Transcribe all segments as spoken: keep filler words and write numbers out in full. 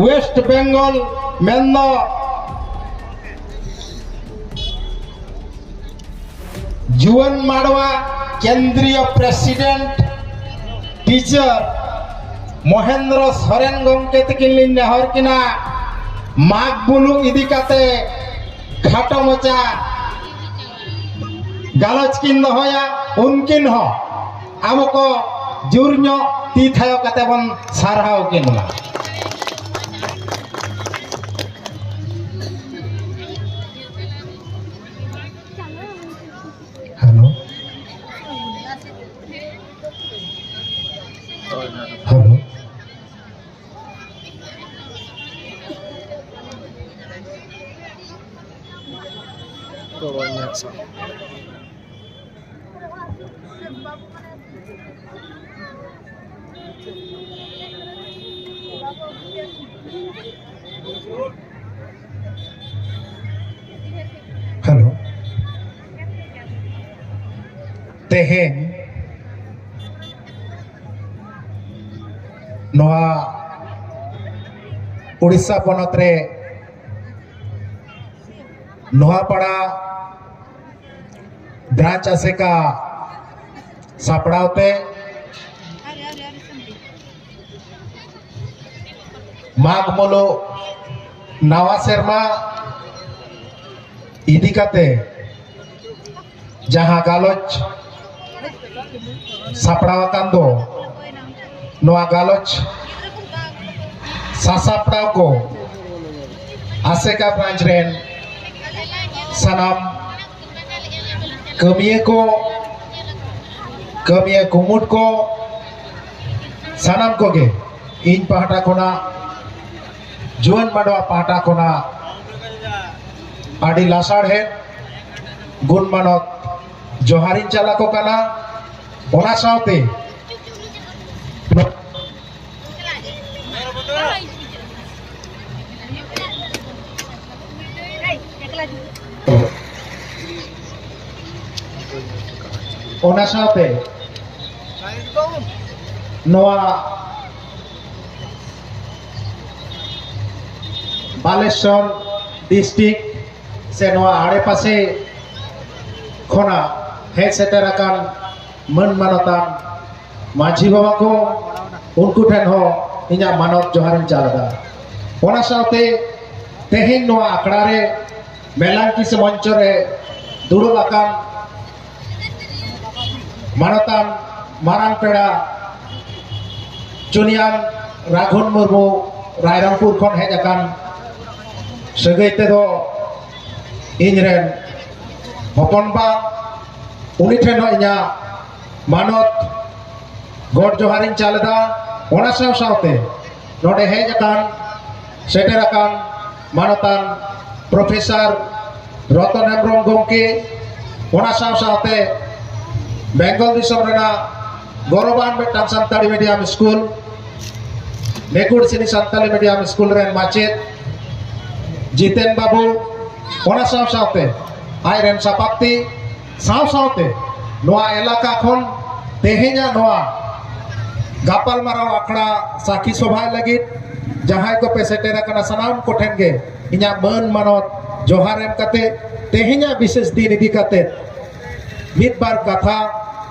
West Bengal ᱢᱮᱱᱫᱚ ᱡᱩᱣᱟᱹᱱ ᱢᱟᱰᱣᱟ ᱠᱮᱱᱫᱨᱤᱭᱚ ᱯᱨᱮᱥᱤᱰᱮᱱᱴ ᱴᱤᱪᱟᱨ ᱢᱚᱦᱮᱱᱫᱨᱚ ᱥᱚᱨᱮᱱ ᱜᱚᱢᱠᱮ ᱛᱟᱹᱠᱤᱱ ᱞᱤᱧ ᱱᱮᱦᱚᱨ ᱠᱤᱱᱟ, ᱢᱟᱜᱽ ᱵᱩᱞᱩ ᱤᱫᱤ ᱠᱟᱛᱮ ᱠᱷᱟᱴᱚ ᱢᱟᱪᱟ ᱜᱟᱞᱚᱪ ᱠᱤᱱ ᱫᱚᱦᱚᱭᱟ᱾ ᱩᱱᱠᱤᱱ ᱦᱚᱸ ᱟᱵᱚ ᱠᱚ ᱡᱳᱨ ᱧᱚᱜ ᱛᱤ ᱛᱷᱟᱭᱚ ᱠᱟᱛᱮ ᱵᱚᱱ ᱥᱟᱨᱦᱟᱣ ᱠᱤᱱ ᱢᱟ᱾ Hello, hello. ᱦᱮᱞᱳ, ᱛᱮᱦᱮᱧ ᱱᱚᱣᱟ ᱩᱲᱤᱥᱥᱟ ᱯᱚᱱᱚᱛ ᱨᱮ ᱱᱚᱣᱟᱯᱟᱲᱟ ᱵᱨᱟᱧᱪ ᱟᱥᱮᱠᱟ ᱥᱟᱯᱲᱟᱣ ᱛᱮ ᱢᱟᱜᱽ ᱢᱩᱞᱩᱜ ᱱᱟᱣᱟ ᱥᱮᱨᱢᱟ ᱤᱫᱤ ᱠᱟᱛᱮ ᱡᱟᱦᱟᱸ ᱜᱟᱞᱚᱪ ᱥᱟᱯᱲᱟᱣ ᱟᱠᱟᱱ ᱫᱚ, ᱱᱚᱣᱟ ᱜᱟᱞᱚᱪ ᱥᱟᱥᱟᱯᱲᱟᱣ ᱠᱚ ᱟᱥᱮᱠᱟ ᱵᱨᱟᱧᱪ ᱨᱮᱱ ᱥᱟᱱᱟᱢ ᱠᱟᱹᱢᱤᱭᱟᱹ ᱠᱚ, ᱠᱟᱹᱢᱤᱭᱟᱹ ᱠᱩᱢᱩᱴ ᱠᱚ, ᱥᱟᱱᱟᱢ ᱠᱚᱜᱮ ᱤᱧ ᱯᱟᱦᱴᱟ ᱠᱷᱚᱱᱟᱜ, ᱡᱩᱣᱟᱹᱱ ᱢᱟᱰᱣᱟ ᱯᱟᱦᱴᱟ ᱠᱷᱚᱱᱟᱜ ᱟᱹᱰᱤ ᱞᱟᱥᱟᱲᱦᱮᱫ ᱜᱩᱱ ᱢᱟᱱᱚᱛ ᱡᱚᱦᱟᱨᱤᱧ ᱪᱟᱞ ᱟᱠᱚ ᱠᱟᱱᱟ᱾ ᱚᱱᱟ ᱥᱟᱶᱛᱮ ᱚᱱᱟ ᱥᱟᱶᱛᱮ ᱱᱚᱣᱟ ᱵᱟᱞᱮᱥᱚᱨ ᱰᱤᱥᱴᱨᱤᱠᱴ ᱥᱮ ᱱᱚᱣᱟ ᱟᱲᱮᱯᱟᱥᱮ ᱠᱷᱚᱱᱟᱜ ᱦᱮᱡ ᱥᱮᱴᱮᱨ ᱟᱠᱟᱱ ᱢᱟᱹᱱ ᱢᱟᱱᱚᱛᱟᱱ ᱢᱟᱹᱡᱷᱤ ᱵᱟᱵᱟ ᱠᱚ, ᱩᱱᱠᱩ ᱴᱷᱮᱱ ᱦᱚᱸ ᱤᱧᱟᱹᱜ ᱢᱟᱱᱚᱛ ᱡᱚᱦᱟᱨᱤᱧ ᱪᱟᱞ ᱮᱫᱟ᱾ ᱚᱱᱟ ᱥᱟᱶᱛᱮ ᱛᱮᱦᱮᱧ ᱱᱚᱣᱟ ᱟᱠᱷᱲᱟ ᱨᱮ ᱢᱮᱞᱟᱝᱠᱤ ᱥᱮ ᱢᱚᱧᱪᱚ ᱨᱮ ᱫᱩᱲᱩᱵ ᱟᱠᱟᱱ ᱢᱟᱱᱚᱛᱟᱱ ᱢᱟᱨᱟᱝ ᱯᱮᱲᱟ ᱪᱩᱱᱤᱭᱟᱱ ᱨᱟᱜᱷᱩᱱ ᱢᱩᱨᱢᱩ, ᱨᱟᱭᱨᱚᱝᱯᱩᱨ ᱠᱷᱚᱱ ᱦᱮᱡ ᱟᱠᱟᱱ ᱥᱟᱹᱜᱟᱹᱭ ᱛᱮᱫᱚ ᱤᱧ ᱨᱮᱱ ᱦᱚᱯᱚᱱ ᱵᱟ, ᱩᱱᱤ ᱴᱷᱮᱱ ᱦᱚᱸ ᱤᱧᱟᱹᱜ ᱢᱟᱱᱚᱛ ᱜᱚᱰ ᱡᱚᱦᱟᱨᱤᱧ ᱪᱟᱞ ᱮᱫᱟ᱾ ᱚᱱᱟ ᱥᱟᱶ ᱥᱟᱶᱛᱮ ᱱᱚᱰᱮ ᱦᱮᱡ ᱟᱠᱟᱱ, ᱥᱮᱴᱮᱨ ᱟᱠᱟᱱ ᱢᱟᱱᱚᱛᱟᱱ ᱯᱨᱚᱯᱷᱮᱥᱚᱨ ᱨᱚᱛᱚᱱ ᱦᱮᱢᱵᱨᱚᱢ ᱜᱚᱢᱠᱮ, ᱚᱱᱟ ᱥᱟᱶ ᱥᱟᱶᱛᱮ ᱵᱮᱝᱜᱚᱞ ᱫᱤᱥᱚᱢ ᱨᱮᱱᱟᱜ ᱜᱚᱨᱚᱵᱟᱱ ᱢᱤᱫᱴᱟᱝ ᱥᱟᱱᱛᱟᱲᱤ ᱢᱤᱰᱤᱭᱟᱢ ᱥᱠᱩᱞ, ᱱᱮᱠᱩᱲ ᱥᱤᱱᱤ ᱥᱟᱱᱛᱟᱲᱤ ᱢᱤᱰᱤᱭᱟᱢ ᱥᱠᱩᱞ ᱨᱮᱱ ᱢᱟᱪᱮᱫ ᱡᱤᱛᱮᱱ ᱵᱟᱹᱵᱩ, ᱚᱱᱟ ᱥᱟᱶ ᱥᱟᱶᱛᱮ ᱟᱡ ᱨᱮᱱ ᱥᱟᱯᱟᱯᱛᱤ, ᱥᱟᱶ ᱥᱟᱶᱛᱮ ᱱᱚᱣᱟ ᱮᱞᱟᱠᱟ ᱠᱷᱚᱱ ᱛᱮᱦᱮᱧᱟᱜ ᱱᱚᱣᱟ ᱜᱟᱯᱟᱞᱢᱟᱨᱟᱣ ᱟᱠᱷᱲᱟ ᱥᱟᱹᱠᱷᱤ ᱥᱚᱵᱷᱟ ᱞᱟᱹᱜᱤᱫ ᱡᱟᱦᱟᱸᱭ ᱠᱚᱯᱮ ᱥᱮᱴᱮᱨ ᱟᱠᱟᱱᱟ, ᱥᱟᱱᱟᱢ ᱠᱚᱴᱷᱮᱱ ᱜᱮ ᱤᱧᱟᱹᱜ ᱢᱟᱹᱱ ᱢᱟᱱᱚᱛ ᱡᱚᱦᱟᱨ ᱮᱢ ᱠᱟᱛᱮ, ᱛᱮᱦᱮᱧᱟᱜ ᱵᱤᱥᱮᱥ ᱫᱤᱱ ᱤᱫᱤ ᱠᱟᱛᱮ ᱢᱤᱫ ᱵᱟᱨ ᱠᱟᱛᱷᱟ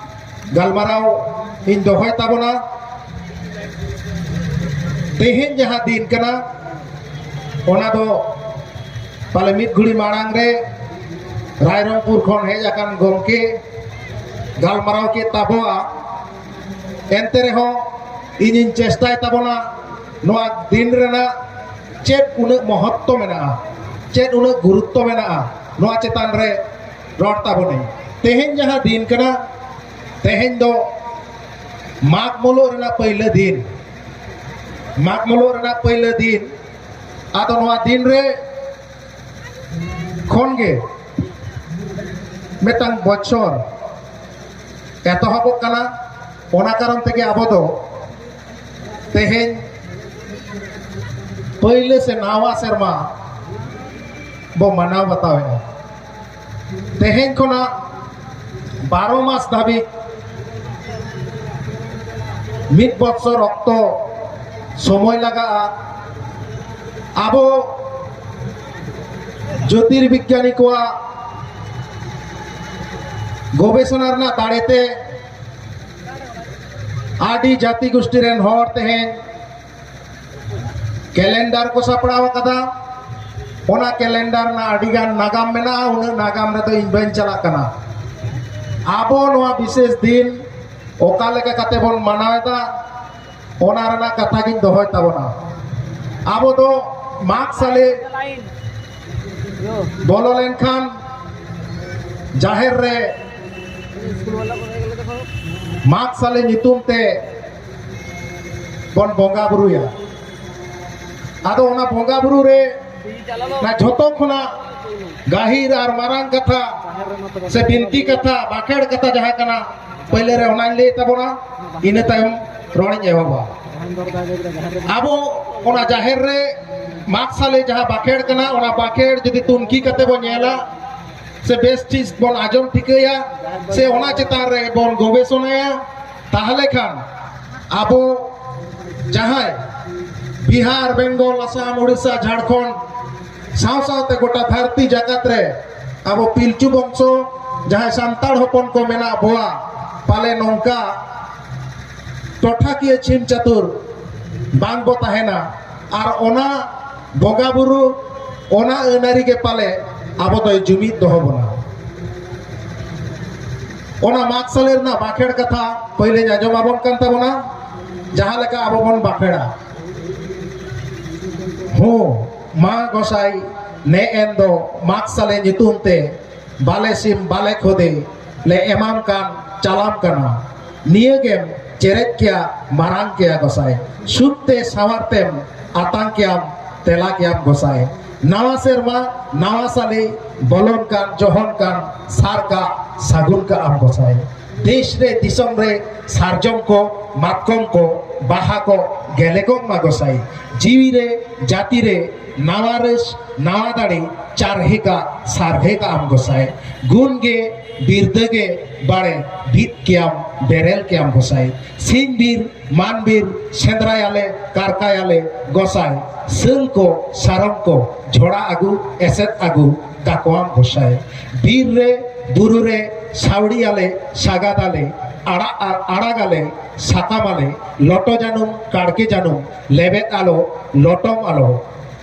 ᱜᱟᱞᱢᱟᱨᱟᱣ ᱤᱧ ᱫᱚᱦᱚᱭ ᱛᱟᱵᱚᱱᱟ᱾ ᱛᱮᱦᱮᱧ ᱡᱟᱦᱟᱸ ᱫᱤᱱ ᱠᱟᱱᱟ, ᱚᱱᱟ ᱫᱚ ᱯᱟᱞᱮ ᱢᱤᱫ ᱜᱷᱩᱲᱤ ᱢᱟᱲᱟᱝ ᱨᱮ ᱨᱟᱭᱨᱚᱝᱯᱩᱨ ᱠᱷᱚᱱ ᱦᱮᱡ ᱟᱠᱟᱱ ᱜᱚᱢᱠᱮ ᱜᱟᱞᱢᱟᱨᱟᱣ ᱠᱮᱫ ᱛᱟᱵᱚᱣᱟ᱾ ᱮᱱᱛᱮ ᱨᱮᱦᱚᱸ ᱤᱧᱤᱧ ᱪᱮᱥᱴᱟᱭ ᱛᱟᱵᱚᱱᱟ ᱱᱚᱣᱟ ᱫᱤᱱ ᱨᱮᱱᱟᱜ ᱪᱮᱫ ᱩᱱᱟᱹᱜ ᱢᱚᱦᱚᱛᱛᱚ ᱢᱮᱱᱟᱜᱼᱟ, ᱪᱮᱫ ᱩᱱᱟᱹᱜ ᱜᱩᱨᱩᱛᱛᱚ ᱢᱮᱱᱟᱜᱼᱟ, ᱱᱚᱣᱟ ᱪᱮᱛᱟᱱ ᱨᱮ ᱨᱚᱲ ᱛᱟᱵᱚᱱᱟᱹᱧ᱾ ᱛᱮᱦᱮᱧ ᱡᱟᱦᱟᱸ ᱫᱤᱱ ᱠᱟᱱᱟ, ᱛᱮᱦᱮᱧ ᱫᱚ ᱢᱟᱜᱽ ᱢᱩᱞᱩᱜ ᱨᱮᱱᱟᱜ ᱯᱟᱹᱭᱞᱟᱹ ᱫᱤᱱ, ᱢᱟᱜᱽ ᱢᱩᱞᱩᱜ ᱨᱮᱱᱟᱜ ᱯᱟᱹᱭᱞᱟᱹ ᱫᱤᱱ᱾ ᱟᱫᱚ ᱱᱚᱣᱟ ᱫᱤᱱ ᱨᱮ ᱠᱷᱚᱱ ᱜᱮ ᱢᱤᱫᱴᱟᱝ ᱵᱚᱪᱷᱚᱨ ᱮᱛᱚᱦᱚᱵᱚᱜ ᱠᱟᱱᱟ᱾ ᱚᱱᱟ ᱠᱟᱨᱚᱱ ᱛᱮᱜᱮ ᱟᱵᱚ ᱫᱚ ᱛᱮᱦᱮᱧ ᱯᱟᱹᱭᱞᱟᱹ ᱥᱮ ᱱᱟᱣᱟ ᱥᱮᱨᱢᱟ ᱵᱚ ᱢᱟᱱᱟᱣ ᱵᱟᱛᱟᱣᱮᱫᱼᱟ᱾ ᱛᱮᱦᱮᱧ ᱠᱷᱚᱱᱟᱜ ᱵᱟᱨᱚ ᱢᱟᱥ ᱫᱷᱟᱹᱵᱤᱡ ᱢᱤᱫ ᱵᱚᱛᱥᱚᱨ ᱚᱠᱛᱚ ᱥᱚᱢᱚᱭ ᱞᱟᱜᱟᱜᱼᱟ᱾ ᱟᱵᱚ ᱡᱳᱛᱤᱨᱵᱤᱜᱽᱜᱟᱱᱤ ᱠᱚᱣᱟᱜ ᱜᱚᱵᱮᱥᱚᱱᱟ ᱨᱮᱱᱟᱜ ᱫᱟᱲᱮᱛᱮ ᱟᱹᱰᱤ ᱡᱟᱹᱛᱤ ᱜᱳᱥᱴᱤ ᱨᱮᱱ ᱦᱚᱲ ᱛᱮᱦᱮᱧ ᱠᱮᱞᱮᱱᱰᱟᱨ ᱠᱚ ᱥᱟᱯᱲᱟᱣ ᱟᱠᱟᱫᱟ᱾ ᱚᱱᱟ ᱠᱮᱞᱮᱱᱰᱟᱨ ᱨᱮᱱᱟᱜ ᱟᱹᱰᱤ ᱜᱟᱱ ᱱᱟᱜᱟᱢ ᱢᱮᱱᱟᱜᱼᱟ᱾ ᱩᱱᱟᱹᱜ ᱱᱟᱜᱟᱢ ᱨᱮᱫᱚ ᱤᱧ ᱵᱟᱹᱧ ᱪᱟᱞᱟᱜ ᱠᱟᱱᱟ᱾ ᱟᱵᱚ ᱱᱚᱣᱟ ᱵᱤᱥᱮᱥ ᱫᱤᱱ ᱚᱠᱟ ᱞᱮᱠᱟ ᱠᱟᱛᱮ ᱵᱚᱱ ᱢᱟᱱᱟᱣ ᱮᱫᱟ, ᱚᱱᱟ ᱨᱮᱱᱟᱜ ᱠᱟᱛᱷᱟ ᱜᱤᱧ ᱫᱚᱦᱚᱭ ᱛᱟᱵᱚᱱᱟ᱾ ᱟᱵᱚ ᱫᱚ ᱢᱟᱜᱽ ᱥᱟᱞᱮ ᱵᱚᱞᱚ ᱞᱮᱱᱠᱷᱟᱱ ᱡᱟᱦᱮᱨ ᱨᱮ ᱢᱟᱜᱽ ᱥᱟᱞᱮ ᱧᱩᱛᱩᱢ ᱛᱮ ᱵᱚᱱ ᱵᱚᱸᱜᱟ ᱵᱩᱨᱩᱭᱟ᱾ ᱟᱫᱚ ᱚᱱᱟ ᱵᱚᱸᱜᱟ ᱵᱩᱨᱩ ᱨᱮ ᱚᱱᱟ ᱡᱷᱚᱛᱚ ᱠᱷᱚᱱᱟᱜ ᱜᱟᱹᱦᱤᱨ ᱟᱨ ᱢᱟᱨᱟᱝ ᱠᱟᱛᱷᱟ ᱥᱮ ᱵᱤᱱᱛᱤ ᱠᱟᱛᱷᱟ, ᱵᱟᱠᱷᱮᱲ ᱠᱟᱛᱷᱟ ᱡᱟᱦᱟᱸ ᱠᱟᱱᱟ, ᱯᱳᱭᱞᱳ ᱨᱮ ᱚᱱᱟᱧ ᱞᱟᱹᱭ ᱛᱟᱵᱚᱱᱟ, ᱤᱱᱟᱹ ᱛᱟᱭᱚᱢ ᱨᱚᱲᱤᱧ ᱮᱦᱚᱵᱟ᱾ ᱟᱵᱚ ᱚᱱᱟ ᱡᱟᱦᱮᱨ ᱨᱮ ᱢᱟᱜᱽ ᱥᱟᱞᱮ ᱡᱟᱦᱟᱸ ᱵᱟᱠᱷᱮᱲ ᱠᱟᱱᱟ, ᱚᱱᱟ ᱵᱟᱠᱷᱮᱲ ᱡᱩᱫᱤ ᱛᱩᱱᱠᱷᱤ ᱠᱟᱛᱮ ᱵᱚᱱ ᱧᱮᱞᱟ ᱥᱮ ᱵᱮᱥ ᱴᱷᱤᱠ ᱵᱚᱱ ᱟᱸᱡᱚᱢ ᱴᱷᱤᱠᱟᱹᱭᱟ ᱥᱮ ᱚᱱᱟ ᱪᱮᱛᱟᱱ ᱨᱮ ᱵᱚᱱ ᱜᱚᱵᱮᱥᱚᱱᱟᱭᱟ, ᱛᱟᱦᱞᱮ ᱠᱷᱟᱱ ᱟᱵᱚ ᱡᱟᱦᱟᱸᱭ ᱵᱤᱦᱟᱨ, ᱵᱮᱝᱜᱚᱞ, ᱟᱥᱟᱢ, ᱩᱲᱤᱥᱥᱟ, ᱡᱷᱟᱲᱠᱷᱚᱸᱰ ᱥᱟᱶ ᱥᱟᱶᱛᱮ ᱜᱚᱴᱟ ᱫᱷᱟᱹᱨᱛᱤ ᱡᱟᱠᱟᱛ ᱨᱮ ᱟᱵᱚ ᱯᱤᱞᱪᱩ ᱵᱚᱝᱥᱚ ᱡᱟᱦᱟᱸᱭ ᱥᱟᱱᱛᱟᱲ ᱦᱚᱯᱚᱱ ᱠᱚ ᱢᱮᱱᱟᱜ ᱵᱚᱣᱟ, ᱯᱟᱞᱮ ᱱᱚᱝᱠᱟ ᱴᱚᱴᱷᱟᱠᱤᱭᱟᱹ ᱪᱷᱤᱢ ᱪᱟᱹᱛᱩᱨ ᱵᱟᱝ ᱵᱚ ᱛᱟᱦᱮᱱᱟ᱾ ᱟᱨ ᱚᱱᱟ ᱵᱚᱸᱜᱟ ᱵᱩᱨᱩ, ᱚᱱᱟ ᱟᱹᱱ ᱟᱹᱨᱤ ᱜᱮ ᱯᱟᱞᱮ ᱟᱵᱚ ᱫᱚᱭ ᱡᱩᱢᱤᱫ ᱫᱚᱦᱚ ᱵᱚᱱᱟ᱾ ᱚᱱᱟ ᱢᱟᱜᱽ ᱥᱟᱞᱮ ᱨᱮᱱᱟᱜ ᱵᱟᱸᱠᱷᱮᱲ ᱠᱟᱛᱷᱟ ᱯᱟᱹᱭᱞᱟᱹᱧ ᱟᱸᱡᱚᱢ ᱟᱵᱚᱱ ᱠᱟᱱ ᱛᱟᱵᱚᱱᱟ, ᱡᱟᱦᱟᱸ ᱞᱮᱠᱟ ᱟᱵᱚ ᱵᱚᱱ ᱵᱟᱸᱠᱷᱮᱲᱟ᱾ ᱦᱚᱸ, ᱢᱟ ᱜᱚᱸᱥᱟᱭ, ᱱᱮ ᱮᱱ ᱫᱚ ᱢᱟᱜᱽ ᱥᱟᱞᱮ ᱧᱩᱛᱩᱢ ᱛᱮ ᱵᱟᱞᱮ ᱥᱤᱢ ᱵᱟᱞᱮ ᱠᱷᱚᱫᱮ ᱞᱮ ᱮᱢᱟᱢ ᱠᱟᱱ ᱪᱟᱞᱟᱢ ᱠᱟᱱᱟ᱾ ᱱᱤᱭᱟᱹ ᱜᱮᱢ ᱪᱮᱨᱮᱡ ᱠᱮᱭᱟ ᱢᱟᱨᱟᱝ ᱠᱮᱭᱟ ᱜᱚᱸᱥᱟᱭ, ᱥᱩᱠ ᱛᱮ ᱥᱟᱶᱟᱨ ᱛᱮᱢ ᱟᱛᱟᱝ ᱠᱮᱭᱟᱢ ᱛᱮᱞᱟ ᱠᱮᱭᱟᱢ ᱜᱚᱸᱥᱟᱭ᱾ ᱱᱟᱣᱟ ᱥᱮᱨᱢᱟ ᱱᱟᱣᱟ ᱥᱟᱞᱮ ᱵᱚᱞᱚᱱ ᱠᱟᱱ ᱡᱚᱦᱚᱱ ᱠᱟᱱ ᱥᱟᱨ ᱠᱟᱜ ᱥᱟᱹᱜᱩᱱ ᱠᱟᱜ ᱟᱢ ᱜᱚᱸᱥᱟᱭ᱾ ᱫᱮᱥ ᱨᱮ ᱫᱤᱥᱚᱢ ᱨᱮ ᱥᱟᱨᱡᱚᱢ ᱠᱚ, ᱢᱟᱛᱠᱚᱢ ᱠᱚ, ᱵᱟᱦᱟ ᱠᱚ ᱜᱮᱞᱮ ᱠᱚᱜ ᱢᱟ ᱜᱚᱸᱥᱟᱭ᱾ ᱡᱤᱣᱤ ᱨᱮ ᱡᱟᱹᱛᱤ ᱨᱮ ᱱᱟᱣᱟ ᱨᱟᱹᱥ, ᱱᱟᱣᱟ ᱫᱟᱲᱮ, ᱪᱟᱨᱦᱮ ᱠᱟᱜ ᱥᱟᱨᱦᱮ ᱠᱟᱜ ᱟᱢ ᱜᱚᱸᱥᱟᱭ᱾ ᱜᱩᱱ ᱜᱮ ᱵᱤᱨᱫᱟᱹ ᱜᱮ ᱵᱟᱲᱮ, ᱵᱷᱤᱛ ᱠᱮᱭᱟᱢ ᱵᱮᱨᱮᱞ ᱠᱮᱭᱟᱢ ᱜᱚᱸᱥᱟᱭ᱾ ᱥᱤᱧ ᱵᱤᱨ ᱢᱟᱱ ᱵᱤᱨ ᱥᱮᱸᱫᱽᱨᱟᱭᱟᱞᱮ ᱠᱟᱨᱠᱟᱭᱟᱞᱮ ᱜᱚᱸᱥᱟᱭ᱾ ᱥᱟᱹᱞ ᱠᱚ ᱥᱟᱨᱚᱢ ᱠᱚ ᱡᱷᱚᱲᱟ ᱟᱹᱜᱩ ᱮᱥᱮᱫ ᱟᱹᱜᱩ ᱠᱟᱠᱚᱣᱟᱢ ᱜᱚᱸᱥᱟᱭ᱾ ᱵᱤᱨ ᱨᱮ ᱵᱩᱨᱩ ᱨᱮ ᱥᱟᱣᱲᱤᱭᱟᱞᱮ ᱥᱟᱜᱟᱫᱟᱞᱮ ᱟᱲᱟᱜ ᱟᱲᱟᱜᱟᱞᱮ ᱥᱟᱠᱟᱢᱟᱞᱮ ᱞᱚᱴᱚ ᱡᱟᱹᱱᱩᱢ ᱠᱟᱲᱠᱮ ᱡᱟᱹᱱᱩᱢ ᱞᱮᱵᱮᱫ ᱟᱞᱚ ᱞᱚᱴᱚᱢ ᱟᱞᱚ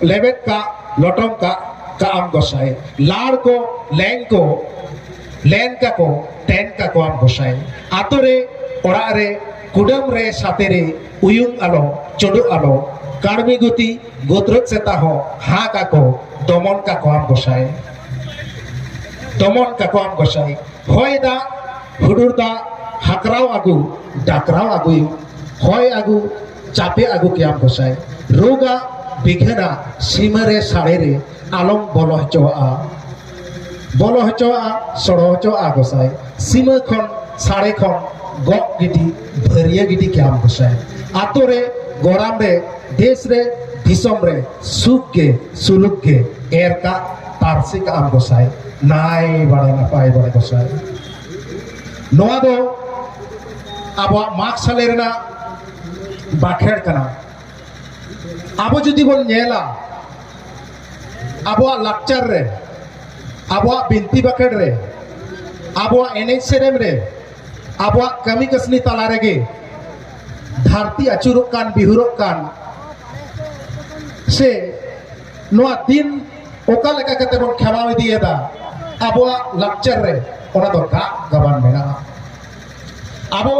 ᱞᱮᱵᱮᱫ ᱠᱟᱜ ᱞᱚᱴᱚᱢ ᱠᱟᱜ ᱠᱟᱜ ᱟᱢ ᱜᱚᱸᱥᱟᱭ᱾ ᱞᱟᱲ ᱠᱚ ᱞᱮᱝ ᱠᱚ ᱞᱮᱱ ᱠᱟᱠᱚ ᱛᱮᱱ ᱠᱟᱠᱚᱣᱟᱢ ᱜᱚᱸᱥᱟᱭ᱾ ᱟᱛᱳ ᱨᱮ ᱚᱲᱟᱜ ᱨᱮ ᱠᱩᱰᱟᱹᱢ ᱨᱮ ᱥᱟᱛᱮ ᱨᱮ ᱩᱭᱩᱝ ᱟᱞᱚ ᱪᱩᱰᱩᱜ ᱟᱞᱚ ᱠᱟᱹᱲᱢᱤ ᱜᱩᱛᱤ ᱜᱩᱛᱨᱟᱹᱫ ᱥᱮᱛᱟ ᱦᱚᱸ ᱦᱟᱸᱠ ᱟᱠᱚ ᱫᱚᱢᱚᱱ ᱠᱟᱠᱚᱣᱟᱢ ᱜᱚᱸᱥᱟᱭ᱾ ᱫᱚᱢᱚᱱ ᱠᱟᱠᱚᱣᱟᱢ ᱜᱚᱸᱥᱟᱭ᱾ ᱦᱚᱭ ᱫᱟᱜ ᱦᱩᱰᱩᱨ ᱫᱟᱜ ᱦᱟᱠᱨᱟᱣ ᱟᱹᱜᱩ ᱰᱟᱠᱨᱟᱣ ᱟᱹᱜᱩᱭ ᱦᱚᱭ ᱟᱹᱜᱩ ᱪᱟᱯᱮ ᱟᱹᱜᱩ ᱠᱮᱭᱟᱢ ᱜᱚᱸᱥᱟᱭ᱾ ᱨᱳᱜᱟ ᱵᱤᱜᱷᱟᱹᱱᱟ ᱥᱤᱢᱟᱹ ᱨᱮ ᱥᱟᱲᱮ ᱨᱮ ᱟᱞᱚᱢ ᱵᱚᱞᱚ ᱦᱚᱪᱚᱣᱟᱜᱼᱟ᱾ ᱵᱚᱞᱚ ᱦᱚᱪᱚᱣᱟᱜᱼᱟ, ᱥᱚᱲᱚ ᱦᱚᱪᱚᱣᱟᱜᱼᱟ ᱜᱚᱸᱥᱟᱭ᱾ ᱥᱤᱢᱟᱹ ᱠᱷᱚᱱ ᱥᱟᱲᱮ ᱠᱷᱚᱱ ᱜᱚᱜ ᱜᱤᱰᱤ ᱵᱷᱟᱹᱨᱭᱟᱹ ᱜᱤᱰᱤ ᱠᱮᱭᱟᱢ ᱜᱚᱸᱥᱟᱭ᱾ ᱟᱛᱳ ᱨᱮ ᱜᱚᱨᱟᱢ ᱨᱮ ᱫᱮᱥ ᱨᱮ ᱫᱤᱥᱚᱢ ᱨᱮ ᱥᱩᱠ ᱜᱮ ᱥᱩᱞᱩᱠ ᱜᱮ ᱮᱨ ᱠᱟᱜ ᱛᱟᱨᱥᱤ ᱠᱟᱜ ᱟᱢ ᱜᱚᱸᱥᱟᱭ᱾ ᱱᱟᱭ ᱵᱟᱲᱮ ᱱᱟᱯᱟᱭ ᱵᱟᱲᱮ ᱜᱚᱸᱥᱟᱭ᱾ ᱱᱚᱣᱟ ᱫᱚ ᱟᱵᱚᱣᱟᱜ ᱢᱟᱜᱽ ᱥᱟᱞᱮ ᱨᱮᱱᱟᱜ ᱵᱟᱠᱷᱮᱲ ᱠᱟᱱᱟ᱾ ᱟᱵᱚ ᱡᱩᱫᱤ ᱵᱚᱱ ᱧᱮᱞᱟ, ᱟᱵᱚᱣᱟᱜ ᱞᱟᱠᱪᱟᱨ ᱨᱮ, ᱟᱵᱚᱣᱟᱜ ᱵᱤᱱᱛᱤ ᱵᱟᱠᱷᱮᱲ ᱨᱮ, ᱟᱵᱚᱣᱟᱜ ᱮᱱᱮᱡ ᱥᱮᱨᱮᱧ ᱨᱮ, ᱟᱵᱚᱣᱟᱜ ᱠᱟᱹᱢᱤ ᱠᱟᱹᱥᱱᱤ ᱛᱟᱞᱟ ᱨᱮᱜᱮ ᱫᱷᱟᱹᱨᱛᱤ ᱟᱹᱪᱩᱨᱚᱜ ᱠᱟᱱ ᱵᱤᱦᱩᱨᱚᱜ ᱠᱟᱱ ᱥᱮ ᱱᱚᱣᱟ ᱫᱤᱱ ᱚᱠᱟ ᱞᱮᱠᱟ ᱠᱟᱛᱮ ᱵᱚᱱ ᱠᱷᱮᱢᱟᱣ ᱤᱫᱤᱭᱮᱫᱟ, ᱟᱵᱚᱣᱟᱜ ᱞᱟᱠᱪᱟᱨ ᱨᱮ ᱚᱱᱟ ᱫᱚ ᱜᱟᱜ ᱜᱟᱵᱟᱱ ᱢᱮᱱᱟᱜᱼᱟ᱾ ᱟᱵᱚ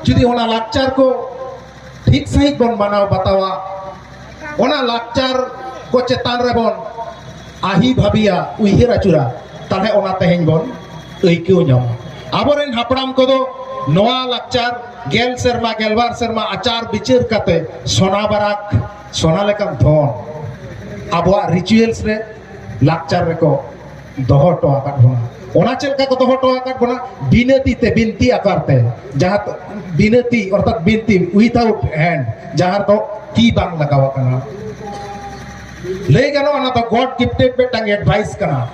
ᱡᱩᱫᱤ ᱚᱱᱟ ᱞᱟᱠᱪᱟᱨ ᱠᱚ ᱴᱷᱤᱠ ᱥᱟᱺᱦᱤᱡ ᱵᱚᱱ ᱢᱟᱱᱟᱣ ᱵᱟᱛᱟᱣᱟ, ᱚᱱᱟ ᱞᱟᱠᱪᱟᱨ ᱠᱚ ᱪᱮᱛᱟᱱ ᱨᱮᱵᱚᱱ ᱟᱹᱦᱤ ᱵᱷᱟᱹᱵᱤᱭᱟ, ᱩᱭᱦᱟᱹᱨ ᱟᱹᱪᱩᱨᱟ, ᱛᱟᱦᱞᱮ ᱚᱱᱟ ᱛᱮᱦᱮᱧ ᱵᱚᱱ ᱟᱹᱭᱠᱟᱹᱣ ᱧᱟᱢᱟ᱾ ᱟᱵᱚᱨᱮᱱ ᱦᱟᱯᱲᱟᱢ ᱠᱚᱫᱚ ᱱᱚᱣᱟ ᱞᱟᱠᱪᱟᱨ ᱜᱮᱞ ᱥᱮᱨᱢᱟ, ᱜᱮᱞᱵᱟᱨ ᱥᱮᱨᱢᱟ ᱟᱪᱟᱨ ᱵᱤᱪᱟᱹᱨ ᱠᱟᱛᱮ ᱥᱚᱱᱟ ᱵᱟᱨᱟᱠ, ᱥᱚᱱᱟ ᱞᱮᱠᱟᱱ ᱫᱷᱚᱱ ᱟᱵᱚᱣᱟᱜ ᱨᱤᱪᱩᱭᱮᱞᱥ ᱨᱮ, ᱞᱟᱠᱪᱟᱨ ᱨᱮᱠᱚ ᱫᱚᱦᱚ ᱦᱚᱴᱚ ᱟᱠᱟᱫ ᱵᱚᱱᱟ᱾ ᱚᱱᱟ ᱪᱮᱫ ᱞᱮᱠᱟ ᱠᱚ ᱫᱚᱦᱚ ᱦᱚᱴᱚ ᱟᱠᱟᱫ ᱵᱚᱱᱟ? ᱵᱤᱱᱟᱹ ᱛᱤ ᱛᱮ, ᱵᱤᱱᱛᱤ ᱟᱠᱟᱨ ᱛᱮ, ᱡᱟᱦᱟᱸ ᱫᱚ ᱵᱤᱱᱟᱹ ᱛᱤ ᱚᱨᱛᱷᱟᱛ ᱵᱤᱱᱛᱤ, without hand, ᱡᱟᱦᱟᱸ ᱨᱮᱫᱚ ᱛᱤ ᱵᱟᱝ ᱞᱟᱜᱟᱣ ᱟᱠᱟᱱᱟ᱾ ᱞᱟᱹᱭ ᱜᱟᱱᱚᱜᱼᱟ, ᱚᱱᱟ ᱫᱚ God gifted ᱢᱤᱫᱴᱟᱝ advice ᱠᱟᱱᱟ᱾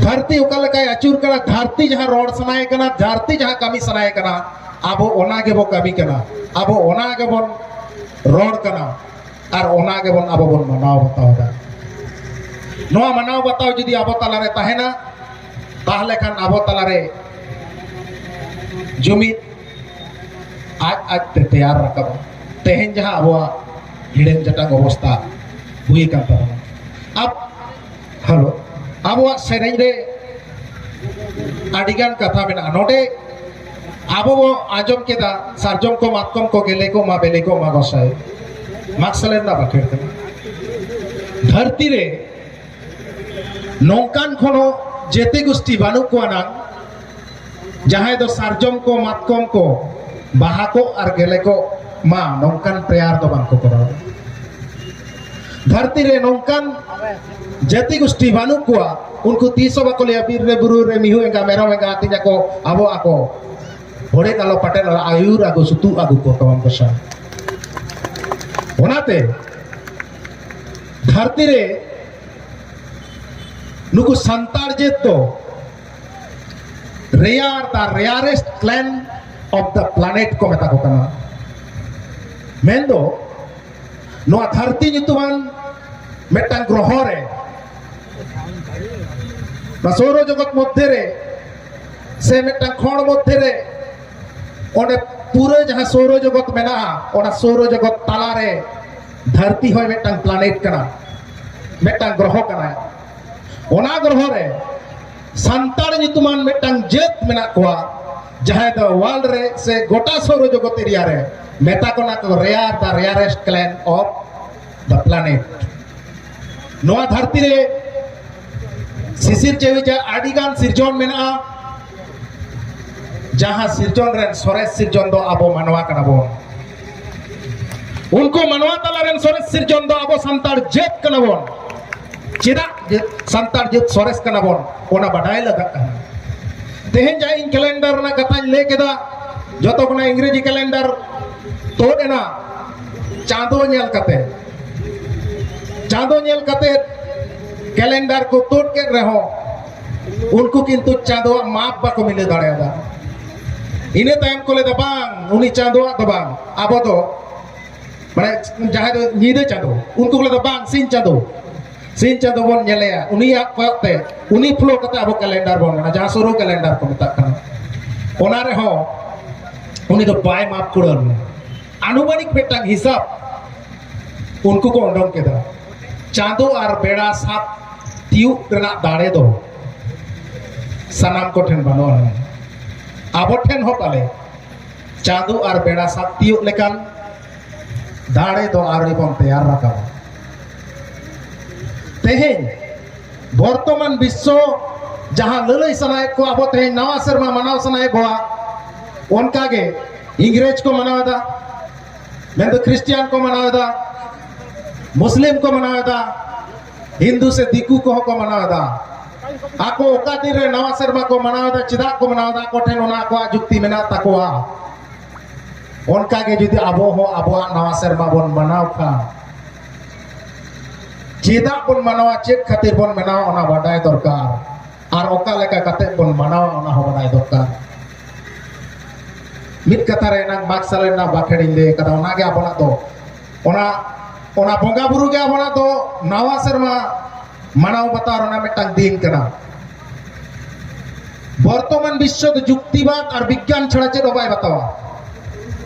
ᱫᱷᱟᱹᱨᱛᱤ ᱚᱠᱟ ᱞᱮᱠᱟᱭ ᱟᱹᱪᱩᱨ ᱠᱟᱱᱟ, ᱫᱷᱟᱹᱨᱛᱤ ᱡᱟᱦᱟᱸ ᱨᱚᱲ ᱥᱟᱱᱟᱭᱮ ᱠᱟᱱᱟ, ᱫᱷᱟᱹᱨᱛᱤ ᱡᱟᱦᱟᱸ ᱠᱟᱹᱢᱤ ᱥᱟᱱᱟᱭᱮ ᱠᱟᱱᱟ, ᱟᱵᱚ ᱚᱱᱟ ᱜᱮᱵᱚ ᱠᱟᱹᱢᱤ ᱠᱟᱱᱟ, ᱟᱵᱚ ᱚᱱᱟ ᱜᱮᱵᱚᱱ ᱨᱚᱲ ᱠᱟᱱᱟ, ᱟᱨ ᱚᱱᱟ ᱜᱮᱵᱚᱱ ᱟᱵᱚ ᱵᱚᱱ ᱢᱟᱱᱟᱣ ᱵᱟᱛᱟᱣ ᱮᱫᱟ᱾ ᱱᱚᱣᱟ ᱢᱟᱱᱟᱣ ᱵᱟᱛᱟᱣ ᱡᱩᱫᱤ ᱟᱵᱚ ᱛᱟᱞᱟᱨᱮ ᱛᱟᱦᱮᱱᱟ, ᱛᱟᱦᱞᱮ ᱠᱷᱟᱱ ᱟᱵᱚ ᱛᱟᱞᱟᱨᱮ ᱡᱩᱢᱤᱫ ᱟᱡ ᱟᱡ ᱛᱮ ᱛᱮᱭᱟᱨ ᱨᱟᱠᱟᱵᱟ᱾ ᱛᱮᱦᱮᱧ ᱡᱟᱦᱟᱸ ᱟᱵᱚᱣᱟᱜ ᱦᱤᱲᱟᱹᱝ ᱡᱟᱴᱟᱝ ᱚᱵᱚᱥᱛᱟ ᱦᱩᱭ ᱟᱠᱟᱱ ᱛᱟᱵᱚᱱᱟ᱾ ᱟᱵ-, ᱦᱮᱞᱳ, ᱟᱵᱚᱣᱟᱜ ᱥᱮᱨᱮᱧ ᱨᱮ ᱟᱹᱰᱤᱜᱟᱱ ᱠᱟᱛᱷᱟ ᱢᱮᱱᱟᱜᱼᱟ᱾ ᱱᱚᱰᱮ ᱟᱵᱚ ᱵᱚ ᱟᱸᱡᱚᱢ ᱠᱮᱫᱟ, "ᱥᱟᱨᱡᱚᱢ ᱠᱚ ᱢᱟᱛᱠᱚᱢ ᱠᱚ ᱜᱮᱞᱮ ᱠᱚᱜ ᱢᱟ, ᱵᱮᱞᱮ ᱠᱚᱜ ᱢᱟ ᱜᱚᱸᱥᱟᱭ", ᱢᱟᱜᱽ ᱥᱟᱞᱮ ᱨᱮᱱᱟᱜ ᱵᱟᱠᱷᱮᱲ ᱠᱟᱱᱟ᱾ ᱫᱷᱟᱹᱨᱛᱤ ᱨᱮ ᱱᱚᱝᱠᱟᱱ ᱠᱳᱱᱳ ᱡᱟᱹᱛᱤ ᱜᱩᱥᱴᱤ ᱵᱟᱹᱱᱩᱜ ᱠᱚᱣᱟ ᱱᱟᱝ, ᱡᱟᱦᱟᱸᱭ ᱫᱚ ᱥᱟᱨᱡᱚᱢ ᱠᱚ, ᱢᱟᱛᱠᱚᱢ ᱠᱚ, ᱵᱟᱦᱟ ᱠᱚ ᱟᱨ ᱜᱮᱞᱮ ᱠᱚ ᱢᱟ, ᱱᱚᱝᱠᱟᱱ prayer ᱫᱚ ᱵᱟᱝ ᱠᱚ ᱠᱚᱨᱟᱣᱟ᱾ ᱫᱷᱟᱹᱨᱛᱤ ᱨᱮ ᱱᱚᱝᱠᱟᱱ ᱡᱟᱹᱛᱤ ᱜᱩᱥᱴᱤ ᱵᱟᱹᱱᱩᱜ ᱠᱚᱣᱟ, ᱩᱱᱠᱩ ᱛᱤᱥ ᱦᱚᱸ ᱵᱟᱠᱚ ᱞᱟᱹᱭᱟ, "ᱵᱤᱨ ᱨᱮ, ᱵᱩᱨᱩ ᱨᱮ, ᱢᱤᱦᱩ ᱮᱸᱜᱟ, ᱢᱮᱨᱚᱢ ᱮᱸᱜᱟ ᱟᱹᱛᱤᱧ ᱟᱠᱚ, ᱟᱵᱚ ᱟᱠᱚ, ᱦᱚᱲᱮ ᱟᱞᱚ ᱯᱟᱴᱮ ᱟᱞᱚ ᱟᱹᱭᱩᱨ ᱟᱹᱜᱩ, ᱥᱩᱛᱩᱜ ᱟᱹᱜᱩ ᱠᱚ ᱛᱟᱵᱚᱱ ᱠᱚ ᱥᱟᱶ᱾" ᱚᱱᱟᱛᱮ ᱫᱷᱟᱹᱨᱛᱤ ᱨᱮ ᱱᱩᱠᱩ ᱥᱟᱱᱛᱟᱲ ᱡᱟᱹᱛ ᱫᱚ rare, the rarest clan of the planet ᱠᱚ ᱢᱮᱛᱟ ᱠᱚ ᱠᱟᱱᱟ᱾ ᱢᱮᱱᱫᱚ ᱱᱚᱣᱟ ᱫᱷᱟᱹᱨᱛᱤ ᱧᱩᱛᱩᱢᱟᱱ ᱢᱤᱫᱴᱟᱝ ᱜᱨᱚᱦᱚ ᱨᱮ, ᱱᱚᱣᱟ ᱥᱳᱨᱚ ᱡᱚᱜᱚᱛ ᱢᱚᱫᱽᱫᱷᱮ ᱨᱮ ᱥᱮ ᱢᱤᱫᱴᱟᱝ ᱠᱷᱚᱸᱰ ᱢᱚᱫᱽᱫᱷᱮ ᱨᱮ, ᱚᱸᱰᱮ ᱯᱩᱨᱟᱹ ᱡᱟᱦᱟᱸ ᱥᱳᱨᱚ ᱡᱚᱜᱚᱛ ᱢᱮᱱᱟᱜᱼᱟ, ᱚᱱᱟ ᱥᱳᱨᱚ ᱡᱚᱜᱚᱛ ᱛᱟᱞᱟᱨᱮ ᱫᱷᱟᱹᱨᱛᱤ ᱦᱚᱸ ᱢᱤᱫᱴᱟᱝ planet ᱠᱟᱱᱟ, ᱢᱤᱫᱴᱟᱝ ᱜᱨᱚᱦᱚ ᱠᱟᱱᱟᱭ᱾ ᱚᱱᱟ ᱜᱨᱚᱦᱚ ᱨᱮ ᱥᱟᱱᱛᱟᱲ ᱧᱩᱛᱩᱢᱟᱱ ᱢᱤᱫᱴᱟᱝ ᱡᱟᱹᱛ ᱢᱮᱱᱟᱜ ᱠᱚᱣᱟ, ᱡᱟᱦᱟᱸᱭ ᱫᱚ world ᱨᱮ ᱥᱮ ᱜᱚᱴᱟ ᱥᱳᱨᱚ ᱡᱚᱜᱚᱛ area ᱨᱮ ᱢᱮᱛᱟ ᱠᱚ ᱠᱟᱱᱟ ᱠᱚ rare, the rarest clan of the planet᱾ ᱱᱚᱣᱟ ᱫᱷᱟᱹᱨᱛᱤ ᱨᱮ ᱥᱤᱥᱤᱨ ᱡᱟᱹᱣᱤᱡᱟᱜ ᱟᱹᱰᱤᱜᱟᱱ ᱥᱤᱨᱡᱚᱱ ᱢᱮᱱᱟᱜᱼᱟ, ᱡᱟᱦᱟᱸ ᱥᱤᱨᱡᱚᱱ ᱨᱮᱱ ᱥᱚᱨᱮᱥ ᱥᱤᱨᱡᱚᱱ ᱫᱚ ᱟᱵᱚ ᱢᱟᱱᱣᱟ ᱠᱟᱱᱟ ᱵᱚᱱ᱾ ᱩᱱᱠᱩ ᱢᱟᱱᱣᱟ ᱛᱟᱞᱟ ᱨᱮᱱ ᱥᱚᱨᱮᱥ ᱥᱤᱨᱡᱚᱱ ᱫᱚ ᱟᱵᱚ ᱥᱟᱱᱛᱟᱲ ᱡᱟᱹᱛ ᱠᱟᱱᱟ ᱵᱚᱱ᱾ ᱪᱮᱫᱟᱜ ᱡᱮ ᱥᱟᱱᱛᱟᱲ ᱡᱟᱹᱛ ᱥᱚᱨᱮᱥ ᱠᱟᱱᱟ ᱵᱚᱱ, ᱚᱱᱟ ᱵᱟᱰᱟᱭ ᱞᱟᱜᱟᱜ ᱠᱟᱱᱟ᱾ ᱛᱮᱦᱮᱧ ᱡᱟᱦᱟᱸ ᱤᱧ ᱠᱮᱞᱮᱱᱰᱟᱨ ᱨᱮᱱᱟᱜ ᱠᱟᱛᱷᱟᱧ ᱞᱟᱹᱭ ᱠᱮᱫᱟ, ᱡᱚᱛᱚ ᱠᱷᱚᱱᱟᱜ ᱤᱝᱨᱮᱡᱤ ᱠᱮᱞᱮᱱᱰᱟᱨ ᱛᱩᱫ ᱮᱱᱟ ᱪᱟᱸᱫᱚ ᱧᱮᱞ ᱠᱟᱛᱮ᱾ ᱪᱟᱸᱫᱚ ᱧᱮᱞ ᱠᱟᱛᱮ ᱠᱮᱞᱮᱱᱰᱟᱨ ᱠᱚ ᱛᱩᱫ ᱠᱮᱫ ᱨᱮᱦᱚᱸ, ᱩᱱᱠᱩ ᱠᱤᱱᱛᱩ ᱪᱟᱸᱫᱚᱣᱟᱜ ᱢᱟᱯ ᱵᱟᱠᱚ ᱢᱤᱞᱟᱹᱣ ᱫᱟᱲᱮᱭᱟᱫᱟ᱾ ᱤᱱᱟᱹ ᱛᱟᱭᱚᱢ ᱠᱚ ᱞᱟᱹᱭᱫᱟ, "ᱵᱟᱝ, ᱩᱱᱤ ᱪᱟᱸᱫᱚᱣᱟᱜ ᱫᱚ ᱵᱟᱝ, ᱟᱵᱚ ᱫᱚ, ᱢᱟᱱᱮ, ᱡᱟᱦᱟᱸᱭ ᱫᱚ ᱧᱤᱫᱟᱹ ᱪᱟᱸᱫᱚ", ᱩᱱᱠᱩ ᱠᱚ ᱞᱟᱹᱭᱫᱟ, "ᱵᱟᱝ, ᱥᱤᱧ ᱪᱟᱸᱫᱚ, ᱥᱤᱧ ᱪᱟᱸᱫᱚ ᱵᱚᱱ ᱧᱮᱞᱮᱭᱟ, ᱩᱱᱤᱭᱟᱜ ᱠᱚᱭᱚᱜ ᱛᱮ, ᱩᱱᱤ ᱯᱷᱞᱳ ᱠᱟᱛᱮ ᱟᱵᱚ ᱠᱮᱞᱮᱱᱰᱟᱨ ᱵᱚᱱ ᱢᱮᱱᱟ", ᱡᱟᱦᱟᱸ ᱥᱳᱨᱳ ᱠᱮᱞᱮᱱᱰᱟᱨ ᱠᱚ ᱢᱮᱛᱟᱜ ᱠᱟᱱᱟ᱾ ᱚᱱᱟ ᱨᱮᱦᱚᱸ ᱩᱱᱤ ᱫᱚ ᱵᱟᱭ ᱢᱟᱯ ᱠᱩᱲᱟᱹᱣ ᱞᱮᱱᱟ᱾ ᱟᱱᱩᱢᱟᱱᱤᱠ ᱢᱤᱫᱴᱟᱝ ᱦᱤᱥᱟᱹᱵ ᱩᱱᱠᱩ ᱠᱚ ᱩᱰᱩᱝ ᱠᱮᱫᱟ᱾ ᱪᱟᱸᱫᱚ ᱟᱨ ᱵᱮᱲᱟ ᱥᱟᱛ ᱛᱤᱭᱩᱜ ᱨᱮᱱᱟᱜ ᱫᱟᱲᱮ ᱫᱚ ᱥᱟᱱᱟᱢ ᱠᱚᱴᱷᱮᱱ ᱵᱟᱹᱱᱩᱜᱼᱟ᱾ ᱟᱵᱚ ᱴᱷᱮᱱ ᱦᱚᱸ ᱯᱟᱞᱮ ᱪᱟᱸᱫᱚ ᱟᱨ ᱵᱮᱲᱟ ᱥᱟᱛ ᱛᱤᱭᱩᱜ ᱞᱮᱠᱟᱱ ᱫᱟᱲᱮ ᱫᱚ ᱟᱹᱣᱨᱤ ᱵᱚᱱ ᱛᱮᱭᱟᱨ ᱨᱟᱠᱟᱵᱟ᱾ ᱛᱮᱦᱮᱧ ᱵᱚᱨᱛᱚᱢᱟᱱ ᱵᱤᱥᱥᱚ ᱡᱟᱦᱟᱸ ᱞᱟᱹᱞᱟᱹᱭ ᱥᱟᱱᱟᱭᱮᱫ ᱠᱚᱣᱟ, ᱟᱵᱚ ᱛᱮᱦᱮᱧ ᱱᱟᱣᱟ ᱥᱮᱨᱢᱟ ᱢᱟᱱᱟᱣ ᱥᱟᱱᱟᱭᱮᱫ ᱵᱚᱣᱟ, ᱚᱱᱠᱟᱜᱮ ᱤᱝᱨᱮᱡᱽ ᱠᱚ ᱢᱟᱱᱟᱣ ᱮᱫᱟ, ᱢᱮᱱᱫᱚ ᱠᱷᱨᱤᱥᱴᱤᱭᱟᱱ ᱠᱚ ᱢᱟᱱᱟᱣ ᱮᱫᱟ, ᱢᱩᱥᱞᱤᱢ ᱠᱚ ᱢᱟᱱᱟᱣ ᱮᱫᱟ, ᱦᱤᱱᱫᱩ ᱥᱮ ᱫᱤᱠᱩ ᱠᱚᱦᱚᱸ ᱠᱚ ᱢᱟᱱᱟᱣ ᱮᱫᱟ᱾ ᱟᱠᱚ ᱚᱠᱟ ᱫᱤᱱ ᱨᱮ ᱱᱟᱣᱟ ᱥᱮᱨᱢᱟ ᱠᱚ ᱢᱟᱱᱟᱣ ᱮᱫᱟ, ᱪᱮᱫᱟᱜ ᱠᱚ ᱢᱟᱱᱟᱣ ᱮᱫᱟ, ᱟᱠᱚ ᱴᱷᱮᱱ ᱚᱱᱟ ᱟᱠᱚᱣᱟᱜ ᱡᱩᱠᱛᱤ ᱢᱮᱱᱟᱜ ᱛᱟᱠᱚᱣᱟ᱾ ᱚᱱᱠᱟ ᱜᱮ ᱡᱩᱫᱤ ᱟᱵᱚ ᱦᱚᱸ ᱟᱵᱚᱣᱟᱜ ᱱᱟᱣᱟ ᱥᱮᱨᱢᱟ ᱵᱚᱱ ᱢᱟᱱᱟᱣ ᱠᱷᱟᱱ, ᱪᱮᱫᱟᱜ ᱵᱚᱱ ᱢᱟᱱᱟᱣᱟ, ᱪᱮᱫ ᱠᱷᱟᱹᱛᱤᱨ ᱵᱚᱱ ᱢᱟᱱᱟᱣᱟ, ᱚᱱᱟ ᱵᱟᱰᱟᱭ ᱫᱚᱨᱠᱟᱨ᱾ ᱟᱨ ᱚᱠᱟ ᱞᱮᱠᱟ ᱠᱟᱛᱮ ᱵᱚᱱ ᱢᱟᱱᱟᱣᱟ, ᱚᱱᱟ ᱦᱚᱸ ᱵᱟᱰᱟᱭ ᱫᱚᱨᱠᱟᱨ᱾ ᱢᱤᱫ ᱠᱟᱛᱷᱟ ᱨᱮ ᱮᱱᱟᱝ ᱢᱟᱜᱽ ᱥᱟᱞᱮ ᱨᱮᱱᱟᱜ ᱵᱟᱠᱷᱮᱲ ᱤᱧ ᱞᱟᱹᱭ ᱟᱠᱟᱫᱟ, ᱚᱱᱟᱜᱮ ᱟᱵᱚᱱᱟᱜ ᱫᱚ, ᱚᱱᱟ, ᱚᱱᱟ ᱵᱚᱸᱜᱟ ᱵᱩᱨᱩ ᱜᱮ ᱟᱵᱚᱱᱟᱜ ᱫᱚ ᱱᱟᱣᱟ ᱥᱮᱨᱢᱟ ᱢᱟᱱᱟᱣ ᱵᱟᱛᱟᱣ ᱨᱮᱱᱟᱜ ᱢᱤᱫᱴᱟᱝ ᱫᱤᱱ ᱠᱟᱱᱟ᱾ ᱵᱚᱨᱛᱚᱢᱟᱱ ᱵᱤᱥᱥᱚ ᱫᱚ ᱡᱩᱠᱛᱤᱵᱟᱫ ᱟᱨ ᱵᱤᱜᱽᱜᱟᱱ ᱪᱷᱟᱲᱟ ᱪᱮᱫ ᱦᱚᱸ ᱵᱟᱭ ᱵᱟᱛᱟᱣᱟ᱾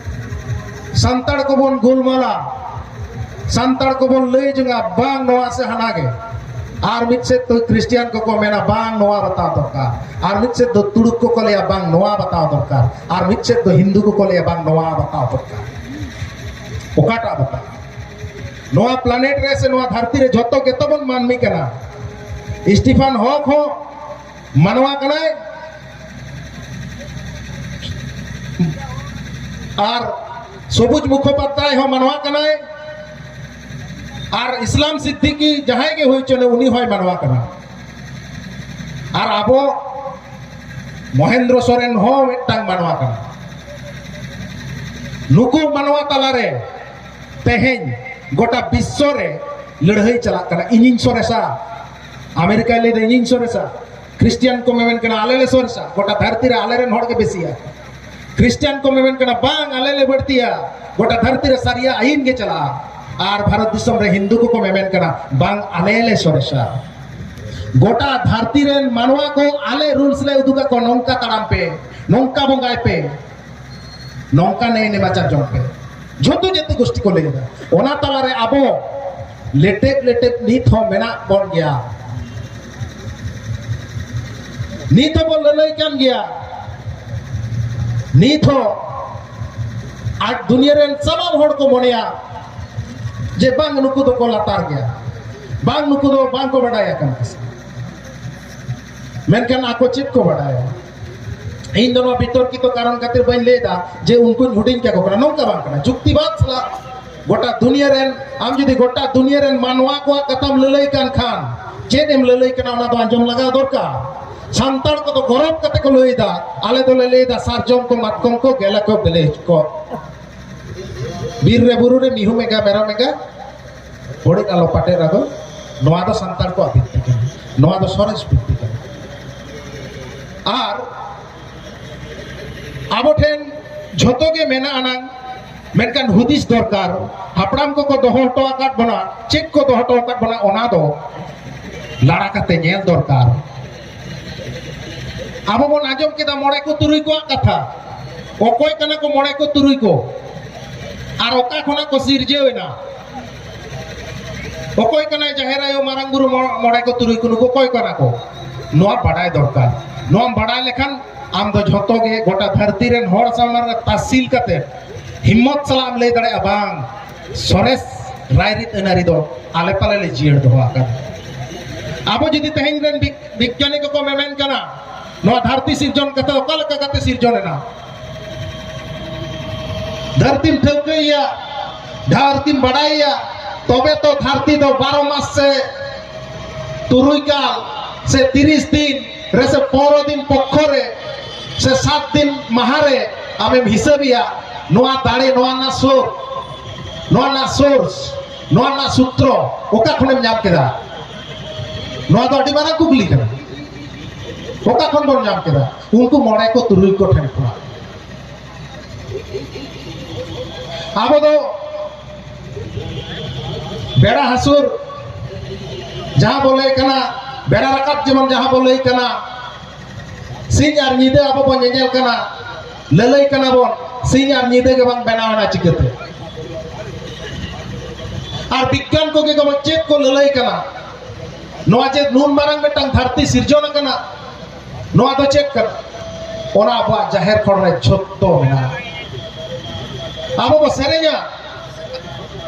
ᱥᱟᱱᱛᱟᱲ ᱠᱚᱵᱚᱱ ᱜᱳᱞᱢᱟᱞᱟ, ᱥᱟᱱᱛᱟᱲ ᱠᱚᱵᱚᱱ ᱞᱟᱹᱭ ᱡᱚᱝᱟ, ᱵᱟᱝ ᱱᱚᱣᱟ ᱥᱮ ᱦᱟᱱᱟ ᱜᱮ, ᱟᱨ ᱢᱤᱫ ᱥᱮᱫ ᱫᱚ ᱠᱷᱨᱤᱥᱴᱤᱭᱟᱱ ᱠᱚᱠᱚ ᱢᱮᱱᱟ, ᱵᱟᱝ ᱱᱚᱣᱟ ᱵᱟᱛᱟᱣ ᱫᱚᱨᱠᱟᱨ, ᱟᱨ ᱢᱤᱫ ᱥᱮᱫ ᱫᱚ ᱛᱩᱲᱩᱠ ᱠᱚᱠᱚ ᱞᱟᱹᱭᱟ, ᱵᱟᱝ ᱱᱚᱣᱟ ᱵᱟᱛᱟᱣ ᱫᱚᱨᱠᱟᱨ, ᱟᱨ ᱢᱤᱫ ᱥᱮᱫ ᱫᱚ ᱦᱤᱱᱫᱩ ᱠᱚᱠᱚ ᱞᱟᱹᱭᱟ, ᱵᱟᱝ ᱱᱚᱣᱟ ᱵᱟᱛᱟᱣ ᱫᱚᱨᱠᱟᱨ᱾ ᱚᱠᱟᱴᱟᱜ ᱵᱟᱛᱟᱣ? ᱱᱚᱣᱟ ᱯᱞᱟᱱᱮᱴ ᱨᱮ ᱥᱮ ᱱᱚᱣᱟ ᱫᱷᱟᱹᱨᱛᱤ ᱨᱮ ᱡᱷᱚᱛᱚ ᱜᱮᱛᱚ ᱵᱚᱱ ᱢᱟᱹᱱᱢᱤ ᱠᱟᱱᱟ᱾ ᱥᱴᱤᱯᱷᱟᱱ ᱦᱚᱠ ᱦᱚᱸ ᱢᱟᱱᱣᱟ ᱠᱟᱱᱟᱭ, ᱟᱨ ᱥᱚᱵᱩᱡ ᱢᱩᱠᱷᱳᱯᱟᱫᱽᱫᱷᱟᱭ ᱦᱚᱸ ᱢᱟᱱᱣᱟ ᱠᱟᱱᱟᱭ, ᱟᱨ ᱤᱥᱞᱟᱢ ᱥᱤᱫᱫᱤᱠᱤ ᱡᱟᱦᱟᱸᱭ ᱜᱮ ᱦᱩᱭ ᱦᱚᱪᱚᱱᱮ, ᱩᱱᱤ ᱦᱚᱸᱭ ᱢᱟᱱᱣᱟ ᱠᱟᱱᱟ᱾ ᱟᱨ ᱟᱵᱚ ᱢᱚᱦᱮᱱᱫᱨᱚ ᱥᱚᱨᱮᱱ ᱦᱚᱸ ᱢᱤᱫᱴᱟᱝ ᱢᱟᱱᱣᱟ ᱠᱟᱱᱟ᱾ ᱱᱩᱠᱩ ᱢᱟᱱᱣᱟ ᱛᱟᱞᱟᱨᱮ ᱛᱮᱦᱮᱧ ᱜᱚᱴᱟ ᱵᱤᱥᱥᱚ ᱨᱮ ᱞᱟᱹᱲᱦᱟᱹᱭ ᱪᱟᱞᱟᱜ ᱠᱟᱱᱟ᱾ ᱤᱧᱤᱧ ᱥᱚᱨᱮᱥᱟ, ᱟᱢᱮᱨᱤᱠᱟᱭ ᱞᱟᱹᱭᱫᱟ ᱤᱧᱤᱧ ᱥᱚᱨᱮᱥᱟ, ᱠᱷᱨᱤᱥᱴᱤᱭᱟᱱ ᱠᱚ ᱢᱮᱢᱮᱱ ᱠᱟᱱᱟ ᱟᱞᱮ ᱞᱮ ᱥᱚᱨᱮᱥᱟ, ᱜᱚᱴᱟ ᱫᱷᱟᱹᱨᱛᱤ ᱨᱮ ᱟᱞᱮᱨᱮᱱ ᱦᱚᱲ ᱜᱮ ᱵᱮᱥᱤᱭᱟ᱾ ᱠᱷᱨᱤᱥᱴᱤᱭᱟᱱ ᱠᱚ ᱢᱮᱢᱮᱱ ᱠᱟᱱᱟ ᱵᱟᱝ, ᱟᱞᱮ ᱞᱮ ᱵᱟᱹᱲᱛᱤᱭᱟ, ᱜᱚᱴᱟ ᱫᱷᱟᱹᱨᱛᱤ ᱨᱮ ᱥᱟᱹᱨᱤᱭᱟᱜ ᱟᱹᱭᱤᱱ ᱜᱮ ᱪᱟᱞᱟᱜᱼᱟ᱾ ᱟᱨ ᱵᱷᱟᱨᱚᱛ ᱫᱤᱥᱚᱢ ᱨᱮ ᱦᱤᱱᱫᱩ ᱠᱚᱠᱚ ᱢᱮᱢᱮᱱ ᱠᱟᱱᱟ ᱵᱟᱝ, ᱟᱞᱮ ᱞᱮ ᱥᱚᱨᱮᱥᱟ᱾ ᱜᱚᱴᱟ ᱫᱷᱟᱹᱨᱛᱤ ᱨᱮᱱ ᱢᱟᱱᱣᱟ ᱠᱚ ᱟᱞᱮ ᱨᱩᱞᱥ ᱞᱮ ᱩᱫᱩᱜ ᱟᱠᱚ, ᱱᱚᱝᱠᱟ ᱛᱟᱲᱟᱢ ᱯᱮ, ᱱᱚᱝᱠᱟ ᱵᱚᱸᱜᱟᱭ ᱯᱮ, ᱱᱚᱝᱠᱟ ᱱᱮᱭ ᱱᱮᱢᱟᱪᱟᱨ ᱡᱚᱝ ᱯᱮ᱾ ᱡᱷᱚᱛᱚ ᱡᱟᱹᱛᱤ ᱜᱳᱥᱴᱤ ᱠᱚ ᱞᱟᱹᱭ ᱮᱫᱟ᱾ ᱚᱱᱟ ᱛᱟᱞᱟᱨᱮ ᱟᱵᱚ ᱞᱮᱴᱮᱵ ᱞᱮᱴᱮᱵ ᱱᱤᱛ ᱦᱚᱸ ᱢᱮᱱᱟᱜ ᱵᱚᱱ ᱜᱮᱭᱟ᱾ ᱱᱤᱛ ᱦᱚᱸᱵᱚᱱ ᱞᱟᱹᱞᱟᱹᱭ ᱠᱟᱱ ᱜᱮᱭᱟ᱾ ᱱᱤᱛ ᱦᱚᱸ ᱟᱡ ᱫᱩᱱᱤᱭᱟᱹ ᱨᱮᱱ ᱥᱟᱱᱟᱢ ᱦᱚᱲ ᱠᱚ ᱢᱚᱱᱮᱭᱟ ᱡᱮ ᱵᱟᱝ, ᱱᱩᱠᱩ ᱫᱚᱠᱚ ᱞᱟᱛᱟᱨ ᱜᱮᱭᱟ, ᱵᱟᱝ, ᱱᱩᱠᱩ ᱫᱚ ᱵᱟᱝ ᱠᱚ ᱵᱟᱰᱟᱭᱟ ᱠᱟᱹᱢᱤ ᱠᱟᱹᱥᱱᱤ᱾ ᱢᱮᱱᱠᱷᱟᱱ ᱟᱠᱚ ᱪᱮᱫ ᱠᱚ ᱵᱟᱰᱟᱭᱟ? ᱤᱧ ᱫᱚ ᱱᱚᱣᱟ ᱵᱤᱛᱚᱨᱠᱤᱛᱚ ᱠᱟᱨᱚᱱ ᱠᱷᱟᱹᱛᱤᱨ ᱵᱟᱹᱧ ᱞᱟᱹᱭ ᱮᱫᱟ ᱡᱮ ᱩᱱᱠᱩᱧ ᱦᱩᱰᱤᱧ ᱠᱟᱠᱚ ᱠᱟᱱᱟ, ᱱᱚᱝᱠᱟ ᱵᱟᱝ ᱠᱟᱱᱟ᱾ ᱡᱩᱠᱛᱤᱵᱟᱫ ᱥᱟᱞᱟᱜ ᱜᱚᱴᱟ ᱫᱩᱱᱤᱭᱟᱹ ᱨᱮᱱ, ᱟᱢ ᱡᱩᱫᱤ ᱜᱚᱴᱟ ᱫᱩᱱᱤᱭᱟᱹ ᱨᱮᱱ ᱢᱟᱱᱣᱟ ᱠᱚᱣᱟᱜ ᱠᱟᱛᱷᱟᱢ ᱞᱟᱹᱞᱟᱹᱭ ᱠᱟᱱ ᱠᱷᱟᱱ, ᱪᱮᱫ ᱮᱢ ᱞᱟᱹᱞᱟᱹᱭ ᱠᱟᱱᱟ, ᱚᱱᱟ ᱫᱚ ᱟᱸᱡᱚᱢ ᱞᱟᱜᱟᱣ ᱫᱚᱨᱠᱟᱨ᱾ ᱥᱟᱱᱛᱟᱲ ᱠᱚᱫᱚ ᱜᱚᱨᱚᱵ ᱠᱟᱛᱮ ᱠᱚ ᱞᱟᱹᱭ ᱮᱫᱟ, ᱟᱞᱮ ᱫᱚᱞᱮ ᱞᱟᱹᱭ ᱮᱫᱟ ᱥᱟᱨᱡᱚᱢ ᱠᱚ, ᱢᱟᱛᱠᱚᱢ ᱠᱚ, ᱜᱮᱞᱮ ᱠᱚ, ᱵᱮᱞᱮ ᱠᱚ᱾ ᱵᱤᱨ ᱨᱮ ᱵᱩᱨᱩ ᱨᱮ ᱢᱤᱦᱩ ᱢᱮᱜᱟ, ᱢᱮᱨᱚᱢ ᱮᱸᱜᱟ, ᱵᱚᱲᱮ ᱟᱞᱚ ᱯᱟᱴᱮ ᱨᱟᱜᱚ᱾ ᱱᱚᱣᱟ ᱫᱚ ᱥᱟᱱᱛᱟᱲ ᱠᱚᱣᱟᱜ ᱵᱤᱱᱛᱤ ᱠᱟᱱᱟ, ᱱᱚᱣᱟ ᱫᱚ ᱥᱚᱨᱮᱥ ᱵᱤᱱᱛᱤ ᱠᱟᱱᱟ᱾ ᱟᱨ ᱟᱵᱚ ᱴᱷᱮᱱ ᱡᱷᱚᱛᱚ ᱜᱮ ᱢᱮᱱᱟᱜ ᱟᱱᱟᱝ, ᱢᱮᱱᱠᱷᱟᱱ ᱦᱩᱫᱤᱥ ᱫᱚᱨᱠᱟᱨ᱾ ᱦᱟᱯᱲᱟᱢ ᱠᱚᱠᱚ ᱫᱚᱦᱚ ᱦᱚᱴᱚ ᱟᱠᱟᱫ ᱵᱚᱱᱟ, ᱪᱮᱫ ᱠᱚ ᱫᱚᱦᱚ ᱦᱚᱴᱚ ᱟᱠᱟᱫ ᱵᱚᱱᱟ, ᱚᱱᱟ ᱫᱚ ᱞᱟᱲᱟ ᱠᱟᱛᱮ ᱧᱮᱞ ᱫᱚᱨᱠᱟᱨ᱾ ᱟᱵᱚ ᱵᱚᱱ ᱟᱸᱡᱚᱢ ᱠᱮᱫᱟ ᱢᱚᱬᱮ ᱠᱚ ᱛᱩᱨᱩᱭ ᱠᱚᱣᱟᱜ ᱠᱟᱛᱷᱟ᱾ ᱚᱠᱚᱭ ᱠᱟᱱᱟ ᱠᱚ ᱢᱚᱬᱮ ᱠᱚ ᱛᱩᱨᱩᱭ ᱠᱚ? ᱟᱨ ᱚᱠᱟ ᱠᱷᱚᱱᱟᱜ ᱠᱚ ᱥᱤᱨᱡᱟᱹᱣ ᱮᱱᱟ? ᱚᱠᱚᱭ ᱠᱟᱱᱟᱭ ᱡᱟᱦᱮᱨ ᱟᱭᱳ, ᱢᱟᱨᱟᱝ ᱵᱩᱨᱩ, ᱢᱚ-, ᱢᱚᱬᱮ ᱠᱚ ᱛᱩᱨᱩᱭ ᱠᱚ, ᱱᱩᱠᱩ ᱚᱠᱚᱭ ᱠᱟᱱᱟ ᱠᱚ? ᱱᱚᱣᱟ ᱵᱟᱰᱟᱭ ᱫᱚᱨᱠᱟᱨ᱾ ᱱᱚᱣᱟᱢ ᱵᱟᱰᱟᱭ ᱞᱮᱠᱷᱟᱱ ᱟᱢ ᱫᱚ ᱡᱷᱚᱛᱚ ᱜᱮ ᱜᱚᱴᱟ ᱫᱷᱟᱹᱨᱛᱤ ᱨᱮᱱ ᱦᱚᱲ ᱥᱟᱢᱟᱝ ᱨᱮ ᱛᱟᱥᱤᱞ ᱠᱟᱛᱮ ᱦᱤᱢᱢᱚᱛ ᱥᱟᱞᱟᱜ ᱮᱢ ᱞᱟᱹᱭ ᱫᱟᱲᱮᱭᱟᱜᱼᱟ, ᱵᱟᱝ, ᱥᱚᱨᱮᱥ ᱨᱟᱭᱨᱤᱛ ᱟᱹᱱᱟᱹᱨᱤ ᱫᱚ ᱟᱞᱮ ᱯᱟᱞᱮ ᱞᱮ ᱡᱤᱭᱟᱹᱲ ᱫᱚᱦᱚ ᱟᱠᱟᱫᱟ᱾ ᱟᱵᱚ ᱡᱩᱫᱤ ᱛᱮᱦᱮᱧ ᱨᱮᱱ ᱵᱤᱜ-, ᱵᱤᱜᱽᱭᱟᱱᱤ ᱠᱚᱠᱚ ᱢᱮᱢᱮᱱ ᱠᱟᱱᱟ, ᱱᱚᱣᱟ ᱫᱷᱟᱹᱨᱛᱤ ᱥᱤᱨᱡᱚᱱ ᱠᱟᱛᱷᱟ ᱚᱠᱟ ᱞᱮᱠᱟ ᱠᱟᱛᱮ ᱥᱤᱨᱡᱚᱱ ᱮᱱᱟ? ᱫᱷᱟᱹᱨᱛᱤᱢ ᱴᱷᱟᱹᱣᱠᱟᱹᱭᱮᱭᱟ, ᱫᱷᱟᱹᱨᱛᱤᱢ ᱵᱟᱰᱟᱭᱮᱭᱟ, ᱛᱚᱵᱮ ᱛᱚ ᱫᱷᱟᱹᱨᱛᱤ ᱫᱚ ᱵᱟᱨᱚ ᱢᱟᱥ ᱥᱮ ᱛᱩᱨᱩᱭ ᱠᱟᱞ ᱥᱮ ᱛᱤᱨᱤᱥ ᱫᱤᱱ ᱨᱮ ᱥᱮ ᱯᱚᱱᱨᱚ ᱫᱤᱱ ᱯᱚᱠᱠᱷᱚ ᱨᱮ ᱥᱮ ᱥᱟᱛ ᱫᱤᱱ ᱢᱟᱦᱟ ᱨᱮ ᱟᱢᱮᱢ ᱦᱤᱥᱟᱹᱵᱮᱭᱟ᱾ ᱱᱚᱣᱟ ᱫᱟᱲᱮ, ᱱᱚᱣᱟ ᱨᱮᱱᱟᱜ ᱥᱳᱨ, ᱱᱚᱣᱟ ᱨᱮᱱᱟᱜ ᱥᱳᱨᱥ, ᱱᱚᱣᱟ ᱨᱮᱱᱟᱜ ᱥᱩᱛᱨᱚ ᱚᱠᱟ ᱠᱷᱚᱱᱮᱢ ᱧᱟᱢ ᱠᱮᱫᱟ? ᱱᱚᱣᱟ ᱫᱚ ᱟᱹᱰᱤ ᱢᱟᱨᱟᱝ ᱠᱩᱠᱞᱤ ᱠᱟᱱᱟ᱾ ᱚᱠᱟ ᱠᱷᱚᱱ ᱵᱚᱱ ᱧᱟᱢ ᱠᱮᱫᱟ? ᱩᱱᱠᱩ ᱢᱚᱬᱮ ᱠᱚ ᱛᱩᱨᱩᱭ ᱠᱚ ᱴᱷᱮᱱ ᱠᱷᱚᱱᱟᱜ᱾ ᱟᱵᱚ ᱫᱚ ᱵᱮᱲᱟ ᱦᱟᱹᱥᱩᱨ ᱡᱟᱦᱟᱸ ᱵᱚ ᱞᱟᱹᱭ ᱠᱟᱱᱟ, ᱵᱮᱲᱟ ᱨᱟᱠᱟᱵ ᱡᱮᱢᱚᱱ ᱡᱟᱦᱟᱸ ᱵᱚ ᱞᱟᱹᱭ ᱠᱟᱱᱟ, ᱥᱤᱧ ᱟᱨ ᱧᱤᱫᱟᱹ ᱟᱵᱚ ᱵᱚ ᱧᱮᱧᱮᱞ ᱠᱟᱱᱟ, ᱞᱟᱹᱞᱟᱹᱭ ᱠᱟᱱᱟ ᱵᱚᱱ, ᱥᱤᱧ ᱟᱨ ᱧᱤᱫᱟᱹ ᱜᱮ ᱵᱟᱝ ᱵᱮᱱᱟᱣ ᱮᱱᱟ ᱪᱤᱠᱟᱹᱛᱮ? ᱟᱨ ᱵᱤᱜᱽᱜᱟᱱ ᱠᱚᱜᱮ ᱠᱚ ᱪᱮᱫ ᱠᱚ ᱞᱟᱹᱞᱟᱹᱭ ᱠᱟᱱᱟ? ᱱᱚᱣᱟ ᱡᱮ ᱱᱩᱱ ᱢᱟᱨᱟᱝ ᱢᱤᱫᱴᱟᱝ ᱫᱷᱟᱹᱨᱛᱤ ᱥᱤᱨᱡᱚᱱ ᱟᱠᱟᱱᱟ, ᱱᱚᱣᱟ ᱫᱚ ᱪᱮᱫ ᱠᱟᱱᱟ? ᱚᱱᱟ ᱟᱵᱚᱣᱟᱜ ᱡᱟᱦᱮᱨ ᱠᱷᱚᱸᱰ ᱨᱮ ᱡᱷᱚᱛᱚ ᱢᱮᱱᱟᱜᱼᱟ᱾ ᱟᱵᱚ ᱵᱚ ᱥᱮᱨᱮᱧᱟ,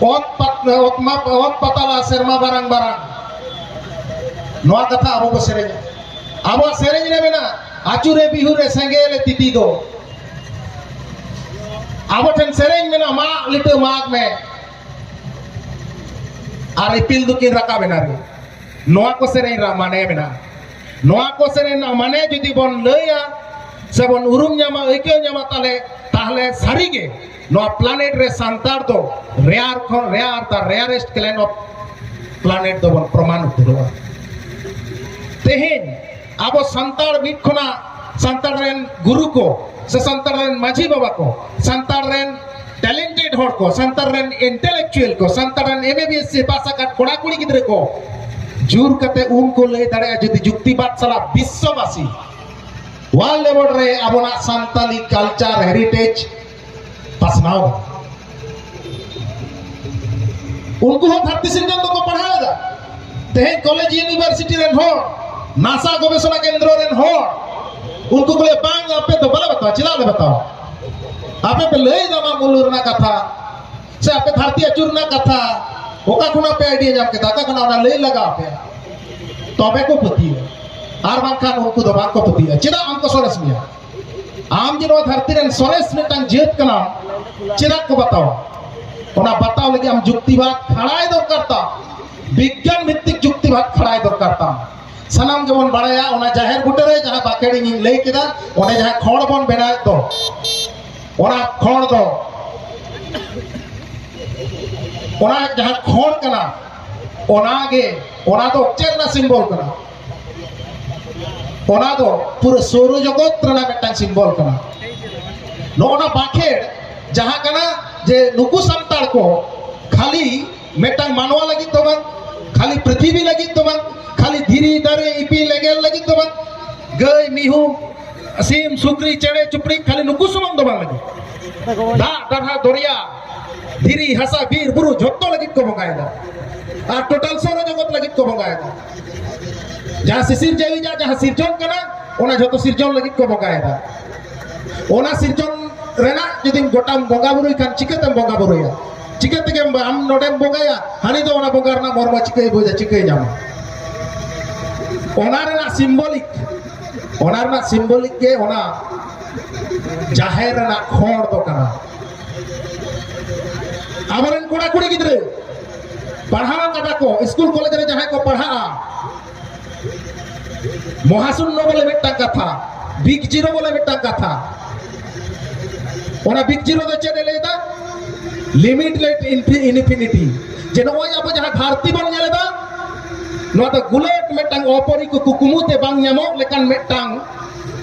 ᱚᱛ ᱯᱟᱛ-, ᱚᱛ ᱢᱟ-, ᱚᱛ ᱯᱟᱛᱟᱞᱟ ᱥᱮᱨᱢᱟ ᱵᱟᱨᱟᱝ ᱵᱟᱨᱟᱝ᱾ ᱱᱚᱣᱟ ᱠᱟᱛᱷᱟ ᱟᱵᱚ ᱵᱚ ᱥᱮᱨᱮᱧᱟ᱾ ᱟᱵᱚᱣᱟᱜ ᱥᱮᱨᱮᱧ ᱨᱮ ᱢᱮᱱᱟᱜᱼᱟ, "ᱟᱹᱪᱩᱨᱮ ᱵᱤᱦᱩᱨᱮ ᱥᱮᱸᱜᱮᱞᱮ ᱛᱤᱛᱤ ᱫᱚ", ᱟᱵᱚ ᱴᱷᱮᱱ ᱥᱮᱨᱮᱧ ᱢᱮᱱᱟᱜᱼᱟ, "ᱢᱟᱜ ᱞᱤᱴᱟᱹ ᱢᱟᱜᱽ ᱢᱮ", ᱟᱨ ᱤᱯᱤᱞ ᱫᱚᱠᱤᱱ ᱨᱟᱠᱟᱵ ᱮᱱᱟ ᱨᱮ᱾ ᱱᱚᱣᱟ ᱠᱚ ᱥᱮᱨᱮᱧ ᱨᱮᱱᱟᱜ ᱢᱟᱱᱮ ᱢᱮᱱᱟᱜᱼᱟ᱾ ᱱᱚᱣᱟ ᱠᱚ ᱥᱮᱨᱮᱧ ᱨᱮᱱᱟᱜ ᱢᱟᱱᱮ ᱡᱩᱫᱤ ᱵᱚᱱ ᱞᱟᱹᱭᱟ ᱥᱮ ᱵᱚᱱ ᱩᱨᱩᱢ ᱧᱟᱢᱟ, ᱟᱹᱭᱠᱟᱹᱣ ᱧᱟᱢᱟ, ᱛᱟᱦᱞᱮ, ᱛᱟᱦᱞᱮ ᱥᱟᱹᱨᱤᱜᱮ ᱱᱚᱣᱟ planet ᱨᱮ ᱥᱟᱱᱛᱟᱲ ᱫᱚ rare ᱠᱷᱚᱱ rare, the rarest clan of planet ᱫᱚᱵᱚᱱ ᱯᱨᱚᱢᱟᱱ ᱩᱛᱟᱹᱨᱚᱜᱼᱟ᱾ ᱛᱮᱦᱮᱧ ᱟᱵᱚ ᱥᱟᱱᱛᱟᱲ ᱢᱤᱫ ᱠᱷᱚᱱᱟᱜ ᱥᱟᱱᱛᱟᱲ ᱨᱮᱱ ᱜᱩᱨᱩ ᱠᱚ ᱥᱮ ᱥᱟᱱᱛᱟᱲ ᱨᱮᱱ ᱢᱟᱹᱡᱷᱤ ᱵᱟᱵᱟ ᱠᱚ, ᱥᱟᱱᱛᱟᱲ ᱨᱮᱱ talented ᱦᱚᱲ ᱠᱚ, ᱥᱟᱱᱛᱟᱲ ᱨᱮᱱ intellectual ᱠᱚ, ᱥᱟᱱᱛᱟᱲ ᱨᱮᱱ M B B S pass ᱟᱠᱟᱫ ᱠᱚᱲᱟ ᱠᱩᱲᱤ ᱜᱤᱫᱽᱨᱟᱹ ᱠᱚ ᱡᱳᱨ ᱠᱟᱛᱮ ᱩᱱᱠᱩ ᱞᱟᱹᱭ ᱫᱟᱲᱮᱭᱟᱜᱼᱟ, ᱡᱩᱫᱤ ᱡᱩᱠᱛᱤᱵᱟᱫ ᱥᱟᱞᱟᱜ ᱵᱤᱥᱥᱚᱵᱟᱥᱤ world level ᱨᱮ ᱟᱵᱚᱱᱟᱜ ᱥᱟᱱᱛᱟᱞᱤ culture heritage ᱯᱟᱥᱱᱟᱣ᱾ ᱩᱱᱠᱩ ᱦᱚᱸ ᱫᱷᱟᱹᱨᱛᱤ ᱥᱤᱨᱡᱚᱱ ᱫᱚᱠᱚ ᱯᱟᱲᱦᱟᱣ ᱮᱫᱟ᱾ ᱛᱮᱦᱮᱧ ᱠᱚᱞᱮᱡᱽ ᱤᱭᱩᱱᱤᱵᱷᱟᱨᱥᱤᱴᱤ ᱨᱮᱱ ᱦᱚᱲ, NASA ᱜᱚᱵᱮᱥᱚᱱᱟ ᱠᱮᱱᱫᱨᱚ ᱨᱮᱱ ᱦᱚᱲ, ᱩᱱᱠᱩ ᱠᱚ ᱞᱟᱹᱭᱟ, "ᱵᱟᱝ, ᱟᱯᱮ ᱫᱚ ᱵᱟᱞᱮ ᱵᱟᱛᱟᱣᱟ, ᱪᱮᱫᱟᱜ ᱞᱮ ᱵᱟᱛᱟᱣᱟ? ᱟᱯᱮ ᱯᱮ ᱞᱟᱹᱭ ᱮᱫᱟ ᱢᱟᱜ ᱢᱩᱞᱩᱜ ᱨᱮᱱᱟᱜ ᱠᱟᱛᱷᱟ, ᱥᱮ ᱟᱯᱮ ᱫᱷᱟᱹᱨᱛᱤ ᱟᱹᱪᱩᱨ ᱨᱮᱱᱟᱜ ᱠᱟᱛᱷᱟ, ᱚᱠᱟ ᱠᱷᱚᱱᱟᱜ ᱯᱮ idea ᱧᱟᱢ ᱠᱮᱫᱟ? ᱚᱠᱟ ᱠᱷᱚᱱᱟᱜ ᱚᱱᱟ ᱞᱟᱹᱭ ᱞᱟᱜᱟᱣ ᱯᱮᱭᱟ?" ᱛᱚᱵᱮ ᱠᱚ ᱯᱟᱹᱛᱭᱟᱹᱣᱟ, ᱟᱨ ᱵᱟᱝᱠᱷᱟᱱ ᱩᱱᱠᱩ ᱫᱚ ᱵᱟᱝ ᱠᱚ ᱯᱟᱹᱛᱭᱟᱹᱜᱼᱟ᱾ ᱪᱮᱫᱟᱜ ᱟᱢ ᱠᱚ ᱥᱚᱨᱮᱥ ᱢᱮᱭᱟ? ᱟᱢ ᱡᱮ ᱱᱚᱣᱟ ᱫᱷᱟᱹᱨᱛᱤ ᱨᱮᱱ ᱥᱚᱨᱮᱥ ᱢᱤᱫᱴᱟᱝ ᱡᱟᱹᱛ ᱠᱟᱱᱟᱢ, ᱪᱮᱫᱟᱜ ᱠᱚ ᱵᱟᱛᱟᱣᱟ? ᱚᱱᱟ ᱵᱟᱛᱟᱣ ᱞᱟᱹᱜᱤᱫ ᱟᱢ ᱡᱩᱠᱛᱤᱵᱟᱫ ᱠᱷᱟᱲᱟᱭ ᱫᱚᱨᱠᱟᱨ ᱛᱟᱢ, ᱵᱤᱜᱽᱜᱟᱱ ᱵᱷᱤᱛᱛᱤᱠ ᱡᱩᱠᱛᱤᱵᱟᱫ ᱠᱷᱟᱲᱟᱭ ᱫᱚᱨᱠᱟᱨ ᱛᱟᱢ᱾ ᱥᱟᱱᱟᱢ ᱜᱮᱵᱚᱱ ᱵᱟᱲᱟᱭᱟ, ᱚᱱᱟ ᱡᱟᱦᱮᱨ ᱵᱩᱴᱟᱹᱨᱮ ᱡᱟᱦᱟᱸ ᱵᱟᱠᱷᱮᱲ ᱤᱧᱤᱧ ᱞᱟᱹᱭ ᱠᱮᱫᱟ, ᱚᱸᱰᱮ ᱡᱟᱦᱟᱸ ᱠᱷᱚᱲ ᱵᱚᱱ ᱵᱮᱱᱟᱣᱮᱫ ᱫᱚ, ᱚᱱᱟ ᱠᱷᱚᱲ ᱫᱚ, ᱚᱱᱟ ᱡᱟᱦᱟᱸ ᱠᱷᱚᱲ ᱠᱟᱱᱟ, ᱚᱱᱟᱜᱮ, ᱚᱱᱟ ᱫᱚ ᱪᱮᱫ ᱨᱮᱱᱟᱜ ᱥᱤᱢᱵᱚᱞ ᱠᱟᱱᱟ? ᱚᱱᱟ ᱫᱚ ᱯᱩᱨᱟᱹ ᱥᱳᱨᱚ ᱡᱚᱜᱚᱛ ᱨᱮᱱᱟᱜ ᱢᱤᱫᱴᱟᱝ ᱥᱤᱢᱵᱚᱞ ᱠᱟᱱᱟ᱾ ᱱᱚᱜᱼᱚ ᱱᱟ ᱵᱟᱠᱷᱮᱲ ᱡᱟᱦᱟᱸ ᱠᱟᱱᱟ, ᱡᱮ ᱱᱩᱠᱩ ᱥᱟᱱᱛᱟᱲ ᱠᱚ ᱠᱷᱟᱹᱞᱤ ᱢᱤᱫᱴᱟᱝ ᱢᱟᱱᱣᱟ ᱞᱟᱹᱜᱤᱫ ᱫᱚ ᱵᱟᱝ, ᱠᱷᱟᱹᱞᱤ ᱯᱨᱤᱛᱷᱤᱵᱤ ᱞᱟᱹᱜᱤᱫ ᱫᱚ ᱵᱟᱝ, ᱠᱷᱟᱹᱞᱤ ᱫᱷᱤᱨᱤ, ᱫᱟᱨᱮ, ᱤᱯᱤᱞ, ᱮᱸᱜᱮᱞ ᱞᱟᱹᱜᱤᱫ ᱫᱚ ᱵᱟᱝ, ᱜᱟᱹᱭ, ᱢᱤᱦᱩ, ᱥᱤᱢ, ᱥᱩᱠᱨᱤ, ᱪᱮᱬᱮ, ᱪᱩᱯᱲᱤ, ᱠᱷᱟᱹᱞᱤ ᱱᱩᱠᱩ ᱥᱩᱢᱩᱝ ᱫᱚ ᱵᱟᱝ ᱞᱟᱹᱜᱤᱫ᱾ ᱫᱟᱜ, ᱫᱟᱨᱦᱟ, ᱫᱚᱨᱭᱟ, ᱫᱷᱤᱨᱤ, ᱦᱟᱥᱟ, ᱵᱤᱨ, ᱵᱩᱨᱩ ᱡᱷᱚᱛᱚ ᱞᱟᱹᱜᱤᱫ ᱠᱚ ᱵᱚᱸᱜᱟᱭᱮᱫᱟ᱾ ᱟᱨ ᱴᱳᱴᱟᱞ ᱥᱳᱨᱚ ᱡᱚᱜᱚᱛ ᱞᱟᱹᱜᱤᱫ ᱠᱚ ᱵᱚᱸᱜᱟᱭᱮᱫᱟ᱾ ᱡᱟᱦᱟᱸ ᱥᱤᱥᱤᱨ ᱡᱟᱹᱣᱤᱡᱟᱜ ᱡᱟᱦᱟᱸ ᱥᱤᱨᱡᱚᱱ ᱠᱟᱱᱟ, ᱚᱱᱟ ᱡᱷᱚᱛᱚ ᱥᱤᱨᱡᱚᱱ ᱞᱟᱹᱜᱤᱫ ᱠᱚ ᱵᱚᱸᱜᱟᱭᱮᱫᱟ᱾ ᱚᱱᱟ ᱥᱤᱨᱡᱚᱱ ᱨᱮᱱᱟᱜ ᱡᱩᱫᱤᱢ ᱜᱚᱴᱟᱢ ᱵᱚᱸᱜᱟ ᱵᱩᱨᱩᱭ ᱠᱷᱟᱱ, ᱪᱤᱠᱟᱹᱛᱮᱢ ᱵᱚᱸᱜᱟ ᱵᱩᱨᱩᱭᱟ? ᱪᱤᱠᱟᱹ ᱛᱮᱜᱮᱢ, ᱟᱢ ᱱᱚᱰᱮᱢ ᱵᱚᱸᱜᱟᱭᱟ, ᱦᱟᱹᱱᱤ ᱫᱚ ᱚᱱᱟ ᱵᱚᱸᱜᱟ ᱨᱮᱱᱟᱜ ᱢᱚᱨᱢᱚ ᱪᱤᱠᱟᱹᱭ ᱵᱩᱡᱟ, ᱪᱤᱠᱟᱹᱭ ᱧᱟᱢᱟ? ᱚᱱᱟ ᱨᱮᱱᱟᱜ ᱥᱤᱢᱵᱚᱞᱤᱠ, ᱚᱱᱟ ᱨᱮᱱᱟᱜ ᱥᱤᱢᱵᱚᱞᱤᱠ ᱜᱮ ᱚᱱᱟ ᱡᱟᱦᱮᱨ ᱨᱮᱱᱟᱜ ᱠᱷᱚᱲ ᱫᱚ ᱠᱟᱱᱟ᱾ ᱟᱵᱚᱨᱮᱱ ᱠᱚᱲᱟ ᱠᱩᱲᱤ ᱜᱤᱫᱽᱨᱟᱹ ᱯᱟᱲᱦᱟᱣ ᱠᱟᱫᱟ ᱠᱚ, ᱥᱠᱩᱞ ᱠᱚᱞᱮᱡᱽ ᱨᱮ ᱡᱟᱦᱟᱸᱭ ᱠᱚ ᱯᱟᱲᱦᱟᱜᱼᱟ, ᱢᱚᱦᱟᱥᱩᱱᱱᱚ ᱵᱚᱞᱮ ᱢᱤᱫᱴᱟᱝ ᱠᱟᱛᱷᱟ, ᱵᱤᱜᱽ ᱡᱤᱨᱳ ᱵᱚᱞᱮ ᱢᱤᱫᱴᱟᱝ ᱠᱟᱛᱷᱟ᱾ ᱚᱱᱟ ᱵᱤᱜᱽ ᱡᱤᱨᱳ ᱫᱚ ᱪᱮᱫ ᱮ ᱞᱟᱹᱭᱫᱟ? ᱞᱤᱢᱤᱴᱞᱮᱥ ᱤᱱᱯᱷᱤᱱᱤᱴᱤ᱾ ᱡᱮ ᱱᱚᱜᱼᱚᱭ ᱟᱵᱚ ᱡᱟᱦᱟᱸ ᱫᱷᱟᱹᱨᱛᱤ ᱵᱚᱱ ᱧᱮᱞ ᱮᱫᱟ, ᱱᱚᱣᱟ ᱫᱚ ᱜᱩᱞᱟᱹᱴ ᱢᱤᱫᱴᱟᱝ ᱚᱯᱚᱨᱤᱠ ᱠᱩᱠᱢᱩ ᱛᱮ ᱵᱟᱝ ᱧᱟᱢᱚᱜ ᱞᱮᱠᱟᱱ ᱢᱤᱫᱴᱟᱝ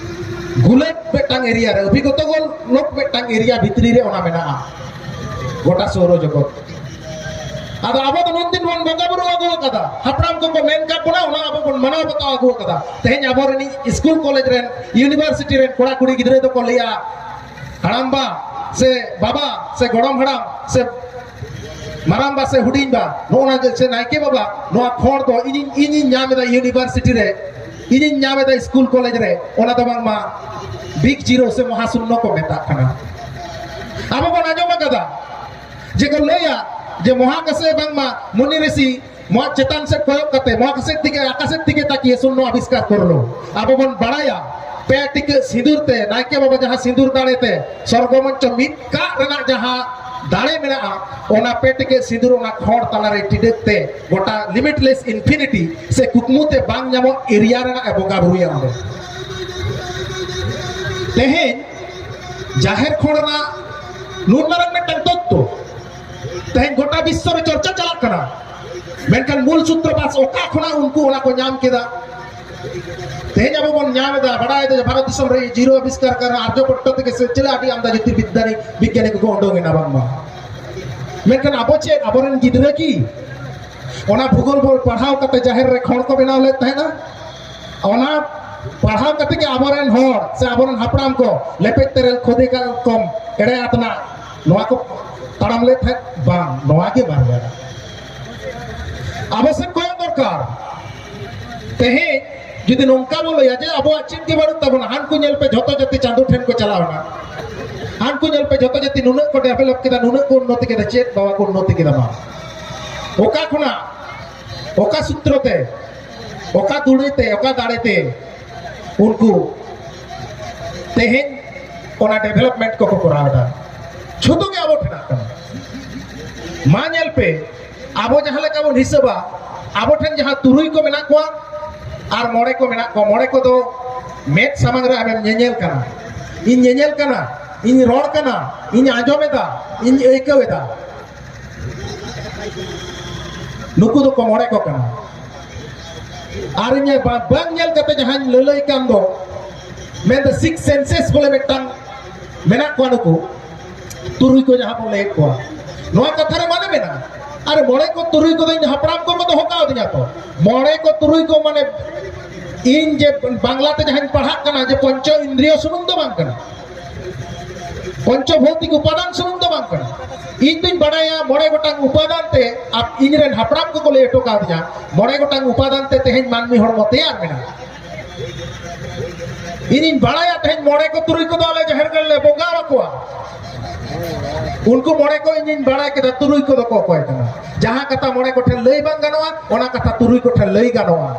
ᱜᱩᱞᱟᱹᱴ ᱢᱤᱫᱴᱟᱝ ᱮᱨᱤᱭᱟ ᱨᱮ, ᱚᱵᱷᱤᱜᱚᱛᱚ ᱜᱚᱞᱚᱠ ᱢᱤᱫᱴᱟᱝ ᱮᱨᱤᱭᱟ ᱵᱷᱤᱛᱨᱤ ᱨᱮ ᱚᱱᱟ ᱢᱮᱱᱟᱜᱼᱟ, ᱜᱚᱴᱟ ᱥᱳᱨᱚ ᱡᱚᱜᱚᱛ᱾ ᱟᱫᱚ ᱟᱵᱚ ᱫᱚ ᱱᱩᱱᱫᱤᱱ ᱵᱚᱱ ᱵᱚᱸᱜᱟ ᱵᱩᱨᱩ ᱟᱹᱜᱩ ᱟᱠᱟᱫᱟ, ᱦᱟᱯᱲᱟᱢ ᱠᱚᱠᱚ ᱢᱮᱱ ᱠᱟᱫ ᱵᱚᱱᱟ, ᱚᱱᱟ ᱟᱵᱚ ᱵᱚᱱ ᱢᱟᱱᱟᱣ ᱵᱟᱛᱟᱣ ᱟᱹᱜᱩ ᱟᱠᱟᱫᱟ᱾ ᱛᱮᱦᱮᱧ ᱟᱵᱚᱨᱮᱱ ᱥᱠᱩᱞ ᱠᱚᱞᱮᱡᱽ ᱨᱮᱱ, ᱤᱭᱩᱱᱤᱵᱷᱟᱨᱥᱤᱴᱤ ᱨᱮᱱ ᱠᱚᱲᱟ ᱠᱩᱲᱤ ᱜᱤᱫᱽᱨᱟᱹ ᱫᱚᱠᱚ ᱞᱟᱹᱭᱟ, ᱦᱟᱲᱟᱢᱵᱟ ᱥᱮ ᱵᱟᱵᱟ ᱥᱮ ᱜᱚᱲᱚᱢ ᱦᱟᱲᱟᱢ ᱥᱮ ᱢᱟᱨᱟᱝᱵᱟ ᱥᱮ ᱦᱩᱰᱤᱧᱵᱟ, ᱱᱚᱜᱼᱚ ᱱᱟ ᱡᱮ, ᱥᱮ ᱱᱟᱭᱠᱮ ᱵᱟᱵᱟ, ᱱᱚᱣᱟ ᱠᱷᱚᱲ ᱫᱚ ᱤᱧᱤᱧ, ᱤᱧᱤᱧ ᱧᱟᱢ ᱮᱫᱟ ᱤᱭᱩᱱᱤᱵᱷᱟᱨᱥᱤᱴᱤ ᱨᱮ, ᱤᱧᱤᱧ ᱧᱟᱢ ᱮᱫᱟ ᱥᱠᱩᱞ ᱠᱚᱞᱮᱡᱽ ᱨᱮ, ᱚᱱᱟ ᱫᱚ ᱵᱟᱝᱢᱟ ᱵᱤᱜᱽ ᱡᱤᱨᱳ ᱥᱮ ᱢᱚᱦᱟᱥᱩᱱᱱᱚ ᱠᱚ ᱢᱮᱛᱟᱜ ᱠᱟᱱᱟ᱾ ᱟᱵᱚ ᱵᱚᱱ ᱟᱸᱡᱚᱢ ᱟᱠᱟᱫᱟ ᱡᱮ ᱠᱚ ᱞᱟᱹᱭᱟ ᱡᱮ ᱢᱚᱦᱟᱠᱟᱥᱮ ᱵᱟᱝᱢᱟ ᱢᱩᱱᱤ ᱨᱤᱥᱤ ᱢᱚᱦᱟ ᱪᱮᱛᱟᱱ ᱥᱮᱫ ᱠᱚᱭᱚᱜ ᱠᱟᱛᱮ, ᱢᱚᱦᱟᱠᱟᱥᱮ ᱫᱤᱠᱮ, ᱟᱠᱟᱥᱮ ᱫᱤᱠᱮ ᱛᱟᱠᱤᱭᱮ ᱥᱩᱱᱱᱚ ᱟᱵᱤᱥᱠᱟᱨ ᱠᱚᱨᱞᱚ᱾ ᱟᱵᱚ ᱵᱚᱱ ᱵᱟᱲᱟᱭᱟ ᱯᱮ ᱴᱤᱠᱟᱹᱜ ᱥᱤᱸᱫᱩᱨ ᱛᱮ ᱱᱟᱭᱠᱮ ᱵᱟᱵᱟ ᱡᱟᱦᱟᱸ ᱥᱤᱸᱫᱩᱨ ᱫᱟᱲᱮ ᱛᱮ ᱥᱚᱨᱜᱚ ᱢᱚᱧᱪᱚ ᱢᱤᱫ ᱠᱟᱜ ᱨᱮᱱᱟᱜ ᱡᱟᱦᱟᱸ ᱫᱟᱲᱮ ᱢᱮᱱᱟᱜᱼᱟ, ᱚᱱᱟ ᱯᱮ ᱴᱤᱠᱟᱹᱜ ᱥᱤᱸᱫᱩᱨ ᱚᱱᱟ ᱠᱷᱚᱲ ᱛᱟᱞᱟᱨᱮ ᱴᱤᱰᱟᱹᱜ ᱛᱮ ᱜᱚᱴᱟ limitless infinity ᱥᱮ ᱠᱩᱠᱢᱩ ᱛᱮ ᱵᱟᱝ ᱧᱟᱢᱚᱜ area ᱨᱮᱱᱟᱜ ᱮ ᱵᱚᱸᱜᱟ ᱵᱩᱨᱩᱭᱟ ᱚᱸᱰᱮ᱾ ᱛᱮᱦᱮᱧ ᱡᱟᱦᱮᱨ ᱠᱷᱚᱲ ᱨᱮᱱᱟᱜ ᱱᱩᱱ ᱢᱟᱨᱟᱝ ᱢᱤᱫᱴᱟᱝ ᱛᱚᱛᱛᱚ ᱛᱮᱦᱮᱧ ᱜᱚᱴᱟ ᱵᱤᱥᱥᱚ ᱨᱮ ᱪᱚᱨᱪᱟ ᱪᱟᱞᱟᱜ ᱠᱟᱱᱟ, ᱢᱮᱱᱠᱷᱟᱱ ᱢᱩᱞ ᱥᱩᱛᱨᱚ ᱵᱟᱥ ᱚᱠᱟ ᱠᱷᱚᱱᱟᱜ ᱩᱱᱠᱩ ᱚᱱᱟ ᱠᱚ ᱧᱟᱢ ᱠᱮᱫᱟ? ᱛᱮᱦᱮᱧ ᱟᱵᱚ ᱵᱚᱱ ᱧᱟᱢ ᱮᱫᱟ, ᱵᱟᱲᱟᱭ ᱮᱫᱟ ᱡᱮ ᱵᱷᱟᱨᱚᱛ ᱫᱤᱥᱚᱢ ᱨᱮ ᱡᱤᱨᱳ ᱟᱵᱤᱥᱠᱟᱨ ᱠᱟᱱᱟ, ᱟᱨᱡᱚ ᱵᱷᱚᱴᱴᱚ ᱛᱮᱜᱮ ᱥᱮ ᱪᱮᱫ ᱟᱹᱰᱤ ᱟᱢᱫᱟ ᱡᱳᱛᱤᱨᱵᱤᱫᱽᱫᱟᱹᱱᱤ ᱵᱤᱜᱽᱜᱟᱱᱤ ᱠᱚᱠᱚ ᱩᱰᱩᱝ ᱮᱱᱟ ᱵᱟᱝᱢᱟ᱾ ᱢᱮᱱᱠᱷᱟᱱ ᱟᱵᱚ ᱪᱮᱫ ᱟᱵᱚᱨᱮᱱ ᱜᱤᱫᱽᱨᱟᱹ ᱠᱤ ᱚᱱᱟ ᱵᱷᱩᱜᱳᱞ ᱵᱚᱱ ᱯᱟᱲᱦᱟᱣ ᱠᱟᱛᱮ ᱡᱟᱦᱮᱨ ᱨᱮ ᱠᱷᱚᱲ ᱠᱚ ᱵᱮᱱᱟᱣ ᱞᱮᱫ ᱛᱟᱦᱮᱱᱟ? ᱚᱱᱟ ᱯᱟᱲᱦᱟᱣ ᱠᱟᱛᱮ ᱜᱮ ᱟᱵᱚᱨᱮᱱ ᱦᱚᱲ ᱥᱮ ᱟᱵᱚᱨᱮᱱ ᱦᱟᱯᱲᱟᱢ ᱠᱚ ᱞᱮᱯᱮᱡ ᱛᱮᱨᱮᱞ ᱠᱷᱚᱫᱮ ᱠᱟᱛᱠᱚᱢ ᱮᱲᱮ ᱟᱛᱱᱟᱜ ᱱᱚᱣᱟ ᱠᱚ ᱛᱟᱲᱟᱢ ᱞᱮᱫ ᱛᱟᱦᱮᱸᱫ? ᱵᱟᱝ, ᱱᱚᱣᱟ ᱜᱮ ᱵᱟᱨᱭᱟ᱾ ᱟᱵᱚ ᱥᱮᱫ ᱠᱚᱭᱚᱜ ᱫᱚᱨᱠᱟᱨ᱾ ᱛᱮᱦᱮᱧ ᱡᱩᱫᱤ ᱱᱚᱝᱠᱟ ᱵᱚᱱ ᱞᱟᱹᱭᱟ ᱡᱮ ᱟᱵᱚᱣᱟᱜ ᱪᱮᱫ ᱜᱮ ᱵᱟᱹᱱᱩᱜ ᱛᱟᱵᱚᱱᱟ, ᱦᱟᱱᱠᱩ ᱧᱮᱞ ᱯᱮ ᱡᱷᱚᱛᱚ ᱡᱟᱹᱛᱤ ᱪᱟᱸᱫᱚ ᱴᱷᱮᱱ ᱠᱚ ᱪᱟᱞᱟᱣ ᱮᱱᱟ, ᱦᱟᱱᱠᱩ ᱧᱮᱞ ᱯᱮ ᱡᱷᱚᱛᱚ ᱡᱟᱹᱛᱤ ᱱᱩᱱᱟᱹᱜ ᱠᱚ ᱰᱮᱵᱷᱮᱞᱚᱯ ᱠᱮᱫᱟ, ᱱᱩᱱᱟᱹᱜ ᱠᱚ ᱩᱱᱱᱚᱛᱤ ᱠᱮᱫᱟ, ᱪᱮᱫ ᱵᱟᱵᱟ ᱠᱚ ᱩᱱᱱᱚᱛᱤ ᱠᱮᱫᱟ? ᱢᱟ ᱚᱠᱟ ᱠᱷᱚᱱᱟᱜ, ᱚᱠᱟ ᱥᱩᱛᱨᱚ ᱛᱮ, ᱚᱠᱟ ᱫᱩᱲᱟᱹ ᱛᱮ, ᱚᱠᱟ ᱫᱟᱲᱮ ᱛᱮ ᱩᱱᱠᱩ ᱛᱮᱦᱮᱧ ᱚᱱᱟ ᱰᱮᱵᱷᱮᱞᱚᱯᱢᱮᱱᱴ ᱠᱚᱠᱚ ᱠᱚᱨᱟᱣ ᱮᱫᱟ? ᱡᱷᱚᱛᱚ ᱜᱮ ᱟᱵᱚ ᱴᱷᱮᱱᱟᱜ ᱠᱟᱱᱟ᱾ ᱢᱟ ᱧᱮᱞ ᱯᱮ, ᱟᱵᱚ ᱡᱟᱦᱟᱸ ᱞᱮᱠᱟ ᱵᱚᱱ ᱦᱤᱥᱟᱹᱵᱟ, ᱟᱵᱚ ᱴᱷᱮᱱ ᱡᱟᱦᱟᱸ ᱛᱩᱨᱩᱭ ᱠᱚ ᱢᱮᱱᱟᱜ ᱠᱚᱣᱟ ᱟᱨ ᱢᱚᱬᱮ ᱠᱚ ᱢᱮᱱᱟᱜ ᱠᱚᱣᱟ, ᱢᱚᱬᱮ ᱠᱚᱫᱚ ᱢᱮᱫ ᱥᱟᱢᱟᱝ ᱨᱮ ᱟᱢᱮᱢ ᱧᱮᱧᱮᱞ ᱠᱟᱱᱟ, ᱤᱧ ᱧᱮᱧᱮᱞ ᱠᱟᱱᱟ, ᱤᱧ ᱨᱚᱲ ᱠᱟᱱᱟ, ᱤᱧ ᱟᱸᱡᱚᱢ ᱮᱫᱟ, ᱤᱧ ᱟᱹᱭᱠᱟᱹᱣ ᱮᱫᱟ᱾ ᱱᱩᱠᱩ ᱫᱚᱠᱚ ᱢᱚᱬᱮ ᱠᱚ ᱠᱟᱱᱟ᱾ ᱟᱨ ᱤᱧ ᱵᱟ-, ᱵᱟᱝ ᱧᱮᱞ ᱠᱟᱛᱮ ᱡᱟᱦᱟᱸᱧ ᱞᱟᱹᱞᱟᱹᱭ ᱠᱟᱱ ᱫᱚ, ᱢᱮᱱᱫᱚ ᱥᱤᱠᱥ ᱥᱮᱱᱥᱮᱥ ᱵᱚᱞᱮ ᱢᱤᱫᱴᱟᱝ ᱢᱮᱱᱟᱜ ᱠᱚᱣᱟ ᱱᱩᱠᱩ ᱛᱩᱨᱩᱭ ᱠᱚ ᱡᱟᱦᱟᱸ ᱵᱚᱱ ᱞᱟᱹᱭᱮᱫ ᱠᱚᱣᱟ᱾ ᱱᱚᱣᱟ ᱠᱟᱛᱷᱟ ᱨᱮ ᱢᱟᱱᱮ ᱢᱮᱱᱟᱜᱼᱟ᱾ ᱟᱨ ᱢᱚᱬᱮ ᱠᱚ ᱛᱩᱨᱩᱭ ᱠᱚᱫᱚ ᱤᱧ ᱦᱟᱯᱲᱟᱢ ᱠᱚᱠᱚ ᱫᱚᱦᱚ ᱠᱟᱣᱫᱤᱧᱟ ᱛᱚ᱾ ᱢᱚᱬᱮ ᱠᱚ ᱛᱩᱨᱩᱭ ᱠᱚ ᱢᱟᱱᱮ ᱤᱧ ᱡᱮ ᱵᱟᱝᱞᱟ ᱛᱮ ᱡᱟᱦᱟᱸᱧ ᱯᱟᱲᱦᱟᱜ ᱠᱟᱱᱟ ᱡᱮ ᱯᱚᱧᱪᱚ ᱤᱱᱫᱨᱤᱭᱚ ᱥᱩᱢᱩᱝ ᱫᱚ ᱵᱟᱝ ᱠᱟᱱᱟ, ᱯᱚᱧᱪᱚ ᱵᱷᱳᱣᱛᱤᱠ ᱩᱯᱟᱫᱟᱱ ᱥᱩᱢᱩᱝ ᱫᱚ ᱵᱟᱝ ᱠᱟᱱᱟ᱾ ᱤᱧ ᱫᱩᱧ ᱵᱟᱲᱟᱭᱟ ᱢᱚᱬᱮ ᱜᱚᱴᱟᱝ ᱩᱯᱟᱫᱟᱱ ᱛᱮ ᱟᱯ-, ᱤᱧ ᱨᱮᱱ ᱦᱟᱯᱲᱟᱢ ᱠᱚᱠᱚ ᱞᱟᱹᱭ ᱦᱚᱴᱚ ᱠᱟᱣᱫᱤᱧᱟ, ᱢᱚᱬᱮ ᱜᱚᱴᱟᱝ ᱩᱯᱟᱫᱟᱱ ᱛᱮ ᱛᱮᱦᱮᱧ ᱢᱟᱹᱱᱢᱤ ᱦᱚᱲᱢᱚ ᱛᱮᱭᱟᱨ ᱢᱮᱱᱟᱜᱼᱟ᱾ ᱤᱧᱤᱧ ᱵᱟᱲᱟᱭᱟ ᱛᱮᱦᱮᱧ ᱢᱚᱬᱮ ᱠᱚ ᱛᱩᱨᱩᱭ ᱠᱚᱫᱚ ᱟᱞᱮ ᱡᱟᱦᱮᱨ ᱜᱟᱲ ᱞᱮ ᱵᱚᱸᱜᱟ ᱟᱠᱚᱣᱟ᱾ ᱩᱱᱠᱩ ᱢᱚᱬᱮ ᱠᱚ ᱤᱧᱤᱧ ᱵᱟᱲᱟᱭ ᱠᱮᱫᱟ, ᱛᱩᱨᱩᱭ ᱠᱚᱫᱚ ᱠᱚ ᱚᱠᱚᱭ ᱠᱟᱱᱟ? ᱡᱟᱦᱟᱸ ᱠᱟᱛᱷᱟ ᱢᱚᱬᱮ ᱠᱚᱴᱷᱮᱱ ᱞᱟᱹᱭ ᱵᱟᱝ ᱜᱟᱱᱚᱜᱼᱟ, ᱚᱱᱟ ᱠᱟᱛᱷᱟ ᱛᱩᱨᱩᱭ ᱠᱚᱴᱷᱮᱱ ᱞᱟᱹᱭ ᱜᱟᱱᱚᱜᱼᱟ᱾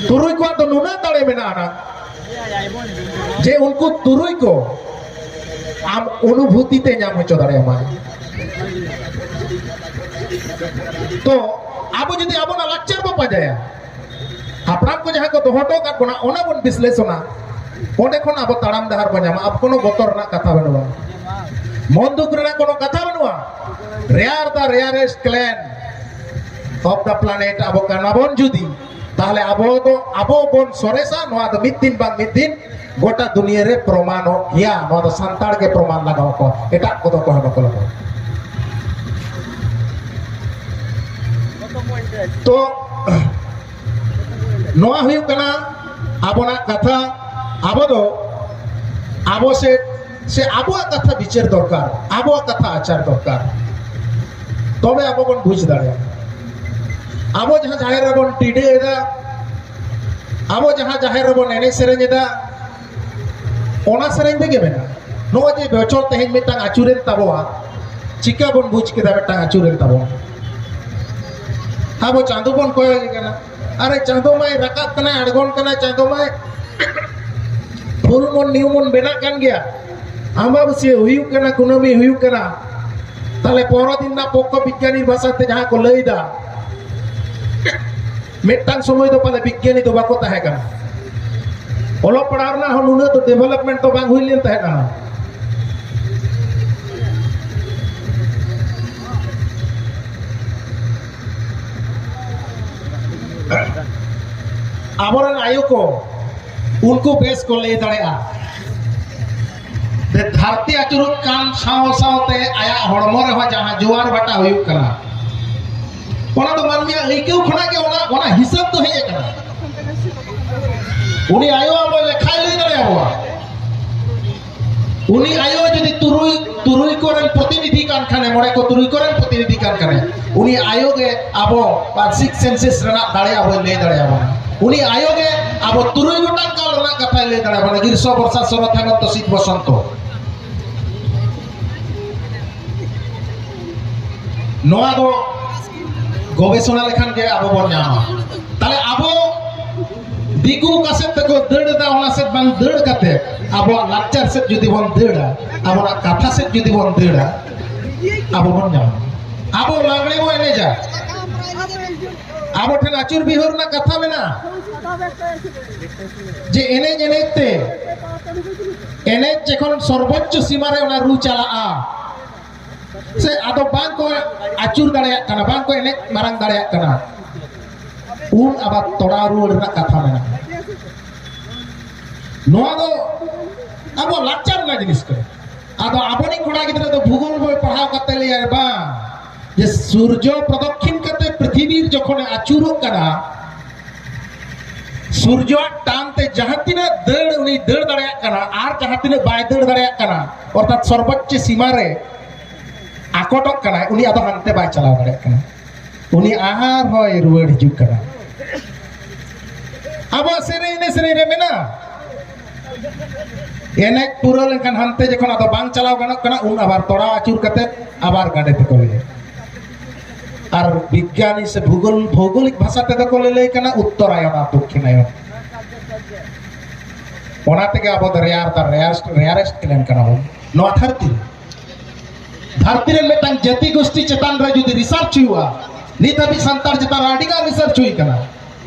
ᱛᱩᱨᱩᱭ ᱠᱚᱣᱟᱜ ᱫᱚ ᱱᱩᱱᱟᱹᱜ ᱫᱟᱲᱮ ᱢᱮᱱᱟᱜᱼᱟ ᱱᱟ, ᱡᱮ ᱩᱱᱠᱩ ᱛᱩᱨᱩᱭ ᱠᱚ ᱟᱢ ᱚᱱᱩᱵᱷᱩᱛᱤ ᱛᱮ ᱧᱟᱢ ᱦᱚᱪᱚ ᱫᱟᱲᱮᱭᱟᱢᱟᱭ᱾ ᱛᱚ ᱟᱵᱚ ᱡᱩᱫᱤ ᱟᱵᱚᱱᱟᱜ ᱞᱟᱠᱪᱟᱨ ᱵᱚ ᱯᱟᱸᱡᱟᱭᱟ, ᱦᱟᱯᱲᱟᱢ ᱠᱚ ᱡᱟᱦᱟᱸ ᱠᱚ ᱫᱚᱦᱚ ᱦᱚᱴᱚ ᱟᱠᱟᱫ ᱵᱚᱱᱟ, ᱚᱱᱟ ᱵᱚᱱ ᱵᱤᱥᱞᱮᱥᱚᱱᱟ, ᱚᱸᱰᱮ ᱠᱷᱚᱱ ᱟᱵᱚ ᱛᱟᱲᱟᱢ ᱰᱟᱦᱟᱨ ᱵᱚᱱ ᱧᱟᱢᱟ᱾ ᱟᱵᱚ ᱠᱳᱱᱳ ᱵᱚᱛᱚᱨ ᱨᱮᱱᱟᱜ ᱠᱟᱛᱷᱟ ᱵᱟᱹᱱᱩᱜᱼᱟ, ᱢᱚᱱ ᱫᱩᱠ ᱨᱮᱱᱟᱜ ᱠᱳᱱᱳ ᱠᱟᱛᱷᱟ ᱵᱟᱹᱱᱩᱜᱼᱟ᱾ Rare, the rarest clan of the planet ᱟᱵᱚ ᱠᱟᱱᱟ ᱵᱚᱱ ᱡᱩᱫᱤ, ᱛᱟᱦᱞᱮ ᱟᱵᱚ ᱫᱚ, ᱟᱵᱚ ᱵᱚᱱ ᱥᱚᱨᱮᱥᱟ᱾ ᱱᱚᱣᱟ ᱫᱚ ᱢᱤᱫ ᱫᱤᱱ ᱵᱟᱝ ᱢᱤᱫ ᱫᱤᱱ ᱜᱚᱴᱟ ᱫᱩᱱᱤᱭᱟᱹ ᱨᱮ ᱯᱨᱚᱢᱟᱱᱚᱜ ᱜᱮᱭᱟ᱾ ᱱᱚᱣᱟ ᱫᱚ ᱥᱟᱱᱛᱟᱲ ᱜᱮ ᱯᱨᱚᱢᱟᱱ ᱞᱟᱜᱟᱣ ᱠᱚᱣᱟ, ᱮᱴᱟᱜ ᱠᱚᱫᱚ ᱚᱠᱚᱭ ᱦᱚᱸ ᱵᱟᱠᱚ ᱞᱟᱜᱟᱣᱟ᱾ ᱛᱚ ᱱᱚᱣᱟ ᱦᱩᱭᱩᱜ ᱠᱟᱱᱟ ᱟᱵᱚᱱᱟᱜ ᱠᱟᱛᱷᱟ᱾ ᱟᱵᱚ ᱫᱚ ᱟᱵᱚ ᱥᱮᱫ ᱥᱮ ᱟᱵᱚᱣᱟᱜ ᱠᱟᱛᱷᱟ ᱵᱤᱪᱟᱹᱨ ᱫᱚᱨᱠᱟᱨ, ᱟᱵᱚᱣᱟᱜ ᱠᱟᱛᱷᱟ ᱟᱪᱟᱨ ᱫᱚᱨᱠᱟᱨ, ᱛᱚᱵᱮ ᱟᱵᱚ ᱵᱚᱱ ᱵᱩᱡᱽ ᱫᱟᱲᱮᱭᱟᱜᱼᱟ᱾ ᱟᱵᱚ ᱡᱟᱦᱟᱸ ᱡᱟᱦᱮᱨ ᱨᱮᱵᱚᱱ ᱴᱤᱰᱟᱹ ᱮᱫᱟ, ᱟᱵᱚ ᱡᱟᱦᱟᱸ ᱡᱟᱦᱮᱨ ᱨᱮᱵᱚᱱ ᱮᱱᱮᱡ ᱥᱮᱨᱮᱧ ᱮᱫᱟ, ᱚᱱᱟ ᱥᱮᱨᱮᱧ ᱛᱮᱜᱮ ᱢᱮᱱᱟᱜᱼᱟ᱾ ᱱᱚᱜᱼᱚᱭ ᱡᱮ ᱵᱚᱪᱷᱚᱨ ᱛᱮᱦᱮᱧ ᱢᱤᱫᱴᱟᱝ ᱟᱹᱪᱩᱨᱮᱱ ᱛᱟᱵᱚᱣᱟ, ᱪᱤᱠᱟ ᱵᱚᱱ ᱵᱩᱡᱽ ᱠᱮᱫᱟ ᱢᱤᱫᱴᱟᱝ ᱟᱹᱪᱩᱨᱮᱱ ᱛᱟᱵᱚᱣᱟ? ᱟᱵᱚ ᱪᱟᱸᱫᱚ ᱵᱚᱱ ᱠᱚᱭᱚᱜ ᱮ ᱠᱟᱱᱟ, ᱟᱨᱮ ᱪᱟᱸᱫᱚ ᱢᱟᱭ ᱨᱟᱠᱟᱵ ᱠᱟᱱᱟᱭ, ᱟᱬᱜᱚᱱ ᱠᱟᱱᱟᱭ, ᱪᱟᱸᱫᱚ ᱢᱟᱭ ᱯᱷᱩᱞ ᱢᱩᱱ ᱱᱤᱭᱩ ᱢᱩᱱ ᱵᱮᱱᱟᱜ ᱠᱟᱱ ᱜᱮᱭᱟ, ᱟᱢᱵᱟᱵᱟᱹᱥᱭᱟᱹ ᱦᱩᱭᱩᱜ ᱠᱟᱱᱟ, ᱠᱩᱱᱟᱹᱢᱤ ᱦᱩᱭᱩᱜ ᱠᱟᱱᱟ, ᱛᱟᱦᱞᱮ ᱯᱚᱨᱚ ᱫᱤᱱ ᱨᱮᱱᱟᱜ ᱯᱚᱠᱠᱷᱚ ᱵᱤᱜᱽᱜᱟᱱᱤ ᱵᱷᱟᱥᱟ ᱛᱮ ᱡᱟᱦᱟᱸ ᱠᱚ ᱞᱟᱹᱭ ᱮᱫᱟ, ᱢᱤᱫᱴᱟᱝ ᱥᱚᱢᱚᱭ ᱫᱚ ᱯᱟᱞᱮ ᱵᱤᱜᱽᱜᱟᱱᱤ ᱫᱚ ᱵᱟᱠᱚ ᱛᱟᱦᱮᱸ ᱠᱟᱱᱟ, ᱚᱞᱚᱜ ᱯᱟᱲᱦᱟᱣ ᱨᱮᱱᱟᱜ ᱦᱚᱸ ᱱᱩᱱᱟᱹᱜ ᱫᱚ ᱰᱮᱵᱷᱮᱞᱚᱯᱢᱮᱱᱴ ᱫᱚ ᱵᱟᱝ ᱦᱩᱭ ᱞᱮᱱ ᱛᱟᱦᱮᱸ ᱠᱟᱱᱟ᱾ ᱟᱵᱚᱨᱮᱱ ᱟᱭᱳ ᱠᱚ, ᱩᱱᱠᱩ ᱵᱮᱥ ᱠᱚ ᱞᱟᱹᱭ ᱫᱟᱲᱮᱭᱟᱜᱼᱟ ᱡᱮ ᱫᱷᱟᱹᱨᱛᱤ ᱟᱹᱪᱩᱨᱚᱜ ᱠᱟᱱ ᱥᱟᱶ ᱥᱟᱶᱛᱮ ᱟᱭᱟᱜ ᱦᱚᱲᱢᱚ ᱨᱮᱦᱚᱸ ᱡᱟᱦᱟᱸ ᱡᱳᱣᱟᱨ ᱵᱟᱴᱟ ᱦᱩᱭᱩᱜ ᱠᱟᱱᱟ, ᱚᱱᱟ ᱫᱚ ᱢᱟᱹᱱᱢᱤᱭᱟᱜ ᱟᱹᱭᱠᱟᱹᱣ ᱠᱷᱚᱱᱟᱜ ᱜᱮ ᱚᱱᱟ, ᱚᱱᱟ ᱦᱤᱥᱟᱹᱵ ᱫᱚ ᱦᱮᱡ ᱟᱠᱟᱱᱟ᱾ ᱩᱱᱤ ᱟᱭᱳ ᱟᱵᱚ ᱞᱮᱠᱷᱟᱭ ᱞᱟᱹᱭ ᱫᱟᱲᱮᱭᱟᱵᱚᱱᱟ᱾ ᱩᱱᱤ ᱟᱭᱳ ᱡᱩᱫᱤ ᱛᱩᱨᱩᱭ, ᱛᱩᱨᱩᱭ ᱠᱚᱨᱮᱱ ᱯᱨᱚᱛᱤᱱᱤᱫᱷᱤ ᱠᱟᱱ ᱠᱷᱟᱱᱮ, ᱢᱚᱬᱮ ᱠᱚ ᱛᱩᱨᱩᱭ ᱠᱚᱨᱮᱱ ᱯᱨᱚᱛᱤᱱᱤᱫᱷᱤ ᱠᱟᱱ ᱠᱷᱟᱱᱮ, ᱩᱱᱤ ᱟᱭᱳ ᱜᱮ ᱟᱵᱚ ᱯᱟᱱᱥᱤᱠ ᱥᱮᱱᱥᱮᱥ ᱨᱮᱱᱟᱜ ᱫᱟᱲᱮ ᱟᱵᱚᱭ ᱞᱟᱹᱭ ᱫᱟᱲᱮᱭᱟᱵᱚᱱᱟ᱾ ᱩᱱᱤ ᱟᱭᱳ ᱜᱮ ᱟᱵᱚ ᱛᱩᱨᱩᱭ ᱜᱚᱴᱟᱝ ᱠᱟᱞ ᱨᱮᱱᱟᱜ ᱠᱟᱛᱷᱟᱭ ᱞᱟᱹᱭ ᱫᱟᱲᱮᱭᱟᱵᱚᱱᱟ, ᱜᱨᱤᱥᱚ, ᱵᱚᱨᱥᱟ, ᱥᱚᱨᱚᱛ, ᱦᱮᱢᱚᱱᱛᱚ, ᱥᱤᱛ, ᱵᱚᱥᱚᱱᱛᱚ᱾ ᱱᱚᱣᱟ ᱫᱚ ᱜᱚᱵᱮᱥᱚᱱᱟ ᱞᱮᱠᱷᱟᱱ ᱜᱮ ᱟᱵᱚ ᱵᱚᱱ ᱧᱟᱢᱟ᱾ ᱛᱟᱦᱞᱮ ᱟᱵᱚ ᱫᱤᱠᱩ ᱚᱠᱟ ᱥᱮᱫ ᱛᱮᱠᱚ ᱫᱟᱹᱲ ᱮᱫᱟ, ᱚᱱᱟ ᱥᱮᱫ ᱵᱟᱝ ᱫᱟᱹᱲ ᱠᱟᱛᱮ ᱟᱵᱚᱣᱟᱜ ᱞᱟᱠᱪᱟᱨ ᱥᱮᱫ ᱡᱩᱫᱤ ᱵᱚᱱ ᱫᱟᱹᱲᱟ, ᱟᱵᱚᱱᱟᱜ ᱠᱟᱛᱷᱟ ᱥᱮᱫ ᱡᱩᱫᱤ ᱵᱚᱱ ᱫᱟᱹᱲᱟ, ᱟᱵᱚ ᱵᱚᱱ ᱧᱟᱢᱟ᱾ ᱟᱵᱚ ᱞᱟᱜᱽᱲᱮ ᱵᱚᱱ ᱮᱱᱮᱡᱟ, ᱟᱵᱚ ᱴᱷᱮᱱ ᱟᱹᱪᱩᱨ ᱵᱤᱦᱩᱨ ᱨᱮᱱᱟᱜ ᱠᱟᱛᱷᱟ ᱢᱮᱱᱟᱜᱼᱟ, ᱡᱮ ᱮᱱᱮᱡ ᱮᱱᱮᱡ ᱛᱮ, ᱮᱱᱮᱡ ᱡᱚᱠᱷᱚᱱ ᱥᱚᱨᱵᱚᱪᱪᱚ ᱥᱤᱢᱟ ᱨᱮ ᱚᱱᱟ ᱨᱩ ᱪᱟᱞᱟᱜᱼᱟ, ᱥᱮ ᱟᱫᱚ ᱵᱟᱝ ᱠᱚ ᱟᱹᱪᱩᱨ ᱫᱟᱲᱮᱭᱟᱜ ᱠᱟᱱᱟ, ᱵᱟᱝ ᱠᱚ ᱮᱱᱮᱡ ᱢᱟᱨᱟᱝ ᱫᱟᱲᱮᱭᱟᱜ ᱠᱟᱱᱟ, ᱩᱱ ᱟᱵᱟᱨ ᱛᱚᱲᱟᱣ ᱨᱩᱣᱟᱹᱲ ᱨᱮᱱᱟᱜ ᱠᱟᱛᱷᱟ ᱢᱮᱱᱟᱜᱼᱟ᱾ ᱱᱚᱣᱟ ᱫᱚ ᱟᱵᱚ ᱞᱟᱠᱪᱟᱨ ᱨᱮᱱᱟᱜ ᱡᱤᱱᱤᱥ ᱠᱟᱱᱟ᱾ ᱟᱫᱚ ᱟᱵᱚᱨᱤᱡ ᱠᱚᱲᱟ ᱜᱤᱫᱽᱨᱟᱹ ᱫᱚ ᱵᱷᱩᱜᱳᱞ ᱵᱳᱭ ᱯᱟᱲᱦᱟᱣ ᱠᱟᱛᱮ ᱞᱟᱹᱭᱟᱭ ᱵᱟᱝ, ᱡᱮ ᱥᱩᱨᱡᱚ ᱯᱨᱚᱫᱚᱠᱷᱤᱱ ᱠᱟᱛᱮ ᱯᱨᱤᱛᱷᱤᱵᱤ ᱡᱚᱠᱷᱚᱱᱮ ᱟᱹᱪᱩᱨᱚᱜ ᱠᱟᱱᱟ, ᱥᱩᱨᱡᱚᱣᱟᱜ ᱴᱟᱱ ᱛᱮ ᱡᱟᱦᱟᱸ ᱛᱤᱱᱟᱹᱜ ᱫᱟᱹᱲ ᱩᱱᱤ ᱫᱟᱹᱲ ᱫᱟᱲᱮᱭᱟᱜ ᱠᱟᱱᱟ, ᱟᱨ ᱡᱟᱦᱟᱸ ᱛᱤᱱᱟᱹᱜ ᱵᱟᱭ ᱫᱟᱹᱲ ᱫᱟᱲᱮᱭᱟᱜ ᱠᱟᱱᱟ, ᱚᱨᱛᱷᱟᱛ ᱥᱚᱨᱵᱚᱪᱪᱚ ᱥᱤᱢᱟ ᱨᱮ ᱟᱠᱚᱴᱚᱜ ᱠᱟᱱᱟᱭ, ᱩᱱᱤ ᱟᱫᱚ ᱦᱟᱱᱛᱮ ᱵᱟᱭ ᱪᱟᱞᱟᱣ ᱫᱟᱲᱮᱭᱟᱜ ᱠᱟᱱᱟ, ᱩᱱᱤ ᱟᱨᱦᱚᱸᱭ ᱨᱩᱣᱟᱹᱲ ᱦᱤᱡᱩᱜ ᱠᱟᱱᱟ᱾ ᱟᱵᱚᱣᱟᱜ ᱥᱮᱨᱮᱧ, ᱮᱱᱮᱡ ᱥᱮᱨᱮᱧ ᱨᱮ ᱢᱮᱱᱟᱜᱼᱟ, ᱮᱱᱮᱡ ᱯᱩᱨᱟᱹᱣ ᱞᱮᱱᱠᱷᱟᱱ ᱦᱟᱱᱛᱮ ᱡᱚᱠᱷᱚᱱ ᱟᱫᱚ ᱵᱟᱝ ᱪᱟᱞᱟᱣ ᱜᱟᱱᱚᱜ ᱠᱟᱱᱟ, ᱩᱱ ᱟᱵᱟᱨ ᱛᱚᱲᱟᱣ ᱟᱹᱪᱩᱨ ᱠᱟᱛᱮ ᱟᱵᱟᱨ ᱜᱟᱸᱰᱮ ᱛᱮᱠᱚ ᱞᱟᱹᱭᱟ᱾ ᱟᱨ ᱵᱤᱜᱽᱜᱟᱱᱤ ᱥᱮ ᱵᱷᱩᱜᱳᱞ, ᱵᱷᱳᱜᱳᱞᱤᱠ ᱵᱷᱟᱥᱟ ᱛᱮᱫᱚ ᱠᱚ ᱞᱟᱹᱞᱟᱹᱭ ᱠᱟᱱᱟ ᱩᱛᱛᱚᱨᱟᱭᱚᱱ ᱟᱨ ᱫᱚᱠᱠᱷᱤᱱᱟᱭᱚᱱ᱾ ᱚᱱᱟ ᱛᱮᱜᱮ ᱟᱵᱚ ᱫᱚ ᱨᱮᱭᱟᱨ ᱫᱟ ᱨᱮᱭᱟᱨᱮᱥᱴ, ᱨᱮᱭᱟᱨᱮᱥᱴ ᱠᱞᱮᱱ ᱠᱟᱱᱟ ᱵᱚᱱ ᱱᱚᱣᱟ ᱫᱷᱟᱹᱨᱛᱤ ᱨᱮ᱾ ᱫᱷᱟᱹᱨᱛᱤ ᱨᱮ ᱢᱤᱫᱴᱟᱝ ᱡᱟᱹᱛᱤ ᱜᱳᱥᱴᱤ ᱪᱮᱛᱟᱱ ᱨᱮ ᱡᱩᱫᱤ ᱨᱤᱥᱟᱨᱪ ᱦᱩᱭᱩᱜᱼᱟ, ᱱᱤᱛ ᱦᱟᱹᱵᱤᱡ ᱥᱟᱱᱛᱟᱲ ᱪᱮᱛᱟᱱ ᱨᱮ ᱟᱹᱰᱤ ᱜᱟᱱ ᱨᱤᱥᱟᱨᱪ ᱦᱩᱭ ᱠᱟᱱᱟ,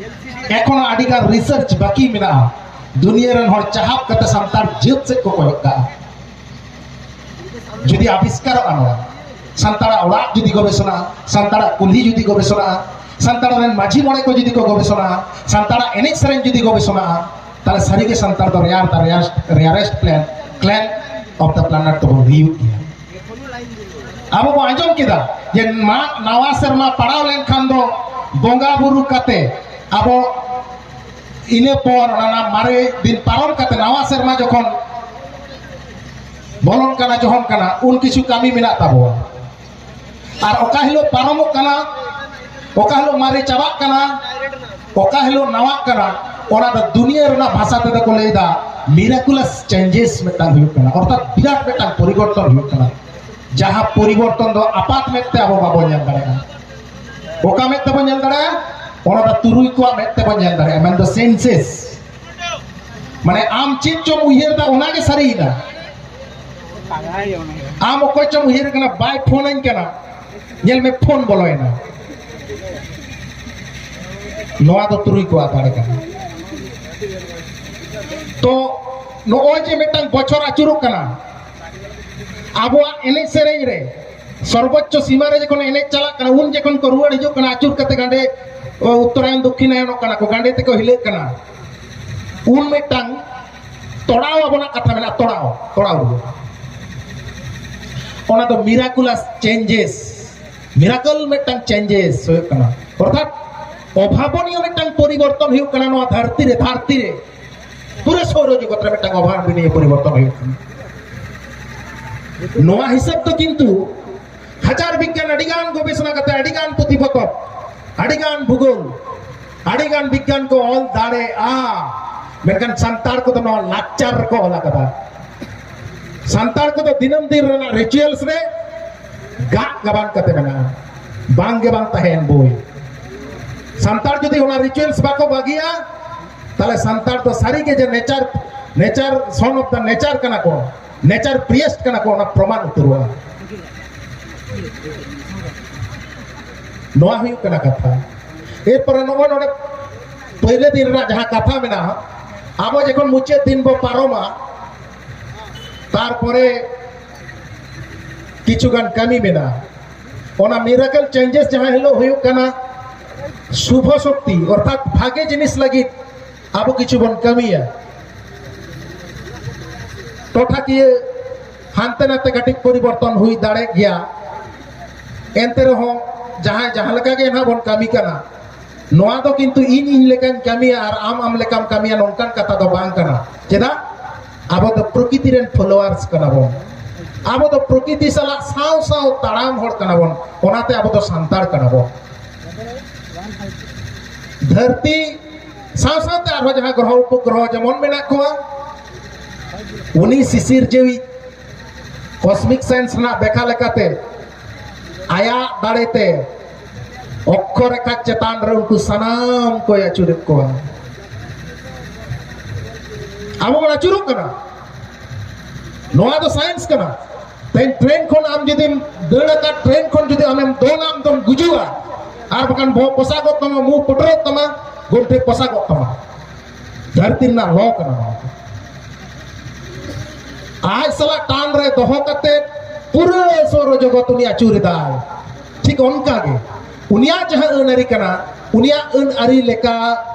ᱮᱠᱷᱚᱱᱳ ᱟᱹᱰᱤ ᱜᱟᱱ ᱨᱤᱥᱟᱨᱪ ᱵᱟᱹᱠᱤ ᱢᱮᱱᱟᱜᱼᱟ᱾ ᱫᱩᱱᱤᱭᱟᱹ ᱨᱮᱱ ᱦᱚᱲ ᱪᱟᱦᱟᱵ ᱠᱟᱛᱮ ᱥᱟᱱᱛᱟᱲ ᱡᱟᱹᱛ ᱥᱮᱫ ᱠᱚ ᱠᱚᱭᱚᱜ ᱠᱟᱜᱼᱟ᱾ ᱡᱩᱫᱤ ᱟᱵᱤᱥᱠᱟᱨᱚᱜᱼᱟ ᱱᱚᱣᱟ, ᱥᱟᱱᱛᱟᱲᱟᱜ ᱚᱲᱟᱜ ᱡᱩᱫᱤ ᱜᱚᱵᱮᱥᱚᱱᱟ, ᱥᱟᱱᱛᱟᱲᱟᱜ ᱠᱩᱞᱦᱤ ᱡᱩᱫᱤ ᱜᱚᱵᱮᱥᱚᱱᱟ, ᱥᱟᱱᱛᱟᱲ ᱨᱮᱱ ᱢᱟᱹᱡᱷᱤ ᱢᱚᱬᱮ ᱠᱚ ᱡᱩᱫᱤ ᱠᱚ ᱜᱚᱵᱮᱥᱚᱱᱟ, ᱥᱟᱱᱛᱟᱲᱟᱜ ᱮᱱᱮᱡ ᱥᱮᱨᱮᱧ ᱡᱩᱫᱤ ᱜᱚᱵᱮᱥᱚᱱᱟ, ᱛᱟᱦᱞᱮ ᱥᱟᱹᱨᱤᱜᱮ ᱥᱟᱱᱛᱟᱲ ᱫᱚ rare the rarest, rarest plan, clan of the planet ᱫᱚᱵᱚᱱ ᱦᱩᱭᱩᱜ ᱜᱮᱭᱟ᱾ ᱟᱵᱚ ᱵᱚ ᱟᱸᱡᱚᱢ ᱠᱮᱫᱟ ᱡᱮ ᱢᱟᱜᱽ ᱱᱟᱣᱟ ᱥᱮᱨᱢᱟ ᱯᱟᱲᱟᱣ ᱞᱮᱱᱠᱷᱟᱱ ᱫᱚ ᱵᱚᱸᱜᱟ ᱵᱩᱨᱩ ᱠᱟᱛᱮ ᱟᱵᱚ ᱤᱱᱟᱹ ᱯᱚᱨ ᱚᱱᱟ ᱢᱟᱨᱮ ᱫᱤᱱ ᱯᱟᱨᱚᱢ ᱠᱟᱛᱮ ᱱᱟᱣᱟ ᱥᱮᱨᱢᱟ ᱡᱚᱠᱷᱚᱱ ᱵᱚᱞᱚᱱ ᱠᱟᱱᱟ, ᱡᱚᱦᱚᱱ ᱠᱟᱱᱟ, ᱩᱱ ᱠᱤᱪᱷᱩ ᱠᱟᱹᱢᱤ ᱢᱮᱱᱟᱜ ᱛᱟᱵᱚᱣᱟ᱾ ᱟᱨ ᱚᱠᱟ ᱦᱤᱞᱳᱜ ᱯᱟᱨᱚᱢᱚᱜ ᱠᱟᱱᱟ, ᱚᱠᱟ ᱦᱤᱞᱳᱜ ᱢᱟᱨᱮ ᱪᱟᱵᱟᱜ ᱠᱟᱱᱟ, ᱚᱠᱟ ᱦᱤᱞᱳᱜ ᱱᱟᱣᱟᱜ ᱠᱟᱱᱟ, ᱚᱱᱟ ᱫᱚ ᱫᱩᱱᱤᱭᱟᱹ ᱨᱮᱱᱟᱜ ᱵᱷᱟᱥᱟ ᱛᱮᱫᱚ ᱠᱚ ᱞᱟᱹᱭᱫᱟ ᱢᱤᱨᱟᱠᱩᱞᱟᱥ ᱪᱮᱧᱡᱮᱥ ᱢᱤᱫᱴᱟᱝ ᱦᱩᱭᱩᱜ ᱠᱟᱱᱟ, ᱚᱨᱛᱷᱟᱛ ᱵᱤᱨᱟᱴ ᱢᱤᱫᱴᱟᱝ ᱯᱚᱨᱤᱵᱚᱨᱛᱚᱱ ᱦᱩᱭᱩᱜ ᱠᱟᱱᱟ, ᱡᱟᱦᱟᱸ ᱯᱚᱨᱤᱵᱚᱨᱛᱚᱱ ᱫᱚ ᱟᱯᱟᱛ ᱢᱮᱫ ᱛᱮ ᱟᱵᱚ ᱵᱟᱵᱚᱱ ᱧᱮᱞ ᱫᱟᱲᱮᱭᱟᱜᱼᱟ᱾ ᱚᱠᱟ ᱢᱮᱫ ᱛᱮᱵᱚᱱ ᱧᱮᱞ ᱫᱟᱲᱮᱭᱟᱜᱼᱟ? ᱚᱱᱟ ᱫᱚ ᱛᱩᱨᱩᱭ ᱠᱚᱣᱟᱜ ᱢᱮᱫ ᱛᱮᱵᱚᱱ ᱧᱮᱞ ᱫᱟᱲᱮᱭᱟᱜᱼᱟ, ᱢᱮᱱᱫᱚ ᱥᱮᱱᱥᱮᱥ᱾ ᱢᱟᱱᱮ ᱟᱢ ᱪᱮᱫ ᱪᱚᱢ ᱩᱭᱦᱟᱹᱨ ᱮᱫᱟ, ᱚᱱᱟᱜᱮ ᱥᱟᱹᱨᱤᱭᱮᱱᱟ᱾ ᱟᱢ ᱚᱠᱚᱭ ᱪᱚᱢ ᱩᱭᱦᱟᱹᱨ ᱠᱟᱱᱟ, ᱵᱟᱭ ᱯᱷᱳᱱᱟᱹᱧ ᱠᱟᱱᱟ, ᱧᱮᱞ ᱢᱮ ᱯᱷᱳᱱ ᱵᱚᱞᱚᱭᱮᱱᱟ᱾ ᱱᱚᱣᱟ ᱫᱚ ᱛᱩᱨᱩᱭ ᱠᱚᱣᱟᱜ ᱫᱟᱲᱮ ᱠᱟᱱᱟ᱾ ᱛᱚ ᱱᱚᱜᱼᱚᱭ ᱡᱮ ᱢᱤᱫᱴᱟᱝ ᱵᱚᱪᱷᱚᱨ ᱟᱹᱪᱩᱨᱚᱜ ᱠᱟᱱᱟ, ᱟᱵᱚᱣᱟᱜ ᱮᱱᱮᱡ ᱥᱮᱨᱮᱧ ᱨᱮ ᱥᱚᱨᱵᱚᱪᱪᱚ ᱥᱤᱢᱟ ᱨᱮ ᱡᱚᱠᱷᱚᱱ ᱮᱱᱮᱡ ᱪᱟᱞᱟᱜ ᱠᱟᱱᱟ, ᱩᱱ ᱡᱚᱠᱷᱚᱱ ᱠᱚ ᱨᱩᱣᱟᱹᱲ ᱦᱤᱡᱩᱜ ᱠᱟᱱᱟ ᱟᱹᱪᱩᱨ ᱠᱟᱛᱮ ᱜᱟᱸᱰᱮ, ᱚ, ᱩᱛᱛᱚᱨᱟᱭᱚᱱ ᱫᱚᱠᱠᱷᱤᱱᱟᱭᱚᱱᱚᱜ ᱠᱟᱱᱟ ᱠᱚ, ᱜᱟᱸᱰᱮ ᱛᱮᱠᱚ ᱦᱤᱞᱟᱹᱜ ᱠᱟᱱᱟ, ᱩᱱ ᱢᱤᱫᱴᱟᱝ ᱛᱚᱲᱟᱣ ᱟᱵᱚᱱᱟᱜ ᱠᱟᱛᱷᱟ ᱢᱮᱱᱟᱜᱼᱟ, ᱛᱚᱲᱟᱣ, ᱛᱚᱲᱟᱣ ᱨᱩᱣᱟᱹ᱾ ᱚᱱᱟ ᱫᱚ ᱢᱤᱨᱟᱠᱩᱞᱟᱥ ᱪᱮᱧᱡᱮᱥ, ᱢᱤᱨᱟᱠᱚᱞ ᱢᱤᱫᱴᱟᱝ ᱪᱮᱧᱡᱮᱥ ᱦᱩᱭᱩᱜ ᱠᱟᱱᱟ, ᱚᱨᱛᱷᱟᱛ ᱚᱵᱷᱟᱵᱚᱱᱤᱭᱚ ᱢᱤᱫᱴᱟᱝ ᱯᱚᱨᱤᱵᱚᱨᱛᱚᱱ ᱦᱩᱭᱩᱜ ᱠᱟᱱᱟ ᱱᱚᱣᱟ ᱫᱷᱟᱹᱨᱛᱤ ᱨᱮ, ᱫᱷᱟᱹᱨᱛᱤ ᱨᱮ᱾ ᱯᱩᱨᱟᱹ ᱥᱳᱨᱚ ᱡᱚᱜᱚᱛ ᱨᱮ ᱢᱤᱫᱴᱟᱝ ᱚᱵᱷᱟᱵᱚᱱᱤᱭᱚ ᱯᱚᱨᱤᱵᱚᱨᱛᱚᱱ ᱦᱩᱭᱩᱜ ᱠᱟᱱᱟ᱾ ᱱᱚᱣᱟ ᱦᱤᱥᱟᱹᱵ ᱫᱚ ᱠᱤᱱᱛᱩ ᱦᱟᱡᱟᱨ ᱵᱤᱜᱽᱜᱟᱱ ᱟᱹᱰᱤᱜᱟᱱ ᱜᱚᱵᱮᱥᱚᱱᱟ ᱠᱟᱛᱮ, ᱟᱹᱰᱤᱜᱟᱱ ᱯᱩᱛᱷᱤ ᱯᱚᱛᱚᱵ, ᱟᱹᱰᱤᱜᱟᱱ ᱵᱷᱩᱜᱳᱞ, ᱟᱹᱰᱤᱜᱟᱱ ᱵᱤᱜᱽᱜᱟᱱ ᱠᱚ ᱚᱞ ᱫᱟᱲᱮᱭᱟᱜᱼᱟ, ᱢᱮᱱᱠᱷᱟᱱ ᱥᱟᱱᱛᱟᱲ ᱠᱚᱫᱚ ᱱᱚᱣᱟ ᱞᱟᱠᱪᱟᱨ ᱨᱮᱠᱚ ᱚᱞ ᱟᱠᱟᱫᱟ᱾ ᱥᱟᱱᱛᱟᱲ ᱠᱚᱫᱚ ᱫᱤᱱᱟᱹᱢ ᱫᱤᱱ ᱨᱮᱱᱟᱜ ᱨᱤᱪᱩᱭᱟᱞᱥ ᱨᱮ ᱜᱟᱜ ᱜᱟᱵᱟᱱ ᱠᱟᱛᱮ ᱢᱮᱱᱟᱜᱼᱟ, ᱵᱟᱝ ᱜᱮ ᱵᱟᱝ ᱛᱟᱦᱮᱸᱭᱮᱱ ᱵᱳᱭ᱾ ᱥᱟᱱᱛᱟᱲ ᱡᱩᱫᱤ ᱚᱱᱟ ᱨᱤᱪᱩᱭᱟᱞᱥ ᱵᱟᱠᱚ ᱵᱟᱹᱜᱤᱭᱟ, ᱛᱟᱦᱞᱮ ᱥᱟᱱᱛᱟᱲ ᱫᱚ ᱥᱟᱹᱨᱤ ᱜᱮ ᱡᱮ nature, nature, son of the nature ᱠᱟᱱᱟ ᱠᱚ, ᱱᱮᱪᱟᱨ ᱯᱨᱤᱭᱮᱥᱴ ᱠᱟᱱᱟ ᱠᱚ, ᱚᱱᱟ ᱯᱨᱚᱢᱟᱱ ᱩᱛᱟᱹᱨᱚᱜᱼᱟ᱾ ᱱᱚᱣᱟ ᱦᱩᱭᱩᱜ ᱠᱟᱱᱟ ᱠᱟᱛᱷᱟ᱾ ᱮᱨᱯᱚᱨᱮ ᱱᱚᱜᱼᱚᱭ ᱱᱚᱰᱮ ᱯᱳᱭᱞᱳ ᱫᱤᱱ ᱨᱮᱱᱟᱜ ᱡᱟᱦᱟᱸ ᱠᱟᱛᱷᱟ ᱢᱮᱱᱟᱜᱼᱟ, ᱟᱵᱚ ᱡᱚᱠᱷᱚᱱ ᱢᱩᱪᱟᱹᱫ ᱫᱤᱱ ᱵᱚ ᱯᱟᱨᱚᱢᱟ, ᱛᱟᱨᱯᱚᱨᱮ ᱠᱤᱪᱷᱩ ᱜᱟᱱ ᱠᱟᱹᱢᱤ ᱢᱮᱱᱟᱜᱼᱟ᱾ ᱚᱱᱟ ᱢᱤᱨᱟᱠᱮᱞ ᱪᱮᱧᱡᱮᱥ ᱡᱟᱦᱟᱸ ᱦᱤᱞᱳᱜ ᱦᱩᱭᱩᱜ ᱠᱟᱱᱟ, ᱥᱩᱵᱷᱚ ᱥᱚᱠᱛᱤ ᱚᱨᱛᱷᱟᱛ ᱵᱷᱟᱜᱮ ᱡᱤᱱᱤᱥ ᱞᱟᱹᱜᱤᱫ ᱟᱵᱚ ᱠᱤᱪᱷᱩ ᱵᱚᱱ ᱠᱟᱹᱢᱤᱭᱟ᱾ ᱴᱚᱴᱷᱟᱠᱤᱭᱟᱹ ᱦᱟᱱᱛᱮ ᱱᱟᱛᱮ ᱠᱟᱹᱴᱤᱡ ᱯᱚᱨᱤᱵᱚᱨᱛᱚᱱ ᱦᱩᱭ ᱫᱟᱲᱮᱜ ᱜᱮᱭᱟ, ᱮᱱᱛᱮ ᱨᱮᱦᱚᱸ ᱡᱟᱦᱟᱸᱭ ᱡᱟᱦᱟᱸ ᱞᱮᱠᱟ ᱜᱮ ᱱᱟᱦᱟᱜ ᱵᱚᱱ ᱠᱟᱹᱢᱤ ᱠᱟᱱᱟ, ᱱᱚᱣᱟ ᱫᱚ ᱠᱤᱱᱛᱩ ᱤᱧ ᱤᱧ ᱞᱮᱠᱟᱧ ᱠᱟᱹᱢᱤᱭᱟ ᱟᱨ ᱟᱢ ᱟᱢ ᱞᱮᱠᱟᱢ ᱠᱟᱹᱢᱤᱭᱟ, ᱱᱚᱝᱠᱟᱱ ᱠᱟᱛᱷᱟ ᱫᱚ ᱵᱟᱝ ᱠᱟᱱᱟ᱾ ᱪᱮᱫᱟᱜ? ᱟᱵᱚ ᱫᱚ ᱯᱨᱚᱠᱤᱛᱤ ᱨᱮᱱ ᱯᱷᱚᱞᱳᱣᱟᱨᱥ ᱠᱟᱱᱟ ᱵᱚᱱ᱾ ᱟᱵᱚ ᱫᱚ ᱯᱨᱚᱠᱤᱛᱤ ᱥᱟᱞᱟᱜ ᱥᱟᱶ ᱥᱟᱶ ᱛᱟᱲᱟᱢ ᱦᱚᱲ ᱠᱟᱱᱟ ᱵᱚᱱ, ᱚᱱᱟᱛᱮ ᱟᱵᱚ ᱫᱚ ᱥᱟᱱᱛᱟᱲ ᱠᱟᱱᱟ ᱵᱚᱱ᱾ ᱫᱷᱟᱹᱨᱛᱤ ᱥᱟᱶ ᱥᱟᱶᱛᱮ ᱟᱨᱦᱚᱸ ᱡᱟᱦᱟᱸ ᱜᱨᱚᱦᱚ ᱩᱯᱚᱜᱨᱚᱦᱚ ᱡᱮᱢᱚᱱ ᱢᱮᱱᱟᱜ ᱠᱚᱣᱟ, ᱩᱱᱤ ᱥᱤᱥᱤᱨ ᱡᱤᱣᱤ ᱠᱚᱥᱢᱤᱠ ᱥᱟᱭᱮᱱᱥ ᱨᱮᱱᱟᱜ ᱵᱮᱠᱷᱟ ᱞᱮᱠᱟᱛᱮ ᱟᱭᱟᱜ ᱫᱟᱲᱮᱛᱮ ᱚᱠᱠᱷᱚ ᱨᱮᱠᱷᱟ ᱪᱮᱛᱟᱱ ᱨᱮ ᱩᱱᱠᱩ ᱥᱟᱱᱟᱢ ᱠᱚᱭ ᱟᱹᱪᱩᱨᱮᱫ ᱠᱚᱣᱟ᱾ ᱟᱵᱚ ᱵᱚᱱ ᱟᱹᱪᱩᱨᱚᱜ ᱠᱟᱱᱟ᱾ ᱱᱚᱣᱟ ᱫᱚ ᱥᱟᱭᱮᱱᱥ ᱠᱟᱱᱟ᱾ ᱛᱮᱦᱮᱧ ᱴᱨᱮᱱ ᱠᱷᱚᱱ ᱟᱢ ᱡᱩᱫᱤᱢ ᱫᱟᱹᱲ ᱟᱠᱟᱫ, ᱴᱨᱮᱱ ᱠᱷᱚᱱ ᱡᱩᱫᱤ ᱟᱢᱮᱢ ᱫᱚᱱᱟ, ᱟᱢ ᱫᱚᱢ ᱜᱩᱡᱩᱜᱼᱟ᱾ ᱟᱨ ᱵᱟᱠᱷᱟᱱ ᱵᱚᱦᱚᱜ ᱯᱚᱥᱟᱜᱚᱜ ᱛᱟᱢᱟ, ᱢᱩ ᱯᱩᱴᱩᱨᱚᱜ ᱛᱟᱢᱟ, ᱜᱚᱱᱴᱷᱮ ᱯᱚᱥᱟᱜᱚᱜ ᱛᱟᱢᱟ, ᱫᱷᱟᱹᱨᱛᱤ ᱨᱮᱱᱟᱜ ᱞᱚ ᱠᱟᱱᱟ ᱱᱚᱣᱟ ᱫᱚ᱾ ᱟᱡ ᱥᱟᱞᱟᱜ ᱴᱟᱱ ᱨᱮ ᱫᱚᱦᱚ ᱠᱟᱛᱮ ᱯᱩᱨᱟᱹ ᱥᱚᱨᱚ ᱡᱚᱜᱚᱛ ᱩᱱᱤ ᱟᱹᱪᱩᱨ ᱮᱫᱟᱭ᱾ ᱴᱷᱤᱠ ᱚᱱᱠᱟ ᱜᱮ ᱩᱱᱤᱭᱟᱜ ᱡᱟᱦᱟᱸ ᱟᱹᱱ ᱟᱹᱨᱤ ᱠᱟᱱᱟ, ᱩᱱᱤᱭᱟᱜ ᱟᱹᱱ ᱟᱹᱨᱤ ᱞᱮᱠᱟ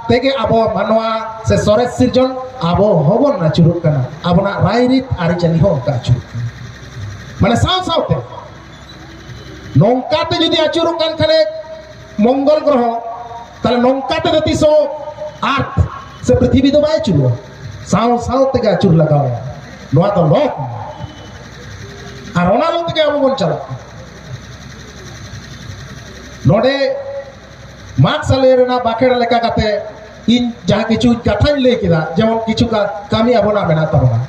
ᱛᱮᱜᱮ ᱟᱵᱚ ᱢᱟᱱᱣᱟ ᱥᱮ ᱥᱚᱨᱮᱥ ᱥᱤᱨᱡᱚᱱ ᱟᱵᱚ ᱦᱚᱸᱵᱚᱱ ᱟᱹᱪᱩᱨᱚᱜ ᱠᱟᱱᱟ᱾ ᱟᱵᱚᱱᱟᱜ ᱨᱟᱭᱨᱤᱛ ᱟᱹᱨᱤᱪᱟᱹᱞᱤ ᱦᱚᱸ ᱚᱱᱠᱟ ᱟᱹᱪᱩᱨᱚᱜ ᱠᱟᱱᱟ᱾ ᱢᱟᱱᱮ ᱥᱟᱶ ᱥᱟᱶᱛᱮ ᱱᱚᱝᱠᱟᱛᱮ ᱡᱩᱫᱤ ᱟᱹᱪᱩᱨᱚᱜ ᱠᱟᱱ ᱠᱷᱟᱱᱮ ᱢᱚᱝᱜᱚᱞ ᱜᱨᱚᱦᱚ, ᱛᱟᱦᱞᱮ ᱱᱚᱝᱠᱟ ᱛᱮᱫᱚ ᱛᱤᱥ ᱦᱚᱸ ᱟᱨᱛᱷ ᱥᱮ ᱯᱨᱤᱛᱷᱤᱵᱤ ᱫᱚ ᱵᱟᱭ ᱟᱹᱪᱩᱨᱚᱜᱼᱟ᱾ ᱥᱟᱶ ᱥᱟᱶ ᱛᱮᱜᱮ ᱟᱹᱪᱩᱨ ᱞᱟᱜᱟᱣ ᱟᱭᱟ᱾ ᱱᱚᱣᱟ ᱫᱚ ᱞᱚ ᱠᱟᱱᱟ᱾ ᱟᱨ ᱚᱱᱟ ᱞᱚ ᱛᱮᱜᱮ ᱟᱵᱚ ᱵᱚᱱ ᱪᱟᱞᱟᱜ ᱠᱟᱱᱟ᱾ ᱱᱚᱰᱮ ᱢᱟᱜᱽ ᱥᱟᱞᱮ ᱨᱮᱱᱟᱜ ᱵᱟᱠᱷᱮᱲ ᱞᱮᱠᱟ ᱠᱟᱛᱮ ᱤᱧ ᱡᱟᱦᱟᱸ ᱠᱤᱪᱷᱩ ᱠᱟᱛᱷᱟᱧ ᱞᱟᱹᱭ ᱠᱮᱫᱟ, ᱡᱮᱢᱚᱱ ᱠᱤᱪᱷᱩ ᱠᱟ-, ᱠᱟᱹᱢᱤ ᱟᱵᱚᱱᱟᱜ ᱢᱮᱱᱟᱜ ᱛᱟᱵᱚᱱᱟ,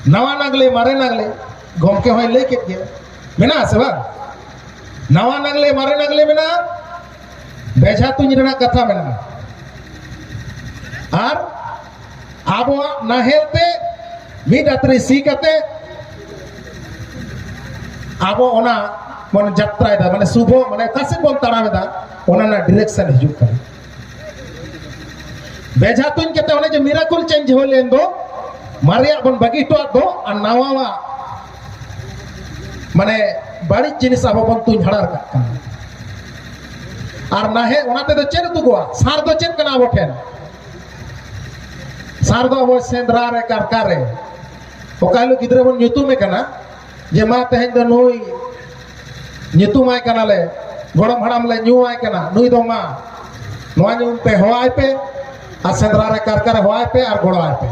ᱱᱟᱣᱟ ᱱᱟᱜᱽᱞᱮ, ᱢᱟᱨᱮ ᱱᱟᱜᱽᱞᱮ, ᱜᱚᱢᱠᱮ ᱦᱚᱸᱭ ᱞᱟᱹᱭ ᱠᱮᱫ ᱜᱮᱭᱟ, ᱢᱮᱱᱟᱜᱼᱟ ᱥᱮ ᱵᱟᱝ? ᱱᱟᱣᱟ ᱱᱟᱜᱽᱞᱮ, ᱢᱟᱨᱮ ᱱᱟᱜᱽᱞᱮ ᱢᱮᱱᱟᱜᱼᱟ, ᱵᱮᱡᱷᱟ ᱛᱩᱧ ᱨᱮᱱᱟᱜ ᱠᱟᱛᱷᱟ ᱢᱮᱱᱟᱜᱼᱟ, ᱟᱨ ᱟᱵᱚᱣᱟᱜ ᱱᱟᱦᱮᱞ ᱛᱮ ᱢᱤᱫ ᱟᱛᱨᱮ ᱥᱤ ᱠᱟᱛᱮ ᱟᱵᱚ ᱚᱱᱟ ᱵᱚᱱ ᱡᱟᱛᱨᱟᱭᱮᱫᱟ, ᱢᱟᱱᱮ ᱥᱩᱵᱷᱚ, ᱢᱟᱱᱮ ᱚᱠᱟ ᱥᱮᱫ ᱵᱚᱱ ᱛᱟᱲᱟᱢ ᱮᱫᱟ, ᱚᱱᱟ ᱨᱮᱱᱟᱜ ᱰᱤᱨᱮᱠᱥᱚᱱ ᱦᱤᱡᱩᱜ ᱠᱟᱱᱟ᱾ ᱵᱮᱡᱷᱟ ᱛᱩᱧ ᱠᱟᱛᱮ ᱚᱱᱮ ᱡᱮ ᱢᱤᱨᱟᱠᱩᱞ ᱪᱮᱧᱡᱽ ᱦᱩᱭ ᱞᱮᱱ ᱫᱚ, ᱢᱟᱨᱮᱭᱟᱜ ᱵᱚᱱ ᱵᱟᱹᱜᱤ ᱦᱚᱴᱚᱣᱟᱜ ᱫᱚ ᱟᱨ ᱱᱟᱣᱟᱣᱟᱜ ᱢᱟᱱᱮ ᱵᱟᱹᱲᱤᱡ ᱡᱤᱱᱤᱥ ᱟᱵᱚ ᱵᱚᱱ ᱛᱩᱧ ᱦᱟᱲᱟᱨ ᱠᱟᱜ ᱠᱟᱱᱟ᱾ ᱟᱨ ᱱᱟᱦᱮᱞ ᱚᱱᱟ ᱛᱮᱫᱚ ᱪᱮᱫ ᱩᱫᱩᱜᱚᱜᱼᱟ? ᱥᱟᱨ ᱫᱚ ᱪᱮᱫ ᱠᱟᱱᱟ ᱟᱵᱚ ᱴᱷᱮᱱ? ᱥᱟᱨ ᱫᱚ ᱟᱵᱚ ᱥᱮᱸᱫᱽᱨᱟ ᱨᱮ, ᱠᱟᱨᱠᱟ ᱨᱮ, ᱚᱠᱟ ᱦᱤᱞᱳᱜ ᱜᱤᱫᱽᱨᱟᱹ ᱵᱚᱱ ᱧᱩᱛᱩᱢᱮ ᱠᱟᱱᱟ, ᱡᱮ ᱢᱟ ᱛᱮᱦᱮᱧ ᱫᱚ ᱱᱩᱭ ᱧᱩᱛᱩᱢᱟᱭ ᱠᱟᱱᱟᱞᱮ, ᱜᱚᱲᱚᱢ ᱦᱟᱲᱟᱢ ᱞᱮ ᱧᱩᱣᱟᱭ ᱠᱟᱱᱟ, ᱱᱩᱭ ᱫᱚ ᱢᱟ ᱱᱚᱣᱟ ᱧᱩᱛᱩᱢ ᱛᱮ ᱦᱚᱦᱚᱣᱟᱭ ᱯᱮ, ᱟᱨ ᱥᱮᱸᱫᱽᱨᱟ ᱨᱮ ᱠᱟᱨᱠᱟ ᱨᱮ ᱦᱚᱦᱚᱣᱟᱭ ᱯᱮ ᱟᱨ ᱜᱚᱲᱚᱣᱟᱭ ᱯᱮ᱾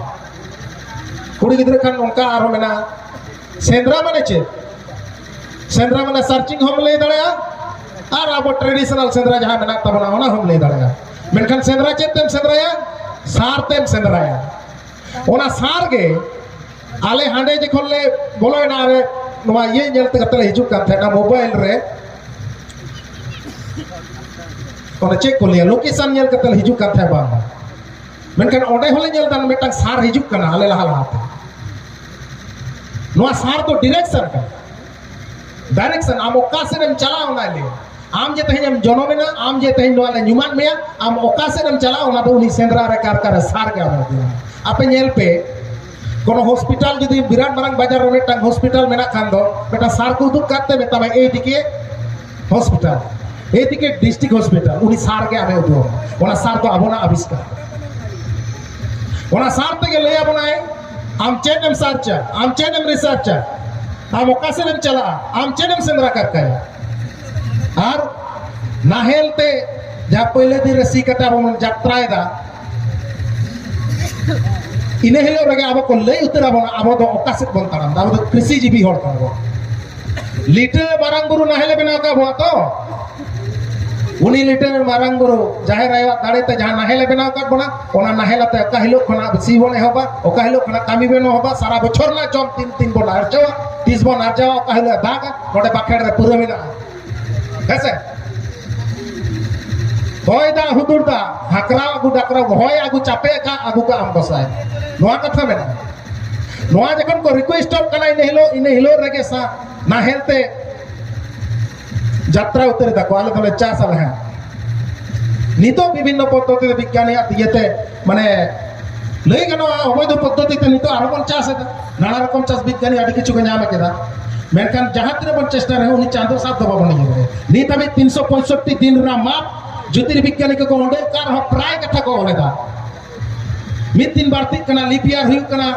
ᱠᱩᱲᱤ ᱜᱤᱫᱽᱨᱟᱹ ᱠᱷᱟᱱ ᱚᱱᱠᱟ ᱟᱨᱦᱚᱸ ᱢᱮᱱᱟᱜᱼᱟ, ᱥᱮᱸᱫᱽᱨᱟ ᱢᱟᱱᱮ ᱪᱮᱫ? ᱥᱮᱸᱫᱽᱨᱟ ᱢᱟᱱᱮ ᱥᱟᱨᱪᱤᱝ ᱦᱚᱸᱢ ᱞᱟᱹᱭ ᱫᱟᱲᱮᱭᱟᱜᱼᱟ, ᱟᱨ ᱟᱵᱚ ᱴᱨᱮᱰᱤᱥᱚᱱᱟᱞ ᱥᱮᱸᱫᱽᱨᱟ ᱡᱟᱦᱟᱸ ᱢᱮᱱᱟᱜ ᱛᱟᱵᱚᱱᱟ ᱚᱱᱟ ᱦᱚᱸᱢ ᱞᱟᱹᱭ ᱫᱟᱲᱮᱭᱟᱜᱼᱟ᱾ ᱢᱮᱱᱠᱷᱟᱱ ᱥᱮᱸᱫᱽᱨᱟ ᱪᱮᱫ ᱛᱮᱢ ᱥᱮᱸᱫᱽᱨᱟᱭᱟ? ᱥᱟᱨ ᱛᱮᱢ ᱥᱮᱸᱫᱽᱨᱟᱭᱟ᱾ ᱚᱱᱟ ᱥᱟᱨ ᱜᱮ ᱟᱞᱮ ᱦᱟᱸᱰᱮ ᱡᱚᱠᱷᱚᱱ ᱞᱮ ᱵᱚᱞᱚᱭᱮᱱᱟ, ᱟᱞᱮ ᱱᱚᱣᱟ ᱤᱭᱟᱹ ᱧᱮᱞ ᱛᱮ ᱠᱟᱛᱮ ᱞᱮ ᱦᱤᱡᱩᱜ ᱠᱟᱱ ᱛᱟᱦᱮᱱᱟ ᱢᱳᱵᱟᱭᱤᱞ ᱨᱮ, ᱚᱱᱟ ᱪᱮᱫ ᱠᱚ ᱞᱟᱹᱭᱟ, ᱞᱳᱠᱮᱥᱚᱱ ᱧᱮᱞ ᱠᱟᱛᱮ ᱞᱮ ᱦᱤᱡᱩᱜ ᱠᱟᱱ ᱛᱟᱦᱮᱸ ᱵᱟᱝ᱾ ᱢᱮᱱᱠᱷᱟᱱ ᱚᱸᱰᱮ ᱦᱚᱸᱞᱮ ᱧᱮᱞ ᱮᱫᱟ ᱢᱤᱫᱴᱟᱝ ᱥᱟᱨ ᱦᱤᱡᱩᱜ ᱠᱟᱱᱟ ᱟᱞᱮ ᱞᱟᱦᱟ ᱞᱟᱦᱟᱛᱮ᱾ ᱱᱚᱣᱟ ᱥᱟᱨ ᱫᱚ ᱰᱤᱨᱮᱠᱥᱚᱱ ᱠᱟᱱᱟ, ᱰᱟᱭᱨᱮᱠᱥᱚᱱ᱾ ᱟᱢ ᱚᱠᱟ ᱥᱮᱫ ᱮᱢ ᱪᱟᱞᱟᱜᱼᱟ ᱚᱱᱟᱭ ᱞᱟᱹᱭᱟ᱾ ᱟᱢ ᱡᱮ ᱛᱮᱦᱮᱧ ᱮᱢ ᱡᱚᱱᱚᱢ ᱮᱱᱟ, ᱟᱢ ᱡᱮ ᱛᱮᱦᱮᱧ ᱱᱚᱣᱟ ᱞᱮ ᱧᱩᱢᱟᱫ ᱢᱮᱭᱟ, ᱟᱢ ᱚᱠᱟ ᱥᱮᱫ ᱮᱢ ᱪᱟᱞᱟᱜᱼᱟ ᱚᱱᱟ ᱫᱚ ᱩᱱᱤ ᱥᱮᱸᱫᱽᱨᱟ ᱨᱮ ᱠᱟᱨᱠᱟ ᱨᱮ ᱥᱟᱨ ᱜᱮ ᱟᱢᱮ ᱩᱫᱩᱜ ᱟᱢᱟ᱾ ᱟᱯᱮ ᱧᱮᱞ ᱯᱮ, ᱠᱳᱱᱳ ᱦᱚᱥᱯᱤᱴᱟᱞ ᱡᱩᱫᱤ ᱵᱤᱨᱟᱴ ᱢᱟᱨᱟᱝ ᱵᱟᱡᱟᱨ ᱨᱮ ᱢᱤᱫᱴᱟᱝ ᱦᱚᱥᱯᱤᱴᱟᱞ ᱢᱮᱱᱟᱜ ᱠᱷᱟᱱ ᱫᱚ ᱢᱤᱫᱴᱟᱝ ᱥᱟᱨ ᱠᱚ ᱩᱫᱩᱜ ᱠᱟᱛᱮ ᱢᱮᱛᱟᱢᱟ, "ᱮᱭ ᱫᱤᱠᱮ ᱦᱚᱥᱯᱤᱴᱟᱞ, ᱮᱭ ᱫᱤᱠᱮ ᱰᱤᱥᱴᱨᱤᱠᱴ ᱦᱚᱥᱯᱤᱴᱟᱞ", ᱩᱱᱤ ᱥᱟᱨ ᱜᱮ ᱟᱢᱮ ᱩᱫᱩᱜ ᱟᱢᱟ᱾ ᱚᱱᱟ ᱥᱟᱨ ᱫᱚ ᱟᱵᱚᱱᱟᱜ ᱟᱵᱤᱥᱠᱟᱨ᱾ ᱚᱱᱟ ᱥᱟᱨ ᱛᱮᱜᱮ ᱞᱟᱹᱭ ᱟᱵᱚᱱᱟᱭ, ᱟᱢ ᱪᱮᱫ ᱮᱢ ᱥᱟᱨᱪᱟ, ᱟᱢ ᱪᱮᱫ ᱮᱢ ᱨᱤᱥᱟᱨᱪᱟ, ᱟᱢ ᱚᱠᱟ ᱥᱮᱫ ᱮᱢ ᱪᱟᱞᱟᱜᱼᱟ, ᱟᱢ ᱪᱮᱫ ᱮᱢ ᱥᱮᱸᱫᱽᱨᱟ ᱠᱟᱨᱠᱟᱭᱟ᱾ ᱟᱨ ᱱᱟᱦᱮᱞ ᱛᱮ ᱡᱟᱦᱟᱸ ᱯᱳᱭᱞᱳ ᱫᱤᱱ ᱨᱮ ᱥᱤ ᱠᱟᱛᱮ ᱟᱵᱚ ᱵᱚᱱ ᱡᱟᱛᱨᱟᱭᱮᱫᱟ, ᱤᱱᱟᱹ ᱦᱤᱞᱳᱜ ᱨᱮᱜᱮ ᱟᱵᱚ ᱠᱚ ᱞᱟᱹᱭ ᱩᱛᱟᱹᱨ ᱟᱵᱚᱱᱟ ᱟᱵᱚ ᱫᱚ ᱚᱠᱟ ᱥᱮᱫ ᱵᱚᱱ ᱛᱟᱲᱟᱢ ᱮᱫᱟ, ᱟᱵᱚ ᱫᱚ ᱠᱨᱤᱥᱤ ᱡᱤᱵᱤ ᱦᱚᱲ ᱠᱟᱱᱟ ᱵᱚᱱ᱾ ᱞᱤᱴᱟᱹ ᱢᱟᱨᱟᱝ ᱵᱩᱨᱩ ᱱᱟᱦᱮᱞᱮ ᱵᱮᱱᱟᱣ ᱠᱟᱜ ᱵᱚᱱᱟ ᱛᱚ, ᱩᱱᱤ ᱞᱤᱴᱟᱹ ᱢᱟᱨᱟᱝ ᱵᱩᱨᱩ ᱡᱟᱦᱮᱨ ᱟᱭᱳᱣᱟᱜ ᱫᱟᱲᱮ ᱛᱮ ᱡᱟᱦᱟᱸ ᱱᱟᱦᱮᱞᱮ ᱵᱮᱱᱟᱣ ᱠᱟᱜ ᱵᱚᱱᱟ, ᱚᱱᱟ ᱱᱟᱦᱮᱞ ᱟᱛᱮ ᱚᱠᱟ ᱦᱤᱞᱳᱜ ᱠᱷᱚᱱᱟᱜ ᱥᱤ ᱵᱚᱱ ᱮᱦᱚᱵᱟ, ᱚᱠᱟ ᱦᱤᱞᱳᱜ ᱠᱷᱚᱱᱟᱜ ᱠᱟᱹᱢᱤ ᱵᱚᱱ ᱮᱦᱚᱵᱟ, ᱥᱟᱨᱟ ᱵᱚᱪᱷᱚᱨ ᱨᱮᱱᱟᱜ ᱡᱚᱢ ᱛᱤᱱ ᱫᱤᱱ ᱵᱚᱱ ᱟᱨᱡᱟᱣᱟ, ᱛᱤᱥ ᱵᱚᱱ ᱟᱨᱡᱟᱣᱟ, ᱚᱠᱟ ᱦᱤᱞᱳᱜ ᱮ ᱫᱟᱜᱟ, ᱱᱚᱰᱮ ᱵᱟᱠᱷᱮᱲ ᱨᱮ ᱯᱩᱨᱟᱹ ᱢᱮᱱᱟᱜᱼᱟ᱾ ᱦᱮᱸᱥᱮ? ᱦᱚᱭ ᱫᱟᱜ ᱦᱩᱫᱩᱲ ᱫᱟᱜ, ᱦᱟᱠᱨᱟᱣ ᱟᱹᱜᱩ ᱰᱟᱠᱨᱟᱣ, ᱦᱚᱭ ᱟᱹᱜᱩ ᱪᱟᱯᱮ ᱟᱠᱟᱫ ᱟᱹᱜᱩ ᱠᱟᱜ ᱟᱢ ᱜᱚᱸᱥᱟᱭ᱾ ᱱᱚᱣᱟ ᱠᱟᱛᱷᱟ ᱢᱮᱱᱟᱜᱼᱟ᱾ ᱱᱚᱣᱟ ᱡᱚᱠᱷᱚᱱ ᱠᱚ ᱨᱤᱠᱩᱭᱮᱥᱴᱚᱜ ᱠᱟᱱᱟ, ᱤᱱᱟᱹ ᱦᱤᱞᱳᱜ, ᱤᱱᱟᱹ ᱦᱤᱞᱳᱜ ᱨᱮᱜᱮ ᱥᱟ-, ᱱᱟᱦᱮᱞ ᱛᱮ ᱡᱟᱛᱨᱟ ᱩᱛᱟᱹᱨ ᱫᱟᱠᱚ, ᱟᱞᱮ ᱫᱚᱞᱮ ᱪᱟᱥ ᱟᱞᱮ ᱦᱟᱸᱜ᱾ ᱱᱤᱛᱚᱜ ᱵᱤᱵᱷᱤᱱᱱᱚ ᱯᱚᱫᱽᱫᱷᱚᱛᱤ ᱛᱮ ᱵᱤᱜᱽᱜᱟᱱᱤᱭᱟᱜ ᱤᱭᱟᱹᱛᱮ, ᱢᱟᱱᱮ, ᱞᱟᱹᱭ ᱜᱟᱱᱚᱜᱼᱟ, ᱚᱵᱳᱭᱫᱷᱚ ᱯᱚᱫᱽᱫᱷᱚᱛᱤ ᱛᱮ ᱱᱤᱛᱚᱜ ᱟᱨᱦᱚᱸ ᱵᱚᱱ ᱪᱟᱥ ᱮᱫᱟ᱾ ᱱᱟᱱᱟ ᱨᱚᱠᱚᱢ ᱪᱟᱥ ᱵᱤᱜᱽᱜᱟᱱᱤ ᱟᱹᱰᱤ ᱠᱤᱪᱷᱩ ᱠᱚ ᱧᱟᱢ ᱠᱮᱫᱟ᱾ ᱢᱮᱱᱠᱷᱟᱱ ᱡᱟᱦᱟᱸ ᱛᱤᱱᱟᱹᱜ ᱵᱚᱱ ᱪᱮᱥᱴᱟ ᱨᱮᱦᱚᱸ, ᱩᱱᱤ ᱪᱟᱸᱫᱳ ᱥᱟᱵ ᱫᱚ ᱵᱟᱵᱚᱱ ᱤᱭᱟᱹ ᱫᱟᱲᱮᱭᱟᱜᱼᱟ᱾ ᱱᱤᱛ ᱦᱟᱹᱵᱤᱡ ᱛᱤᱱᱥᱚ ᱯᱚᱸᱭᱥᱚᱴᱴᱤ ᱫᱤᱱ ᱨᱮᱱᱟᱜ ᱢᱟᱯ ᱡᱳᱛᱤᱨᱵᱤᱜᱽᱜᱟᱱᱤ ᱠᱚᱠᱚ ᱚᱸᱰᱮ ᱚᱠᱟ ᱨᱮᱦᱚᱸ ᱯᱨᱟᱭ ᱠᱟᱛᱷᱟ ᱠᱚ ᱚᱞ ᱮᱫᱟ᱾ ᱢᱤᱫ ᱫᱤᱱ ᱵᱟᱹᱲᱛᱤᱜ ᱠᱟᱱᱟ, ᱞᱤᱯ ᱤᱭᱟᱨ ᱦᱩᱭᱩᱜ ᱠᱟᱱᱟ,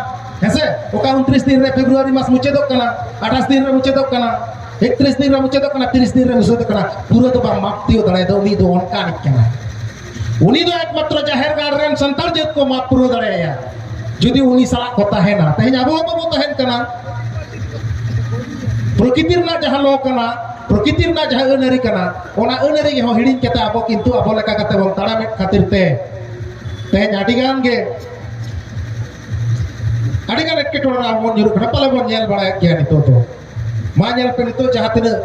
ᱦᱮᱸᱥᱮ? ᱚᱠᱟ ᱩᱱᱛᱨᱤᱥ ᱫᱤᱱ ᱨᱮ ᱯᱷᱮᱵᱽᱨᱩᱣᱟᱨᱤ ᱢᱟᱥ ᱢᱩᱪᱟᱹᱫᱚᱜ ᱠᱟᱱᱟ, ᱟᱴᱷᱟᱥ ᱫᱤᱱ ᱨᱮ ᱢᱩᱪᱟᱹᱫᱚᱜ ᱠᱟᱱᱟ, ᱮᱠᱛᱨᱤᱥ ᱫᱤᱱ ᱨᱮ ᱢᱩᱪᱟᱹᱫᱚᱜ ᱠᱟᱱᱟ, ᱛᱤᱨᱤᱥ ᱫᱤᱱ ᱨᱮ ᱢᱩᱪᱟᱹᱫᱚᱜ ᱠᱟᱱᱟ, ᱯᱩᱨᱟᱹ ᱫᱚ ᱵᱟᱝ ᱢᱟᱯ ᱛᱤᱭᱳᱜ ᱫᱟᱲᱮᱭᱟᱫᱟ᱾ ᱩᱱᱤ ᱫᱚ ᱚᱱᱠᱟᱱᱤᱡ ᱠᱟᱱᱟ᱾ ᱩᱱᱤ ᱫᱚ ᱮᱠᱢᱟᱛᱨᱚ ᱡᱟᱦᱮᱨ ᱜᱟᱲ ᱨᱮᱱ ᱥᱟᱱᱛᱟᱲ ᱡᱟᱹᱛ ᱠᱚ ᱢᱟᱯ ᱯᱩᱨᱟᱹᱣ ᱫᱟᱲᱮᱭᱟᱭᱟ, ᱡᱩᱫᱤ ᱩᱱᱤ ᱥᱟᱞᱟᱜ ᱠᱚ ᱛᱟᱦᱮᱱᱟ᱾ ᱛᱮᱦᱮᱧ ᱟᱵᱚ ᱦᱚᱸ ᱵᱟᱵᱚ ᱛᱟᱦᱮᱱ ᱠᱟᱱᱟ᱾ ᱯᱨᱚᱠᱤᱛᱤ ᱨᱮᱱᱟᱜ ᱡᱟᱦᱟᱸ ᱞᱚ ᱠᱟᱱᱟ, ᱯᱨᱚᱠᱤᱛᱤ ᱨᱮᱱᱟᱜ ᱡᱟᱦᱟᱸ ᱟᱹᱱ ᱟᱹᱨᱤ ᱠᱟᱱᱟ, ᱚᱱᱟ ᱟᱹᱱ ᱟᱹᱨᱤ ᱦᱚᱸ ᱦᱤᱲᱤᱧ ᱠᱟᱛᱮ ᱟᱵᱚ ᱠᱤᱱᱛᱩ ᱟᱵᱚ ᱞᱮᱠᱟ ᱠᱟᱛᱮ ᱵᱚᱱ ᱛᱟᱲᱟᱢᱮᱫ ᱠᱷᱟᱹᱛᱤᱨ ᱛᱮ ᱛᱮᱦᱮᱧ ᱟᱹᱰᱤ ᱜᱟᱱ ᱜᱮ, ᱟᱹᱰᱤ ᱜᱟᱱ ᱮᱴᱠᱮᱴᱚᱬᱮ ᱨᱮ ᱟᱵᱚ ᱵᱚᱱ ᱧᱩᱨᱩᱜ ᱠᱟᱱᱟ᱾ ᱯᱟᱞᱮ ᱵᱚᱱ ᱧᱮᱞ ᱵᱟᱲᱟᱭᱮᱫ ᱜᱮᱭᱟ ᱱᱤᱛᱚᱜ ᱫᱚ᱾ ᱢᱟ ᱧᱮᱞ ᱯᱮ, ᱱᱤᱛᱚᱜ ᱡᱟᱦᱟᱸ ᱛᱤᱱᱟᱹᱜ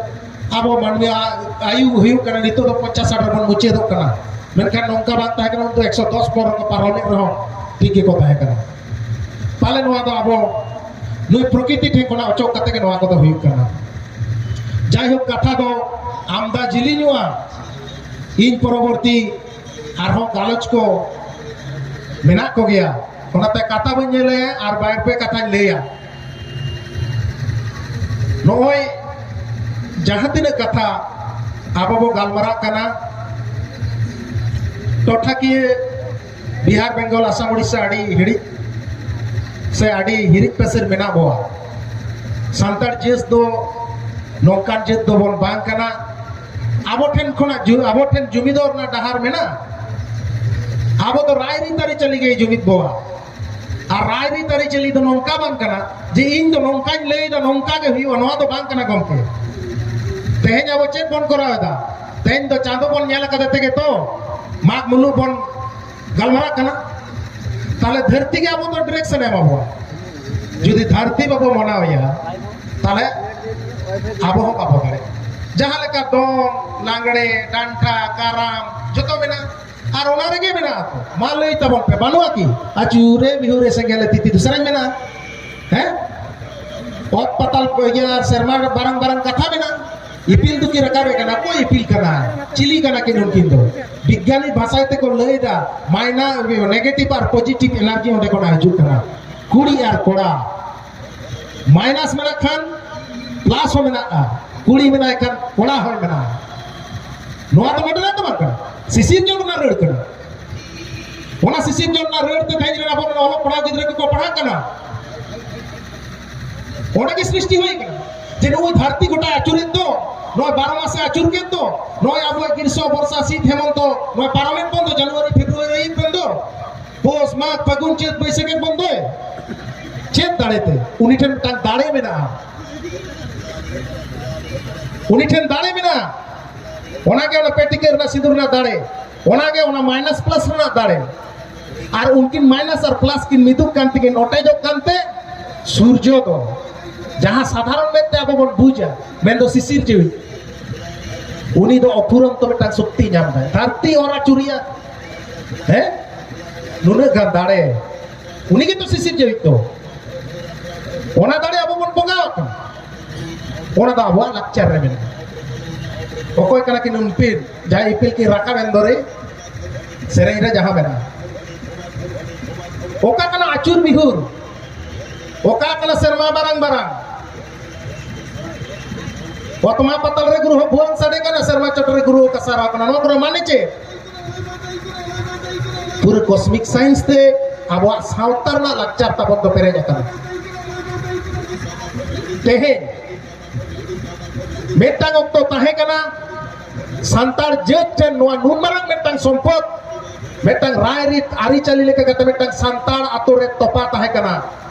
ᱟᱵᱚ ᱢᱟᱹᱱᱢᱤᱭᱟᱜ ᱟᱭᱩ ᱦᱩᱭᱩᱜ ᱠᱟᱱᱟ, ᱱᱤᱛᱚᱜ ᱫᱚ ᱯᱚᱧᱪᱟᱥ ᱥᱟᱴ ᱨᱮᱵᱚᱱ ᱢᱩᱪᱟᱹᱫᱚᱜ ᱠᱟᱱᱟ᱾ ᱢᱮᱱᱠᱷᱟᱱ ᱱᱚᱝᱠᱟ ᱵᱟᱝ ᱛᱟᱦᱮᱸ ᱠᱟᱱᱟ, ᱩᱱ ᱫᱚ ᱮᱠᱥᱚ ᱫᱚᱥ ᱯᱚᱨ ᱨᱮᱠᱚ ᱯᱟᱨᱚᱢᱮᱫ ᱨᱮᱦᱚᱸ ᱴᱷᱤᱠ ᱜᱮᱠᱚ ᱛᱟᱦᱮᱸ ᱠᱟᱱᱟ᱾ ᱯᱟᱞᱮ ᱱᱚᱣᱟ ᱫᱚ ᱟᱵᱚ ᱱᱩᱭ ᱯᱨᱚᱠᱨᱤᱛᱤ ᱴᱷᱮᱱ ᱠᱷᱚᱱᱟᱜ ᱚᱪᱚᱜ ᱠᱟᱛᱮ ᱜᱮ ᱱᱚᱣᱟ ᱠᱚᱫᱚ ᱦᱩᱭᱩᱜ ᱠᱟᱱᱟ᱾ ᱡᱟᱭᱦᱳᱠ, ᱠᱟᱛᱷᱟ ᱫᱚ ᱟᱢᱫᱟ ᱡᱤᱞᱤᱧᱚᱜᱼᱟ᱾ ᱤᱧ ᱯᱚᱨᱚᱵᱚᱨᱛᱤ ᱟᱨᱦᱚᱸ ᱜᱟᱞᱚᱪ ᱠᱚ ᱢᱮᱱᱟᱜ ᱠᱚᱜᱮᱭᱟ, ᱚᱱᱟᱛᱮ ᱠᱟᱛᱷᱟ ᱵᱟᱹᱧ ᱧᱮᱞᱮᱭᱟ ᱟᱨ ᱵᱟᱨ ᱯᱮ ᱠᱟᱛᱷᱟᱧ ᱞᱟᱹᱭᱟ᱾ ᱱᱚᱜᱼᱚᱭ ᱡᱟᱦᱟᱸ ᱛᱤᱱᱟᱹᱜ ᱠᱟᱛᱷᱟ ᱟᱵᱚ ᱵᱚ ᱜᱟᱞᱢᱟᱨᱟᱜ ᱠᱟᱱᱟ, ᱴᱚᱴᱷᱟᱠᱤᱭᱟᱹ ᱵᱤᱦᱟᱨ, ᱵᱮᱝᱜᱚᱞ, ᱟᱥᱟᱢ, ᱩᱲᱤᱥᱥᱟ ᱟᱹᱰᱤ ᱦᱤᱲᱤᱡ ᱥᱮ ᱟᱹᱰᱤ ᱦᱤᱨᱤᱡ ᱯᱟᱹᱥᱤᱨ ᱢᱮᱱᱟᱜ ᱵᱚᱣᱟ᱾ ᱥᱟᱱᱛᱟᱲ ᱡᱟᱹᱛ ᱫᱚ ᱱᱚᱝᱠᱟᱱ ᱡᱟᱹᱛ ᱫᱚᱵᱚᱱ ᱵᱟᱝ ᱠᱟᱱᱟ᱾ ᱟᱵᱚ ᱴᱷᱮᱱ ᱠᱷᱚᱱᱟᱜ ᱡᱩ-, ᱟᱵᱚ ᱴᱷᱮᱱ ᱡᱩᱢᱤᱫᱚᱜ ᱨᱮᱱᱟᱜ ᱰᱟᱦᱟᱨ ᱢᱮᱱᱟᱜᱼᱟ᱾ ᱟᱵᱚ ᱫᱚ ᱨᱟᱭᱨᱤᱛ ᱟᱹᱨᱤᱪᱟᱹᱞᱤ ᱜᱮ ᱡᱩᱢᱤᱫ ᱵᱚᱣᱟ᱾ ᱟᱨ ᱨᱟᱭᱨᱤᱛ ᱟᱹᱨᱤᱪᱟᱹᱞᱤ ᱫᱚ ᱱᱚᱝᱠᱟ ᱵᱟᱝ ᱠᱟᱱᱟ ᱡᱮ ᱤᱧ ᱫᱚ ᱱᱚᱝᱠᱟᱧ ᱞᱟᱹᱭᱫᱟ, ᱱᱚᱝᱠᱟ ᱜᱮ ᱦᱩᱭᱩᱜᱼᱟ, ᱱᱚᱣᱟ ᱫᱚ ᱵᱟᱝ ᱠᱟᱱᱟ ᱜᱚᱢᱠᱮ᱾ ᱛᱮᱦᱮᱧ ᱟᱵᱚ ᱪᱮᱫ ᱵᱚᱱ ᱠᱚᱨᱟᱣ ᱮᱫᱟ? ᱛᱮᱦᱮᱧ ᱫᱚ ᱪᱟᱸᱫᱚ ᱵᱚᱱ ᱧᱮᱞ ᱟᱠᱟᱫᱮ ᱛᱮᱜᱮ ᱛᱚ ᱢᱟᱜᱽ ᱢᱩᱞᱩᱜ ᱵᱚᱱ ᱜᱟᱞᱢᱟᱨᱟᱜ ᱠᱟᱱᱟ᱾ ᱛᱟᱦᱞᱮ ᱫᱷᱟᱹᱨᱛᱤ ᱜᱮ ᱟᱵᱚ ᱫᱚ direction ᱮ ᱮᱢᱟ ᱵᱚᱣᱟ᱾ ᱡᱩᱫᱤ ᱫᱷᱟᱹᱨᱛᱤ ᱵᱟᱵᱚ ᱢᱟᱱᱟᱣ ᱮᱭᱟ, ᱛᱟᱦᱞᱮ ᱟᱵᱚ ᱦᱚᱸ ᱵᱟᱵᱚ ᱫᱟᱲᱮᱭᱟᱜᱼᱟ᱾ ᱡᱟᱦᱟᱸ ᱞᱮᱠᱟ ᱫᱚᱝ, ᱞᱟᱜᱽᱲᱮ, ᱰᱟᱱᱴᱟ, ᱠᱟᱨᱟᱢ, ᱡᱚᱛᱚ ᱢᱮᱱᱟᱜᱼᱟ᱾ ᱟᱨ ᱚᱱᱟ ᱨᱮᱜᱮ ᱢᱮᱱᱟᱜᱼᱟ ᱛᱚ᱾ ᱢᱟ ᱞᱟᱹᱭ ᱛᱟᱵᱚᱱ ᱯᱮ, ᱵᱟᱹᱱᱩᱜᱼᱟ ᱠᱤ? ᱟᱹᱪᱩᱨᱮ ᱵᱤᱦᱩᱨᱮ ᱥᱮᱸᱜᱮᱞᱮ ᱛᱤᱛᱤ ᱫᱚ ᱥᱮᱨᱮᱧ ᱢᱮᱱᱟᱜᱼᱟ᱾ ᱦᱮᱸ? ᱚᱛ ᱯᱟᱛᱟᱞ ᱠᱚ ᱤᱭᱟᱹ ᱟᱨ ᱥᱮᱨᱢᱟ ᱨᱮ ᱢᱟᱨᱟᱝ ᱢᱟᱨᱟᱝ ᱠᱟᱛᱷᱟ ᱢᱮᱱᱟᱜᱼᱟ᱾ ᱤᱯᱤᱞ ᱫᱚᱠᱤᱱ ᱨᱟᱠᱟᱵᱮ ᱠᱟᱱᱟ, ᱚᱠᱚᱭ ᱤᱯᱤᱞ ᱠᱟᱱᱟ? ᱪᱤᱞᱤ ᱠᱟᱱᱟ ᱠᱤᱱ ᱩᱱᱠᱤᱱ ᱫᱚ? ᱵᱤᱜᱽᱜᱟᱱᱤ ᱵᱷᱟᱥᱟ ᱛᱮᱠᱚ ᱞᱟᱹᱭ ᱮᱫᱟ, ᱢᱟᱭᱱᱟ, negative ᱟᱨ positive energy ᱚᱸᱰᱮ ᱠᱷᱚᱱᱟᱜ ᱦᱤᱡᱩᱜ ᱠᱟᱱᱟ᱾ ᱠᱩᱲᱤ ᱟᱨ ᱠᱚᱲᱟ, minus ᱢᱮᱱᱟᱜ ᱠᱷᱟᱱ plus ᱦᱚᱸ ᱢᱮᱱᱟᱜᱼᱟ, ᱠᱩᱲᱤ ᱢᱮᱱᱟᱭ ᱠᱷᱟᱱ ᱠᱚᱲᱟ ᱦᱚᱸᱭ ᱢᱮᱱᱟᱜᱼᱟ᱾ ᱱᱚᱣᱟ ᱫᱚ modern ᱫᱚ ᱵᱟᱝ ᱠᱟᱱᱟ, ᱥᱤᱥᱤᱨᱡᱚᱱ ᱨᱮᱱᱟᱜ ᱨᱟᱹᱲ ᱠᱟᱱᱟ᱾ ᱚᱱᱟ ᱥᱤᱥᱤᱨᱡᱚᱱ ᱨᱮᱱᱟᱜ ᱨᱟᱹᱲ ᱛᱮ ᱛᱮᱦᱮᱧ ᱨᱮᱱ ᱟᱵᱚᱨᱮᱱ ᱚᱞᱚᱜ ᱯᱟᱲᱦᱟᱣ ᱜᱤᱫᱽᱨᱟᱹ ᱠᱚᱠᱚ ᱯᱟᱲᱦᱟᱜ ᱠᱟᱱᱟ᱾ ᱚᱸᱰᱮ ᱜᱮ ᱥᱨᱤᱥᱴᱤ ᱦᱩᱭ ᱠᱟᱱᱟ ᱡᱮ ᱱᱩᱭ ᱫᱷᱟᱹᱨᱛᱤ ᱜᱚᱴᱟᱭ ᱟᱹᱪᱩᱨᱮᱫ ᱫᱚ, ᱱᱚᱜᱼᱚᱭ ᱵᱟᱨᱚ ᱢᱟᱥᱮ ᱟᱹᱪᱩᱨ ᱠᱮᱫ ᱫᱚ, ᱱᱚᱜᱼᱚᱭ ᱟᱵᱚᱣᱟᱜ ᱜᱨᱤᱥᱚ, ᱵᱚᱨᱥᱟ, ᱥᱤᱛ, ᱦᱮᱢᱚᱱᱛᱚ, ᱱᱚᱜᱼᱚᱭ ᱯᱟᱨᱚᱢᱮᱫ ᱵᱚᱱ ᱫᱚ, ᱡᱟᱱᱩᱣᱟᱨᱤ, ᱯᱷᱮᱵᱽᱨᱩᱣᱟᱨᱤ ᱵᱚᱱ ᱫᱚ, ᱯᱳᱥ, ᱢᱟᱜᱽ, ᱯᱷᱟᱹᱜᱩᱱ, ᱪᱟᱹᱛ, ᱵᱟᱹᱭᱥᱟᱹᱠᱷ ᱵᱚᱱ ᱫᱚᱭ᱾ ᱪᱮᱫ ᱫᱟᱲᱮᱛᱮ? ᱩᱱᱤ ᱴᱷᱮᱱ ᱢᱤᱫᱴᱟᱝ ᱫᱟᱲᱮ ᱢᱮᱱᱟᱜᱼᱟ, ᱩᱱᱤ ᱴᱷᱮᱱ ᱫᱟᱲᱮ ᱢᱮᱱᱟᱜᱼᱟ᱾ ᱚᱱᱟᱜᱮ ᱚᱱᱟ ᱯᱮ ᱴᱤᱠᱟᱹ ᱨᱮᱱᱟᱜ ᱥᱤᱸᱫᱩᱨ ᱨᱮᱱᱟᱜ ᱫᱟᱲᱮ, ᱚᱱᱟᱜᱮ ᱚᱱᱟ minus plus ᱨᱮᱱᱟᱜ ᱫᱟᱲᱮ᱾ ᱟᱨ ᱩᱱᱠᱤᱱ minus ᱟᱨ plus ᱠᱤᱱ ᱢᱤᱫᱚᱜ ᱠᱟᱱ ᱛᱮᱠᱤᱱ ᱚᱴᱮᱡᱚᱜ ᱠᱟᱱᱛᱮ ᱥᱩᱨᱡᱚ ᱫᱚ, ᱡᱟᱦᱟᱸ ᱥᱟᱫᱷᱟᱨᱚᱱ ᱢᱮᱫ ᱛᱮ ᱟᱵᱚ ᱵᱚᱱ ᱵᱩᱡᱟ, ᱢᱮᱱᱫᱚ ᱥᱤᱥᱤᱨ ᱡᱤᱣᱤ, ᱩᱱᱤ ᱫᱚ ᱚᱯᱷᱩᱨᱚᱱᱛᱚ ᱢᱤᱫᱴᱟᱝ ᱥᱚᱠᱛᱤ ᱧᱟᱢ ᱫᱟᱭ, ᱫᱷᱟᱹᱨᱛᱤ ᱚᱨ ᱟᱹᱪᱩᱨᱮᱭᱟ᱾ ᱦᱮᱸ, ᱱᱩᱱᱟᱹᱜ ᱜᱟᱱ ᱫᱟᱲᱮ, ᱩᱱᱤ ᱜᱮᱛᱚ ᱥᱤᱥᱤᱨᱡᱟᱹᱣᱤᱡ ᱫᱚ᱾ ᱚᱱᱟ ᱫᱟᱲᱮ ᱟᱵᱚ ᱵᱚᱱ ᱵᱚᱸᱜᱟᱣᱟᱜ ᱠᱟᱱᱟ, ᱚᱱᱟ ᱫᱚ ᱟᱵᱚᱣᱟᱜ ᱞᱟᱠᱪᱟᱨ ᱨᱮ ᱢᱮᱱᱟᱜᱼᱟ᱾ ᱚᱠᱚᱭ ᱠᱟᱱᱟ ᱠᱤᱱ ᱩᱱᱠᱤᱱ, ᱡᱟᱦᱟᱸᱭ ᱤᱯᱤᱞ ᱠᱤᱱ ᱨᱟᱠᱟᱵ ᱮᱱ ᱫᱚᱨᱮ, ᱥᱮᱨᱮᱧ ᱨᱮ ᱡᱟᱦᱟᱸ ᱢᱮᱱᱟᱜᱼᱟ? ᱚᱠᱟ ᱠᱟᱱᱟ ᱟᱹᱪᱩᱨ ᱵᱤᱦᱩᱨ? ᱚᱠᱟ ᱠᱟᱱᱟ ᱥᱮᱨᱢᱟ ᱵᱟᱨᱟᱝ ᱵᱟᱨᱟᱝ? ᱚᱛᱢᱟ ᱯᱟᱛᱟᱞ ᱨᱮ ᱜᱩᱨᱩ ᱦᱚᱸ ᱵᱷᱩᱣᱟᱹᱝ ᱥᱟᱰᱮ ᱠᱟᱱᱟ, ᱥᱮᱨᱢᱟ ᱪᱚᱴ ᱨᱮ ᱜᱩᱨᱩ ᱦᱚᱸ ᱠᱟᱥᱟᱨᱟᱣ ᱠᱟᱱᱟ᱾ ᱱᱚᱣᱟ ᱠᱚᱨᱮ ᱢᱟᱱᱮ ᱪᱮᱫ? ᱯᱩᱨᱟᱹ ᱠᱚᱥᱢᱤᱠ ᱥᱟᱭᱮᱱᱥ ᱛᱮ ᱟᱵᱚᱣᱟᱜ ᱥᱟᱶᱛᱟ ᱨᱮᱱᱟᱜ ᱞᱟᱠᱪᱟᱨ ᱛᱟᱵᱚᱱ ᱫᱚ ᱯᱮᱨᱮᱡ ᱟᱠᱟᱱᱟ᱾ ᱛᱮᱦᱮᱧ ᱢᱤᱫᱴᱟᱝ ᱚᱠᱛᱚ ᱛᱟᱦᱮᱸ ᱠᱟᱱᱟ, ᱥᱟᱱᱛᱟᱲ ᱡᱟᱹᱛ ᱴᱷᱮᱱ ᱱᱚᱣᱟ ᱱᱩᱱ ᱢᱟᱨᱟᱝ ᱢᱤᱫᱴᱟᱝ ᱥᱚᱢᱯᱚᱫ, ᱢᱤᱫᱴᱟᱝ ᱨᱟᱭᱨᱤᱛ ᱟᱹᱨᱤᱪᱟᱹᱞᱤ ᱞᱮᱠᱟ ᱠᱟᱛᱮ ᱢᱤᱫᱴᱟᱝ ᱥᱟᱱᱛᱟᱲ ᱟᱛᱳ ᱨᱮ ᱛᱚᱯᱟ ᱛᱟᱦᱮᱸ ᱠᱟᱱᱟ᱾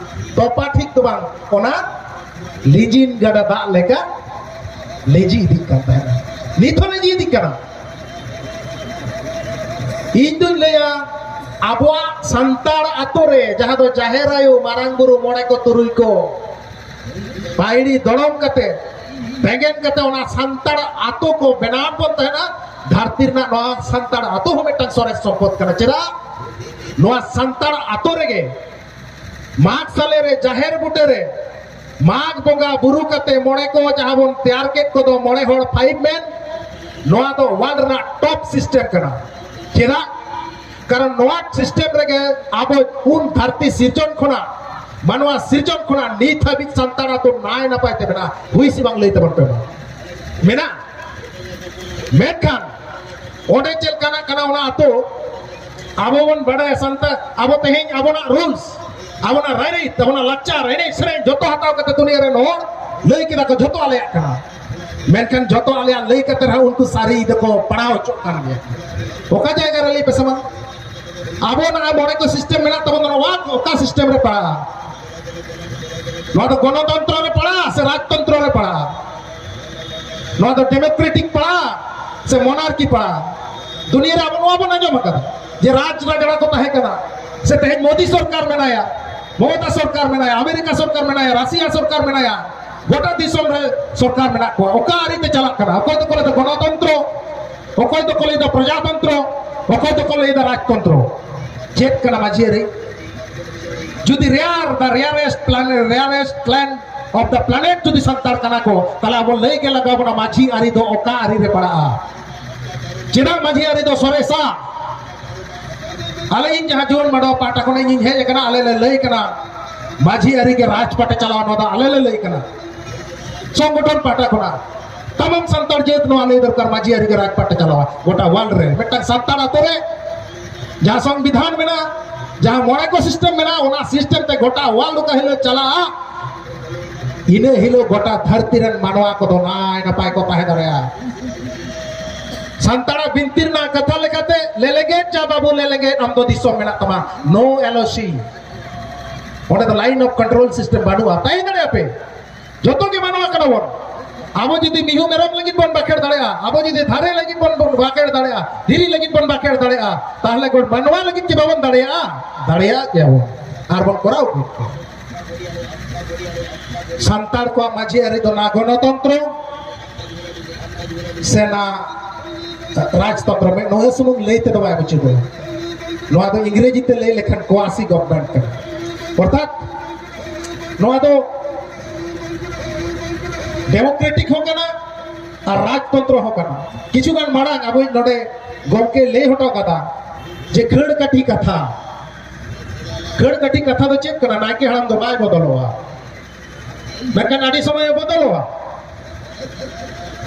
ᱛᱚᱯᱟ ᱴᱷᱤᱠ ᱫᱚ ᱵᱟᱝ, ᱚᱱᱟ ᱞᱤᱸᱡᱤᱱ ᱜᱟᱰᱟ ᱫᱟᱜ ᱞᱮᱠᱟ ᱞᱤᱸᱡᱤ ᱤᱫᱤᱜ ᱠᱟᱱ ᱛᱟᱦᱮᱱᱟ, ᱱᱤᱛ ᱦᱚᱸ ᱞᱤᱸᱡᱤ ᱤᱫᱤᱜ ᱠᱟᱱᱟ᱾ ᱤᱧ ᱫᱩᱧ ᱞᱟᱹᱭᱟ, ᱟᱵᱚᱣᱟᱜ ᱥᱟᱱᱛᱟᱲ ᱟᱛᱳ ᱨᱮ ᱡᱟᱦᱟᱸ ᱫᱚ ᱡᱟᱦᱮᱨ ᱟᱭᱳ, ᱢᱟᱨᱟᱝ ᱵᱩᱨᱩ, ᱢᱚᱬᱮ ᱠᱚ, ᱛᱩᱨᱩᱭ ᱠᱚ, ᱯᱟᱹᱭᱲᱤ ᱫᱚᱲᱚᱢ ᱠᱟᱛᱮ, ᱵᱮᱸᱜᱮᱫ ᱠᱟᱛᱮ ᱚᱱᱟ ᱥᱟᱱᱛᱟᱲ ᱟᱛᱳ ᱠᱚ ᱵᱮᱱᱟᱣ ᱵᱚᱱ ᱛᱟᱦᱮᱱᱟ᱾ ᱫᱷᱟᱹᱨᱛᱤ ᱨᱮᱱᱟᱜ ᱱᱚᱣᱟ ᱥᱟᱱᱛᱟᱲ ᱟᱛᱳ ᱦᱚᱸ ᱢᱤᱫᱴᱟᱝ ᱥᱚᱨᱮᱥ ᱥᱚᱢᱯᱚᱫ ᱠᱟᱱᱟ᱾ ᱪᱮᱫᱟᱜ? ᱱᱚᱣᱟ ᱥᱟᱱᱛᱟᱲ ᱟᱛᱳ ᱨᱮᱜᱮ ᱢᱟᱜᱽ ᱥᱟᱞᱮ ᱨᱮ ᱡᱟᱦᱮᱨ ᱵᱩᱴᱟᱹ ᱨᱮ ᱢᱟᱜᱽ ᱵᱚᱸᱜᱟ ᱵᱩᱨᱩ ᱠᱟᱛᱮ ᱢᱚᱬᱮ ᱠᱚ ᱡᱟᱦᱟᱸ ᱵᱚᱱ ᱛᱮᱭᱟᱨ ᱠᱮᱫ ᱠᱚᱫᱚ ᱢᱚᱬᱮ ᱦᱚᱲ ᱯᱷᱟᱭᱤᱵ ᱢᱮᱱ, ᱱᱚᱣᱟ ᱫᱚ ᱣᱟᱨᱞᱰ ᱨᱮᱱᱟᱜ ᱴᱚᱯ ᱥᱤᱥᱴᱮᱢ ᱠᱟᱱᱟ᱾ ᱪᱮᱫᱟᱜ? ᱠᱟᱨᱚᱱ ᱱᱚᱣᱟ ᱥᱤᱥᱴᱮᱢ ᱨᱮᱜᱮ ᱟᱵᱚ ᱩᱱ ᱫᱷᱟᱹᱨᱛᱤ ᱥᱤᱨᱡᱚᱱ ᱠᱷᱚᱱᱟᱜ, ᱢᱟᱱᱣᱟ ᱥᱤᱨᱡᱚᱱ ᱠᱷᱚᱱᱟᱜ ᱱᱤᱛ ᱦᱟᱹᱵᱤᱡ ᱥᱟᱱᱛᱟᱲ ᱟᱛᱳ ᱱᱟᱭ ᱱᱟᱯᱟᱭ ᱛᱮ ᱢᱮᱱᱟᱜᱼᱟ᱾ ᱦᱩᱭ ᱥᱮ ᱵᱟᱝ ᱞᱟᱹᱭ ᱛᱟᱵᱚᱱ ᱯᱮ ᱢᱟ᱾ ᱢᱮᱱᱟᱜ? ᱢᱮᱱᱠᱷᱟᱱ ᱚᱸᱰᱮ ᱪᱮᱫ ᱞᱮᱠᱟᱱᱟᱜ ᱠᱟᱱᱟ ᱚᱱᱟ ᱟᱛᱳ? ᱟᱵᱚ ᱵᱚᱱ ᱵᱟᱰᱟᱭᱟ ᱥᱟᱱᱛᱟᱲ, ᱟᱵᱚ ᱛᱮᱦᱮᱧ ᱟᱵᱚᱱᱟᱜ ᱨᱩᱞᱥ, ᱟᱵᱚᱱᱟᱜ ᱨᱟᱭᱨᱤᱛ, ᱟᱵᱚᱱᱟᱜ ᱞᱟᱠᱪᱟᱨ, ᱮᱱᱮᱡ ᱥᱮᱨᱮᱧ ᱡᱚᱛᱚ ᱦᱟᱛᱟᱣ ᱠᱟᱛᱮ ᱫᱩᱱᱤᱭᱟᱹ ᱨᱮᱱ ᱦᱚᱲ ᱞᱟᱹᱭ ᱠᱮᱫᱟ ᱠᱚ ᱡᱚᱛᱚ ᱟᱞᱮᱭᱟᱜ ᱠᱟᱱᱟ᱾ ᱢᱮᱱᱠᱷᱟᱱ ᱡᱚᱛᱚ ᱟᱞᱮᱭᱟᱜ ᱞᱟᱹᱭ ᱠᱟᱛᱮ ᱨᱮᱦᱚᱸ ᱩᱱᱠᱩ ᱥᱟᱹᱨᱤ ᱫᱚᱠᱚ ᱯᱟᱲᱟᱣ ᱦᱚᱪᱚᱜ ᱠᱟᱱ ᱜᱮᱭᱟ᱾ ᱚᱠᱟ ᱡᱟᱭᱜᱟ ᱨᱮ ᱞᱟᱹᱭ ᱯᱮᱥᱮ ᱢᱟ? ᱟᱵᱚ ᱱᱚᱜᱼᱚᱭ ᱢᱚᱬᱮ ᱠᱚ ᱥᱤᱥᱴᱮᱢ ᱢᱮᱱᱟᱜ ᱛᱟᱵᱚᱱᱟ, ᱱᱚᱣᱟ ᱚᱠᱟ ᱥᱤᱥᱴᱮᱢ ᱨᱮ ᱯᱟᱲᱟᱜᱼᱟ? ᱱᱚᱣᱟ ᱫᱚ ᱜᱚᱱᱚᱛᱚᱱᱛᱨᱚ ᱨᱮ ᱯᱟᱲᱟᱜᱼᱟ ᱥᱮ ᱨᱟᱡᱽᱛᱚᱱᱛᱨᱚ ᱨᱮ ᱯᱟᱲᱟᱜᱼᱟ? ᱱᱚᱣᱟ ᱫᱚ ᱰᱮᱢᱳᱠᱨᱮᱴᱤᱠ ᱯᱟᱲᱟᱜᱼᱟ ᱥᱮ ᱢᱚᱱᱟᱨᱠᱤ ᱯᱟᱲᱟᱜᱼᱟ? ᱫᱩᱱᱤᱭᱟᱹ ᱨᱮ ᱟᱵᱚ ᱱᱚᱣᱟ ᱵᱚᱱ ᱟᱸᱡᱚᱢ ᱟᱠᱟᱫᱟ ᱡᱮ ᱨᱟᱡᱽ ᱨᱟᱡᱽᱲᱟ ᱠᱚ ᱛᱟᱦᱮᱸ ᱠᱟᱱᱟ, ᱥᱮ ᱛᱮᱦᱮᱧ ᱢᱳᱫᱤ ᱥᱚᱨᱠᱟᱨ ᱢᱮᱱᱟᱭᱟ, ᱢᱚᱢᱚᱛᱟ ᱥᱚᱨᱠᱟᱨ ᱢᱮᱱᱟᱭᱟ, ᱟᱢᱮᱨᱤᱠᱟ ᱥᱚᱨᱠᱟᱨ ᱢᱮᱱᱟᱭᱟ, ᱨᱟᱥᱤᱭᱟ ᱥᱚᱨᱠᱟᱨ ᱢᱮᱱᱟᱭᱟ, ᱜᱚᱴᱟ ᱫᱤᱥᱚᱢ ᱨᱮ ᱥᱚᱨᱠᱟᱨ ᱢᱮᱱᱟᱜ ᱠᱚᱣᱟ᱾ ᱚᱠᱟ ᱟᱹᱨᱤ ᱛᱮ ᱪᱟᱞᱟᱜ ᱠᱟᱱᱟ? ᱚᱠᱚᱭ ᱫᱚᱠᱚ ᱞᱟᱹᱭᱫᱟ ᱜᱚᱱᱚᱛᱚᱱᱛᱨᱚ, ᱚᱠᱚᱭ ᱫᱚᱠᱚ ᱞᱟᱹᱭᱫᱟ ᱯᱨᱚᱡᱟᱛᱚᱱᱛᱨᱚ, ᱚᱠᱚᱭ ᱫᱚᱠᱚ ᱞᱟᱹᱭᱫᱟ ᱨᱟᱡᱽᱛᱚᱱᱛᱨᱚ᱾ ᱪᱮᱫ ᱠᱟᱱᱟ ᱢᱟᱹᱡᱷᱤ ᱟᱹᱨᱤ? ᱡᱩᱫᱤ rare, the rarest planet, rarest plant of the planet ᱡᱩᱫᱤ ᱥᱟᱱᱛᱟᱲ ᱠᱟᱱᱟ ᱠᱚ, ᱛᱟᱦᱞᱮ ᱟᱵᱚ ᱞᱟᱹᱭ ᱜᱮ ᱞᱟᱜᱟᱣ ᱵᱚᱱᱟ ᱢᱟᱹᱡᱷᱤ ᱟᱹᱨᱤ ᱫᱚ ᱚᱠᱟ ᱟᱹᱨᱤ ᱨᱮ ᱯᱟᱲᱟᱜᱼᱟ᱾ ᱪᱮᱫᱟᱜ ᱢᱟᱹᱡᱷᱤ ᱟᱹᱨᱤ ᱫᱚ ᱥᱚᱨᱮᱥᱟ? ᱟᱞᱮ, ᱤᱧ ᱡᱟᱦᱟᱸ ᱡᱩᱣᱟᱹᱱ ᱢᱟᱰᱣᱟ ᱯᱟᱦᱴᱟ ᱠᱷᱚᱱ ᱤᱧ ᱦᱮᱡ ᱟᱠᱟᱱᱟ, ᱟᱞᱮ ᱞᱮ ᱞᱟᱹᱭ ᱠᱟᱱᱟ ᱢᱟᱹᱡᱷᱤ ᱟᱹᱨᱤ ᱜᱮ ᱨᱟᱡᱽᱯᱟᱴᱮ ᱪᱟᱞᱟᱣᱟ, ᱱᱚᱣᱟ ᱫᱚ ᱟᱞᱮ ᱞᱮ ᱞᱟᱹᱭ ᱠᱟᱱᱟ᱾ ᱥᱚᱝᱜᱚᱴᱷᱚᱱ ᱯᱟᱦᱴᱟ ᱠᱷᱚᱱᱟᱜ ᱛᱟᱢᱟᱢ ᱥᱟᱱᱛᱟᱲ ᱡᱟᱹᱛ ᱱᱚᱣᱟ ᱞᱟᱹᱭ ᱫᱚᱨᱠᱟᱨ, ᱢᱟᱹᱡᱷᱤ ᱟᱹᱨᱤ ᱜᱮ ᱨᱟᱡᱽᱯᱟᱴᱮ ᱪᱟᱞᱟᱣᱟ᱾ ᱜᱚᱴᱟ world ᱨᱮ ᱢᱤᱫᱴᱟᱝ ᱥᱟᱱᱛᱟᱲ ᱟᱛᱳ ᱨᱮ ᱡᱟᱦᱟᱸ ᱥᱚᱝᱵᱤᱫᱷᱟᱱ ᱢᱮᱱᱟᱜᱼᱟ, ᱡᱟᱦᱟᱸ ᱢᱚᱬᱮ ᱠᱚ system ᱢᱮᱱᱟᱜᱼᱟ, ᱚᱱᱟ system ᱛᱮ ᱜᱚᱴᱟ world ᱚᱠᱟ ᱦᱤᱞᱳᱜ ᱪᱟᱞᱟᱜᱼᱟ, ᱤᱱᱟᱹ ᱦᱤᱞᱳᱜ ᱜᱚᱴᱟ ᱫᱷᱟᱹᱨᱛᱤ ᱨᱮᱱ ᱢᱟᱱᱣᱟ ᱠᱚᱫᱚ ᱱᱟᱭ ᱱᱟᱯᱟᱭ ᱠᱚ ᱛᱟᱦᱮᱸ ᱫᱟᱲᱮᱭᱟᱜᱼᱟ᱾ ᱥᱟᱱᱛᱟᱲᱟᱜ ᱵᱤᱱᱛᱤ ᱨᱮᱱᱟᱜ ᱠᱟᱛᱷᱟ ᱞᱮᱠᱟᱛᱮ, ᱞᱮᱞᱮᱜᱮᱡ ᱪᱟ ᱵᱟᱹᱵᱩ ᱞᱮᱞᱮᱜᱮᱡ, ᱟᱢ ᱫᱚ ᱫᱤᱥᱚᱢ ᱢᱮᱱᱟᱜ ᱛᱟᱢᱟ, no L O C᱾ ᱚᱸᱰᱮ ᱫᱚ line of control system ᱵᱟᱹᱱᱩᱜᱼᱟ, ᱛᱟᱦᱮᱸ ᱫᱟᱲᱮᱭᱟᱜᱼᱟ ᱯᱮ᱾ ᱡᱚᱛᱚ ᱜᱮ ᱢᱟᱱᱣᱟ ᱠᱟᱱᱟ ᱵᱚᱱ᱾ ᱟᱵᱚ ᱡᱩᱫᱤ ᱢᱤᱦᱩ ᱢᱮᱨᱚᱢ ᱞᱟᱹᱜᱤᱫ ᱵᱚᱱ ᱵᱟᱠᱷᱮᱲ ᱫᱟᱲᱮᱭᱟᱜᱼᱟ, ᱟᱵᱚ ᱡᱩᱫᱤ ᱫᱟᱨᱮ ᱞᱟᱹᱜᱤᱫ ᱵᱚᱱ ᱵᱟᱠᱷᱮᱲ ᱫᱟᱲᱮᱭᱟᱜᱼᱟ, ᱫᱷᱤᱨᱤ ᱞᱟᱹᱜᱤᱫ ᱵᱚᱱ ᱵᱟᱠᱷᱮᱲ ᱫᱟᱲᱮᱭᱟᱜᱼᱟ, ᱛᱟᱦᱞᱮ ᱜᱚ-, ᱢᱟᱱᱣᱟ ᱞᱟᱹᱜᱤᱫ ᱪᱮ ᱵᱟᱵᱚᱱ ᱫᱟᱲᱮᱭᱟᱜᱼᱟ? ᱫᱟᱲᱮᱭᱟᱜ ᱜᱮᱭᱟ ᱵᱚᱱ, ᱟᱨ ᱵᱚᱱ ᱠᱚᱨᱟᱣ ᱟᱹᱜᱩᱭᱮᱫ ᱜᱮᱭᱟ᱾ ᱥᱟᱱᱛᱟᱲ ᱠᱚᱣᱟᱜ ᱢᱟᱹᱡᱷᱤ ᱟᱹᱨᱤ ᱫᱚ ᱱᱟ ᱜᱚᱱᱚᱛᱚᱱᱛᱨᱚ ᱥᱮ ᱱᱟ ᱨᱟᱡᱽᱛᱚᱱᱛᱨᱚ, ᱢᱤᱫ ᱱᱚᱣᱟ ᱥᱩᱢᱩᱝ ᱞᱟᱹᱭ ᱛᱮᱫᱚ ᱵᱟᱭ ᱢᱩᱪᱟᱹᱫᱚᱜᱼᱟ᱾ ᱱᱚᱣᱟ ᱫᱚ ᱤᱝᱨᱮᱡᱤ ᱛᱮ ᱞᱟᱹᱭ ᱞᱮᱠᱷᱟᱱ quasi government ᱠᱟᱱᱟ᱾ ᱚᱨᱛᱷᱟᱛ ᱱᱚᱣᱟ ᱫᱚ democratic ᱦᱚᱸ ᱠᱟᱱᱟ ᱟᱨ ᱨᱟᱡᱽᱛᱚᱱᱛᱨᱚ ᱦᱚᱸ ᱠᱟᱱᱟ᱾ ᱠᱤᱪᱷᱩ ᱜᱟᱱ ᱢᱟᱲᱟᱝ ᱟᱵᱚᱭᱤᱡ ᱱᱚᱰᱮ ᱜᱚᱢᱠᱮ ᱞᱟᱹᱭ ᱦᱚᱴᱚ ᱠᱟᱫᱟ ᱡᱮ ᱠᱷᱟᱹᱲ ᱠᱟᱹᱴᱷᱤ ᱠᱟᱛᱷᱟ, ᱠᱷᱟᱹᱲ ᱠᱟᱹᱴᱷᱤ ᱠᱟᱛᱷᱟ ᱫᱚ ᱪᱮᱫ ᱠᱟᱱᱟ? ᱱᱟᱭᱠᱮ ᱦᱟᱲᱟᱢ ᱫᱚ ᱵᱟᱭ ᱵᱚᱫᱚᱞᱚᱜᱼᱟ, ᱢᱮᱱᱠᱷᱟᱱ ᱟᱹᱰᱤ ᱥᱚᱢᱚᱭᱮ ᱵᱚᱫᱚᱞᱚᱜᱼᱟ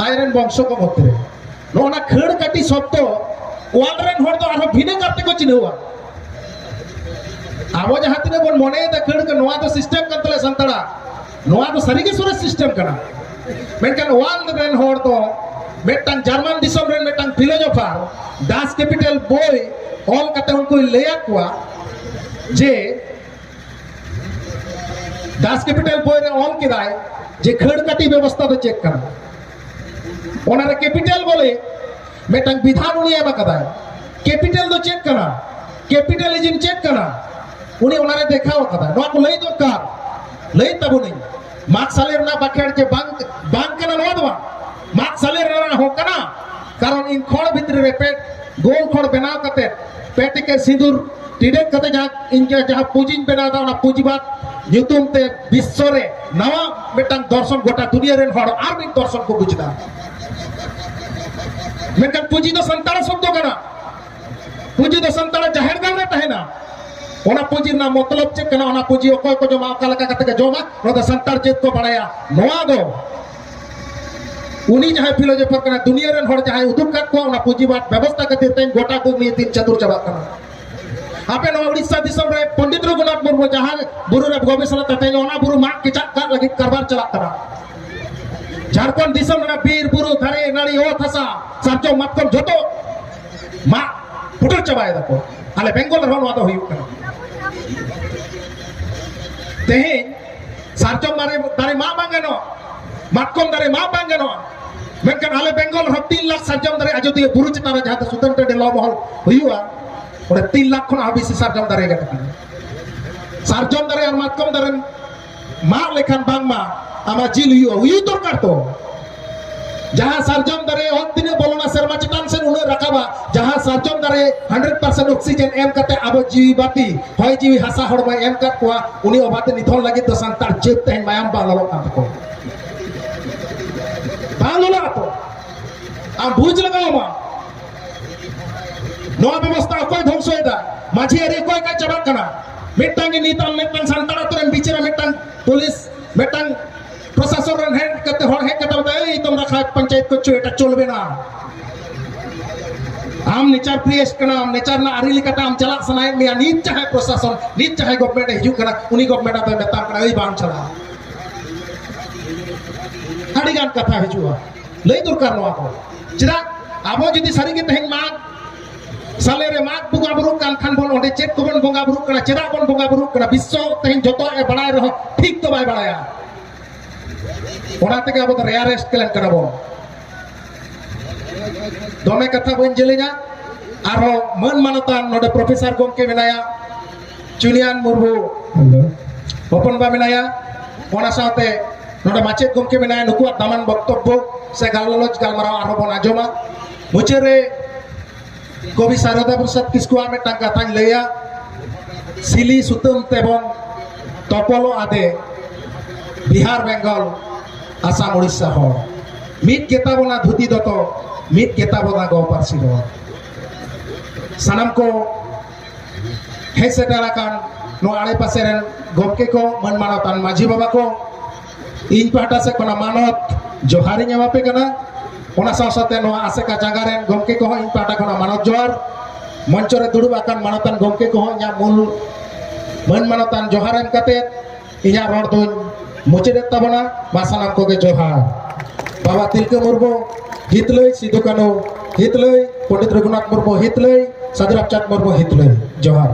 ᱟᱡᱨᱮᱱ ᱵᱚᱝᱥᱚ ᱠᱚ ᱢᱚᱫᱽᱫᱷᱮ ᱨᱮ᱾ ᱱᱚᱜᱼᱚ ᱱᱟ ᱠᱷᱟᱹᱲ ᱠᱟᱹᱴᱷᱤ ᱥᱚᱵᱫᱚ world ᱨᱮᱱ ᱦᱚᱲ ᱫᱚ ᱟᱨᱦᱚᱸ ᱵᱷᱤᱱᱟᱹ ᱠᱟᱨ ᱛᱮᱠᱚ ᱪᱤᱱᱦᱟᱹᱣᱟ᱾ ᱟᱵᱚ ᱡᱟᱦᱟᱸ ᱛᱤᱱᱟᱹᱜ ᱵᱚᱱ ᱢᱚᱱᱮᱭᱮᱫᱟ ᱠᱷᱟᱹᱲ ᱠᱟᱹᱴᱷᱤ, ᱱᱚᱣᱟ ᱫᱚ system ᱠᱟᱱ ᱛᱟᱞᱮᱭᱟ ᱥᱟᱱᱛᱟᱲᱟᱜ, ᱱᱚᱣᱟ ᱫᱚ ᱥᱟᱹᱨᱤᱜᱮ ᱥᱚᱨᱮᱥ system ᱠᱟᱱᱟ, ᱢᱮᱱᱠᱷᱟᱱ world ᱨᱮᱱ ᱦᱚᱲ ᱫᱚ ᱢᱤᱫᱴᱟᱝ ᱡᱟᱨᱢᱟᱱ ᱫᱤᱥᱚᱢ ᱨᱮᱱ ᱢᱤᱫᱴᱟᱝ philosopher Das Kapital ᱵᱳᱭ ᱚᱞ ᱠᱟᱛᱮ ᱩᱱᱠᱩᱭ ᱞᱟᱹᱭᱟᱫ ᱠᱚᱣᱟ ᱡᱮ Das Kapital ᱵᱳᱭ ᱨᱮ ᱚᱞ ᱠᱮᱫᱟᱭ ᱡᱮ ᱠᱷᱟᱹᱲ ᱠᱟᱹᱴᱷᱤ ᱵᱮᱵᱚᱥᱛᱷᱟ ᱫᱚ ᱪᱮᱫ ᱠᱟᱱᱟ᱾ ᱚᱱᱟᱨᱮ capital ᱵᱚᱞᱮ ᱢᱤᱫᱴᱟᱝ ᱵᱤᱫᱷᱟᱱ ᱩᱱᱤ ᱮᱢ ᱟᱠᱟᱫᱟᱭ᱾ Capital ᱫᱚ ᱪᱮᱫ ᱠᱟᱱᱟ, capitalism ᱪᱮᱫ ᱠᱟᱱᱟ, ᱩᱱᱤ ᱚᱱᱟᱨᱮ ᱫᱮᱠᱷᱟᱣ ᱟᱠᱟᱫᱟᱭ᱾ ᱱᱚᱣᱟ ᱠᱚ ᱞᱟᱹᱭ ᱫᱚᱨᱠᱟᱨ, ᱞᱟᱹᱭ ᱛᱟᱵᱚᱱᱟᱹᱧ᱾ ᱢᱟᱜᱽ ᱥᱟᱞᱮ ᱨᱮᱱᱟᱜ ᱵᱟᱠᱷᱮᱲ ᱡᱮ ᱵᱟᱝ, ᱵᱟᱝ ᱠᱟᱱᱟ, ᱱᱚᱣᱟ ᱫᱚ ᱵᱟᱝ᱾ ᱢᱟᱜᱽ ᱥᱟᱞᱮ ᱨᱮᱱᱟᱜ ᱦᱚᱸ ᱠᱟᱱᱟ, ᱠᱟᱨᱚᱱ ᱤᱧ ᱠᱷᱚᱲ ᱵᱷᱤᱛᱨᱤ ᱨᱮ ᱯᱮ ᱜᱳᱞ ᱠᱷᱚᱲ ᱵᱮᱱᱟᱣ ᱠᱟᱛᱮ ᱯᱮ ᱴᱤᱠᱟᱹ ᱥᱤᱸᱫᱩᱨ ᱴᱤᱰᱟᱹᱜ ᱠᱟᱛᱮ ᱡᱟᱦᱟᱸ ᱤᱧ ᱡᱟᱦᱟᱸ ᱯᱩᱸᱡᱤᱧ ᱵᱮᱱᱟᱣ ᱮᱫᱟ, ᱚᱱᱟ ᱯᱩᱸᱡᱤ ᱵᱟᱫ ᱧᱩᱛᱩᱢ ᱛᱮ ᱵᱤᱥᱥᱚ ᱨᱮ ᱱᱟᱣᱟ ᱢᱤᱫᱴᱟᱝ ᱫᱚᱨᱥᱚᱱ, ᱜᱚᱴᱟ ᱫᱩᱱᱤᱭᱟᱹ ᱨᱮᱱ ᱦᱚᱲ ᱟᱨ ᱢᱤᱫ ᱫᱚᱨᱥᱚᱱ ᱠᱚ ᱵᱩᱡᱽ ᱮᱫᱟ᱾ ᱢᱮᱱᱠᱷᱟᱱ ᱯᱩᱸᱡᱤ ᱫᱚ ᱥᱟᱱᱛᱟᱲ ᱥᱚᱵᱫᱚ ᱠᱟᱱᱟ᱾ ᱯᱩᱸᱡᱤ ᱫᱚ ᱥᱟᱱᱛᱟᱲ ᱡᱟᱦᱮᱨ ᱜᱟᱲ ᱨᱮ ᱛᱟᱦᱮᱱᱟ᱾ ᱚᱱᱟ ᱯᱩᱸᱡᱤ ᱨᱮᱱᱟᱜ ᱢᱚᱛᱞᱚᱵ ᱪᱮᱫ ᱠᱟᱱᱟ, ᱚᱱᱟ ᱯᱩᱸᱡᱤ ᱚᱠᱚᱭ ᱠᱚ ᱡᱚᱢᱟ, ᱚᱠᱟ ᱞᱮᱠᱟ ᱠᱟᱛᱮ ᱠᱚ ᱡᱚᱢᱟ, ᱱᱚᱣᱟ ᱫᱚ ᱥᱟᱱᱛᱟᱲ ᱡᱟᱹᱛ ᱠᱚ ᱵᱟᱲᱟᱭᱟ᱾ ᱱᱚᱣᱟ ᱫᱚ ᱩᱱᱤ ᱡᱟᱦᱟᱸᱭ ᱯᱷᱤᱞᱳᱡᱚᱯᱷᱟᱨ ᱠᱟᱱᱟ, ᱫᱩᱱᱤᱭᱟᱹ ᱨᱮᱱ ᱦᱚᱲ ᱡᱟᱦᱟᱸᱭ ᱩᱫᱩᱜ ᱠᱟᱫ ᱠᱚᱣᱟ, ᱚᱱᱟ ᱯᱩᱸᱡᱤ ᱵᱟᱫ ᱵᱮᱵᱚᱥᱛᱷᱟ ᱠᱷᱟᱹᱛᱤᱨ ᱛᱮ ᱜᱚᱴᱟ ᱫᱩᱱᱤᱭᱟᱹ ᱫᱤᱱ ᱪᱟᱹᱛᱩᱨ ᱪᱟᱵᱟᱜ ᱠᱟᱱᱟ᱾ ᱟᱯᱮ ᱱᱚᱣᱟ ᱩᱲᱤᱥᱥᱟ ᱫᱤᱥᱚᱢ ᱨᱮ ᱯᱚᱱᱰᱤᱛ ᱨᱚᱜᱷᱩᱱᱟᱛᱷ ᱢᱩᱨᱢᱩ ᱡᱟᱦᱟᱸ ᱵᱩᱨᱩ ᱨᱮ ᱜᱚᱵᱮᱥᱚᱱᱟ ᱛᱟᱦᱮᱸ, ᱚᱱᱟ ᱵᱩᱨᱩ ᱢᱟᱜ ᱠᱮᱪᱟᱜ ᱠᱟᱜ ᱞᱟᱹᱜᱤᱫ ᱠᱟᱨᱵᱟᱨ ᱪᱟᱞᱟᱜ ᱠᱟᱱᱟ᱾ ᱡᱷᱟᱲᱠᱷᱚᱸᱰ ᱫᱤᱥᱚᱢ ᱨᱮᱱᱟᱜ ᱵᱤᱨ ᱵᱩᱨᱩ, ᱫᱟᱨᱮ ᱱᱟᱹᱲᱤ, ᱚᱛ ᱦᱟᱥᱟ, ᱥᱟᱨᱡᱚᱢ ᱢᱟᱛᱠᱚᱢ ᱡᱷᱚᱛᱚ ᱢᱟᱜ ᱯᱩᱴᱩᱨ ᱪᱟᱵᱟᱭ ᱫᱟᱠᱚ᱾ ᱟᱞᱮ ᱵᱮᱝᱜᱚᱞ ᱨᱮᱦᱚᱸ ᱱᱚᱣᱟ ᱫᱚ ᱦᱩᱭᱩᱜ ᱠᱟᱱᱟ᱾ ᱛᱮᱦᱮᱧ ᱥᱟᱨᱡᱚᱢ ᱫᱟᱨᱮ, ᱫᱟᱨᱮ ᱢᱟᱜ ᱵᱟᱝ ᱜᱟᱱᱚᱜᱼᱟ, ᱢᱟᱛᱠᱚᱢ ᱫᱟᱨᱮ ᱢᱟᱜ ᱵᱟᱝ ᱜᱟᱱᱚᱜᱼᱟ, ᱢᱮᱱᱠᱷᱟᱱ ᱟᱞᱮ ᱵᱮᱝᱜᱚᱞ ᱨᱮᱦᱚᱸ ᱛᱤᱱ ᱞᱟᱠᱷ ᱥᱟᱨᱡᱚᱢ ᱫᱟᱨᱮ ᱟᱡᱚᱫᱤᱭᱟᱹ ᱵᱩᱨᱩ ᱪᱮᱛᱟᱱ ᱨᱮ ᱡᱟᱦᱟᱸ ᱫᱚ ᱥᱩᱛᱟᱹᱱ ᱴᱟᱺᱰᱤ ᱞᱚ ᱢᱚᱦᱚᱞ ᱦᱩᱭᱩᱜᱼᱟ, ᱚᱸᱰᱮ ᱛᱤᱱ ᱞᱟᱠᱷ ᱠᱷᱚᱱᱟᱜ ᱦᱚᱸ ᱵᱮᱥᱤ ᱥᱟᱨᱡᱚᱢ ᱫᱟᱨᱮ ᱜᱮ ᱢᱮᱱᱟᱜᱼᱟ᱾ ᱥᱟᱨᱡᱚᱢ ᱫᱟᱨᱮ ᱟᱨ ᱢᱟᱛᱠᱚᱢ ᱫᱟᱨᱮ ᱢᱟᱜ ᱞᱮᱠᱷᱟᱱ ᱵᱟᱝᱢᱟ ᱟᱢᱟᱜ ᱡᱤᱞ ᱦᱩᱭᱩᱜᱼᱟ, ᱦᱩᱭᱩᱜ ᱫᱚᱨᱠᱟᱨ ᱛᱚ᱾ ᱡᱟᱦᱟᱸ ᱥᱟᱨᱡᱚᱢ ᱫᱟᱨᱮ ᱚᱛ ᱛᱤᱱᱟᱹᱜ ᱵᱚᱞᱚᱱᱟ ᱥᱮᱨᱢᱟ ᱪᱮᱛᱟᱱ ᱥᱮᱫ ᱩᱱᱟᱹᱜ ᱨᱟᱠᱟᱵᱟ, ᱡᱟᱦᱟᱸ ᱥᱟᱨᱡᱚᱢ ᱫᱟᱨᱮ ᱦᱟᱱᱰᱨᱮᱰ ᱯᱟᱨᱥᱮᱱᱴ ᱚᱠᱥᱤᱡᱮᱱ ᱮᱢ ᱠᱟᱛᱮ ᱟᱵᱚ ᱡᱤᱣᱤ ᱵᱟᱹᱛᱤ, ᱦᱚᱭ ᱡᱤᱣᱤ ᱦᱟᱥᱟ ᱦᱚᱲᱢᱚᱭ ᱮᱢ ᱠᱟᱫ ᱠᱚᱣᱟ, ᱩᱱᱤ ᱚᱵᱷᱟᱛᱮ ᱱᱤᱛ ᱦᱚᱸ ᱞᱟᱹᱜᱤᱫ ᱫᱚ ᱥᱟᱱᱛᱟᱲ ᱡᱟᱹᱛ ᱛᱮᱦᱮᱧ ᱢᱟᱭᱟᱢ ᱵᱟᱝ ᱞᱚᱞᱚᱜ ᱠᱟᱱ ᱛᱟᱠᱚᱣᱟ᱾ ᱵᱟᱝ ᱞᱚᱞᱚᱜ ᱟᱛᱚ᱾ ᱟᱢ ᱵᱩᱡᱽ ᱞᱟᱜᱟᱣ ᱟᱢᱟ᱾ ᱱᱚᱣᱟ ᱵᱮᱵᱚᱥᱛᱷᱟ ᱚᱠᱚᱭ ᱫᱷᱚᱝᱥᱚᱭᱮᱫᱟ? ᱢᱟᱹᱡᱷᱤ ᱟᱹᱨᱤ ᱚᱠᱚᱭ ᱠᱟᱭ ᱪᱟᱵᱟᱜ ᱠᱟᱱᱟ? ᱢᱤᱫᱴᱟᱝ ᱜᱮ ᱱᱤᱛ ᱟᱢ ᱢᱤᱫᱴᱟᱝ ᱥᱟᱱᱛᱟᱲ ᱟᱛᱳ ᱨᱮᱢ ᱵᱤᱪᱟᱹᱨᱟ, ᱢᱤᱫᱴᱟᱝ ᱯᱩᱞᱤᱥ, ᱢᱤᱫᱴᱟᱝ ᱯᱨᱚᱥᱟᱥᱚᱱ ᱨᱮᱱ ᱦᱮᱡ ᱠᱟᱛᱮ, ᱦᱚᱲ ᱦᱮᱡ ᱠᱟᱛᱮ ᱢᱮᱛᱟᱭ, "ᱮᱭ, ᱛᱳᱢᱨᱟ ᱠᱷᱟᱭ ᱯᱚᱧᱪᱟᱭᱮᱛ ᱠᱚ ᱪᱚ ᱮᱴᱟ ᱪᱚᱞᱵᱮ ᱱᱟ, ᱟᱢ ᱱᱮᱪᱟᱨ ᱯᱨᱤᱭᱮᱥ ᱠᱟᱱᱟᱢ, ᱱᱮᱪᱟᱨ ᱨᱮᱱᱟᱜ ᱟᱹᱨᱤ ᱞᱮᱠᱟᱛᱮ ᱟᱢ ᱪᱟᱞᱟᱜ ᱥᱟᱱᱟᱭᱮᱫ ᱢᱮᱭᱟ", ᱱᱤᱛ ᱡᱟᱦᱟᱸᱭ ᱯᱨᱚᱥᱟᱥᱚᱱ, ᱱᱤᱛ ᱡᱟᱦᱟᱸᱭ ᱜᱚᱵᱷᱢᱮᱱᱴ ᱮ ᱦᱤᱡᱩᱜ ᱠᱟᱱᱟ, ᱩᱱᱤ ᱜᱚᱵᱷᱢᱮᱱᱴ ᱟᱫᱚᱭ ᱢᱮᱛᱟᱢ ᱠᱟᱱᱟ, "ᱮᱭ, ᱵᱟᱝ ᱪᱟᱞᱟᱜᱼᱟ"᱾ ᱟᱹᱰᱤ ᱜᱟᱱ ᱠᱟᱛᱷᱟ ᱦᱤᱡᱩᱜᱼᱟ, ᱞᱟᱹᱭ ᱫᱚᱨᱠᱟᱨ ᱱᱚᱣᱟ ᱠᱚ᱾ ᱪᱮᱫᱟᱜ ᱟᱵᱚ ᱡᱩᱫᱤ ᱥᱟᱹᱨᱤ ᱜᱮ ᱛᱮᱦᱮᱧ ᱢᱟᱜᱽ ᱥᱟᱞᱮ ᱨᱮ ᱢᱟᱜᱽ ᱵᱚᱸᱜᱟ ᱵᱩᱨᱩᱜ ᱠᱟᱱ ᱠᱷᱟᱱ ᱵᱚᱱ, ᱚᱸᱰᱮ ᱪᱮᱫ ᱠᱚᱵᱚᱱ ᱵᱚᱸᱜᱟ ᱵᱩᱨᱩᱜ ᱠᱟᱱᱟ, ᱪᱮᱫᱟᱜ ᱵᱚᱱ ᱵᱚᱸᱜᱟ ᱵᱩᱨᱩᱜ ᱠᱟᱱᱟ, ᱵᱤᱥᱥᱚ ᱛᱮᱦᱮᱧ ᱡᱚᱛᱚᱣᱟᱜ ᱮ ᱵᱟᱲᱟᱭ ᱨᱮᱦᱚᱸ ᱴᱷᱤᱠ ᱫᱚ ᱵᱟᱭ ᱵᱟᱲᱟᱭᱟ᱾ ᱚᱱᱟ ᱛᱮᱜᱮ ᱟᱵᱚ ᱫᱚ ᱨᱮᱭᱟᱨᱮᱥᱴ ᱠᱞᱮᱱ ᱠᱟᱱᱟ ᱵᱚᱱ᱾ ᱫᱚᱢᱮ ᱠᱟᱛᱷᱟ ᱵᱟᱹᱧ ᱡᱮᱞᱮᱧᱟ, ᱟᱨᱦᱚᱸ ᱢᱟᱹᱱ ᱢᱟᱱᱚᱛᱟᱱ ᱱᱚᱰᱮ ᱯᱨᱚᱯᱷᱮᱥᱚᱨ ᱜᱚᱢᱠᱮ ᱢᱮᱱᱟᱭᱟ, ᱪᱩᱱᱤᱭᱟᱱ ᱢᱩᱨᱢᱩ ᱦᱚᱯᱚᱱᱵᱟ ᱢᱮᱱᱟᱭᱟ, ᱚᱱᱟ ᱥᱟᱶᱛᱮ ᱱᱚᱰᱮ ᱢᱟᱪᱮᱫ ᱜᱚᱢᱠᱮ ᱢᱮᱱᱟᱭᱟ, ᱱᱩᱠᱩᱣᱟᱜ ᱫᱟᱢᱟᱱ ᱵᱚᱠᱛᱚᱵᱵᱚ ᱥᱮ ᱜᱟᱞᱚᱪ ᱜᱟᱞᱢᱟᱨᱟᱣ ᱟᱨᱦᱚᱸ ᱵᱚᱱ ᱟᱸᱡᱚᱢᱟ᱾ ᱢᱩᱪᱟᱹᱫ ᱨᱮ ᱠᱚᱵᱤ ᱥᱟᱨᱚᱫᱟ ᱯᱨᱚᱥᱟᱫᱽ ᱠᱤᱥᱠᱩᱣᱟᱜ ᱢᱤᱫᱴᱟᱝ ᱠᱟᱛᱷᱟᱧ ᱞᱟᱹᱭᱟ, ᱥᱤᱞᱤ ᱥᱩᱛᱟᱹᱢ ᱛᱮᱵᱚᱱ ᱛᱚᱯᱚᱞᱚᱜ ᱟᱫᱮ, ᱵᱤᱦᱟᱨ ᱵᱮᱝᱜᱚᱞ ᱟᱥᱟᱢ ᱩᱲᱤᱥᱥᱟ ᱦᱚᱲ, ᱢᱤᱫ ᱜᱮᱛᱟ ᱵᱚᱱᱟ ᱫᱷᱩᱛᱤ ᱫᱚᱛᱚ, ᱢᱤᱫ ᱜᱮᱛᱟ ᱵᱚᱱᱟ ᱜᱚ ᱯᱟᱹᱨᱥᱤ ᱨᱚᱲ᱾ ᱥᱟᱱᱟᱢ ᱠᱚ ᱦᱮᱡ ᱥᱮᱴᱮᱨ ᱟᱠᱟᱱ ᱱᱚᱣᱟ ᱟᱲᱮ ᱯᱟᱥᱮ ᱨᱮᱱ ᱜᱚᱢᱠᱮ ᱠᱚ, ᱢᱟᱹᱱ ᱢᱟᱱᱚᱛᱟᱱ ᱢᱟᱹᱡᱷᱤ ᱵᱟᱵᱟ ᱠᱚ, ᱤᱧ ᱯᱟᱦᱴᱟ ᱥᱮᱫ ᱠᱷᱚᱱᱟᱜ ᱢᱟᱱᱚᱛ ᱡᱚᱦᱟᱨᱤᱧ ᱮᱢᱟ ᱯᱮ ᱠᱟᱱᱟ᱾ ᱚᱱᱟ ᱥᱟᱶ ᱥᱟᱶᱛᱮ ᱱᱚᱣᱟ ᱟᱥᱮᱠᱟ ᱡᱟᱸᱜᱟ ᱨᱮᱱ ᱜᱚᱢᱠᱮ ᱠᱚᱦᱚᱸ ᱤᱧ ᱯᱟᱦᱴᱟ ᱠᱷᱚᱱᱟᱜ ᱢᱟᱱᱚᱛ ᱡᱚᱦᱟᱨ᱾ ᱢᱚᱧᱪᱚ ᱨᱮ ᱫᱩᱲᱩᱵ ᱟᱠᱟᱱ ᱢᱟᱱᱚᱛᱟᱱ ᱜᱚᱢᱠᱮ ᱠᱚᱦᱚᱸ ᱤᱧᱟᱹᱜ ᱢᱩᱞ ᱢᱟᱹᱱ ᱢᱟᱱᱚᱛᱟᱱ ᱡᱚᱦᱟᱨ ᱮᱢ ᱠᱟᱛᱮ ᱤᱧᱟᱹᱜ ᱨᱚᱲ ᱫᱚᱧ ᱢᱩᱪᱟᱹᱫᱮᱫ ᱛᱟᱵᱚᱱᱟ᱾ ᱢᱟ ᱥᱟᱱᱟᱢ ᱠᱚᱜᱮ ᱡᱚᱦᱟᱨ᱾ ᱵᱟᱵᱟ ᱛᱤᱞᱠᱟᱹ ᱢᱩᱨᱢᱩ ᱦᱤᱛᱞᱟᱹᱭ, ᱥᱤᱫᱩ ᱠᱟᱹᱱᱦᱩ ᱦᱤᱛᱞᱟᱹᱭ, ᱯᱚᱱᱰᱤᱛ ᱨᱚᱜᱷᱩᱱᱟᱛᱷ ᱢᱩᱨᱢᱩ ᱦᱤᱛᱞᱟᱹᱭ, ᱥᱟᱹᱫᱷᱩ ᱨᱟᱢᱪᱟᱸᱫᱽ ᱢᱩᱨᱢᱩ ᱦᱤᱛᱞᱟᱹᱭ᱾ ᱡᱚᱦᱟᱨ᱾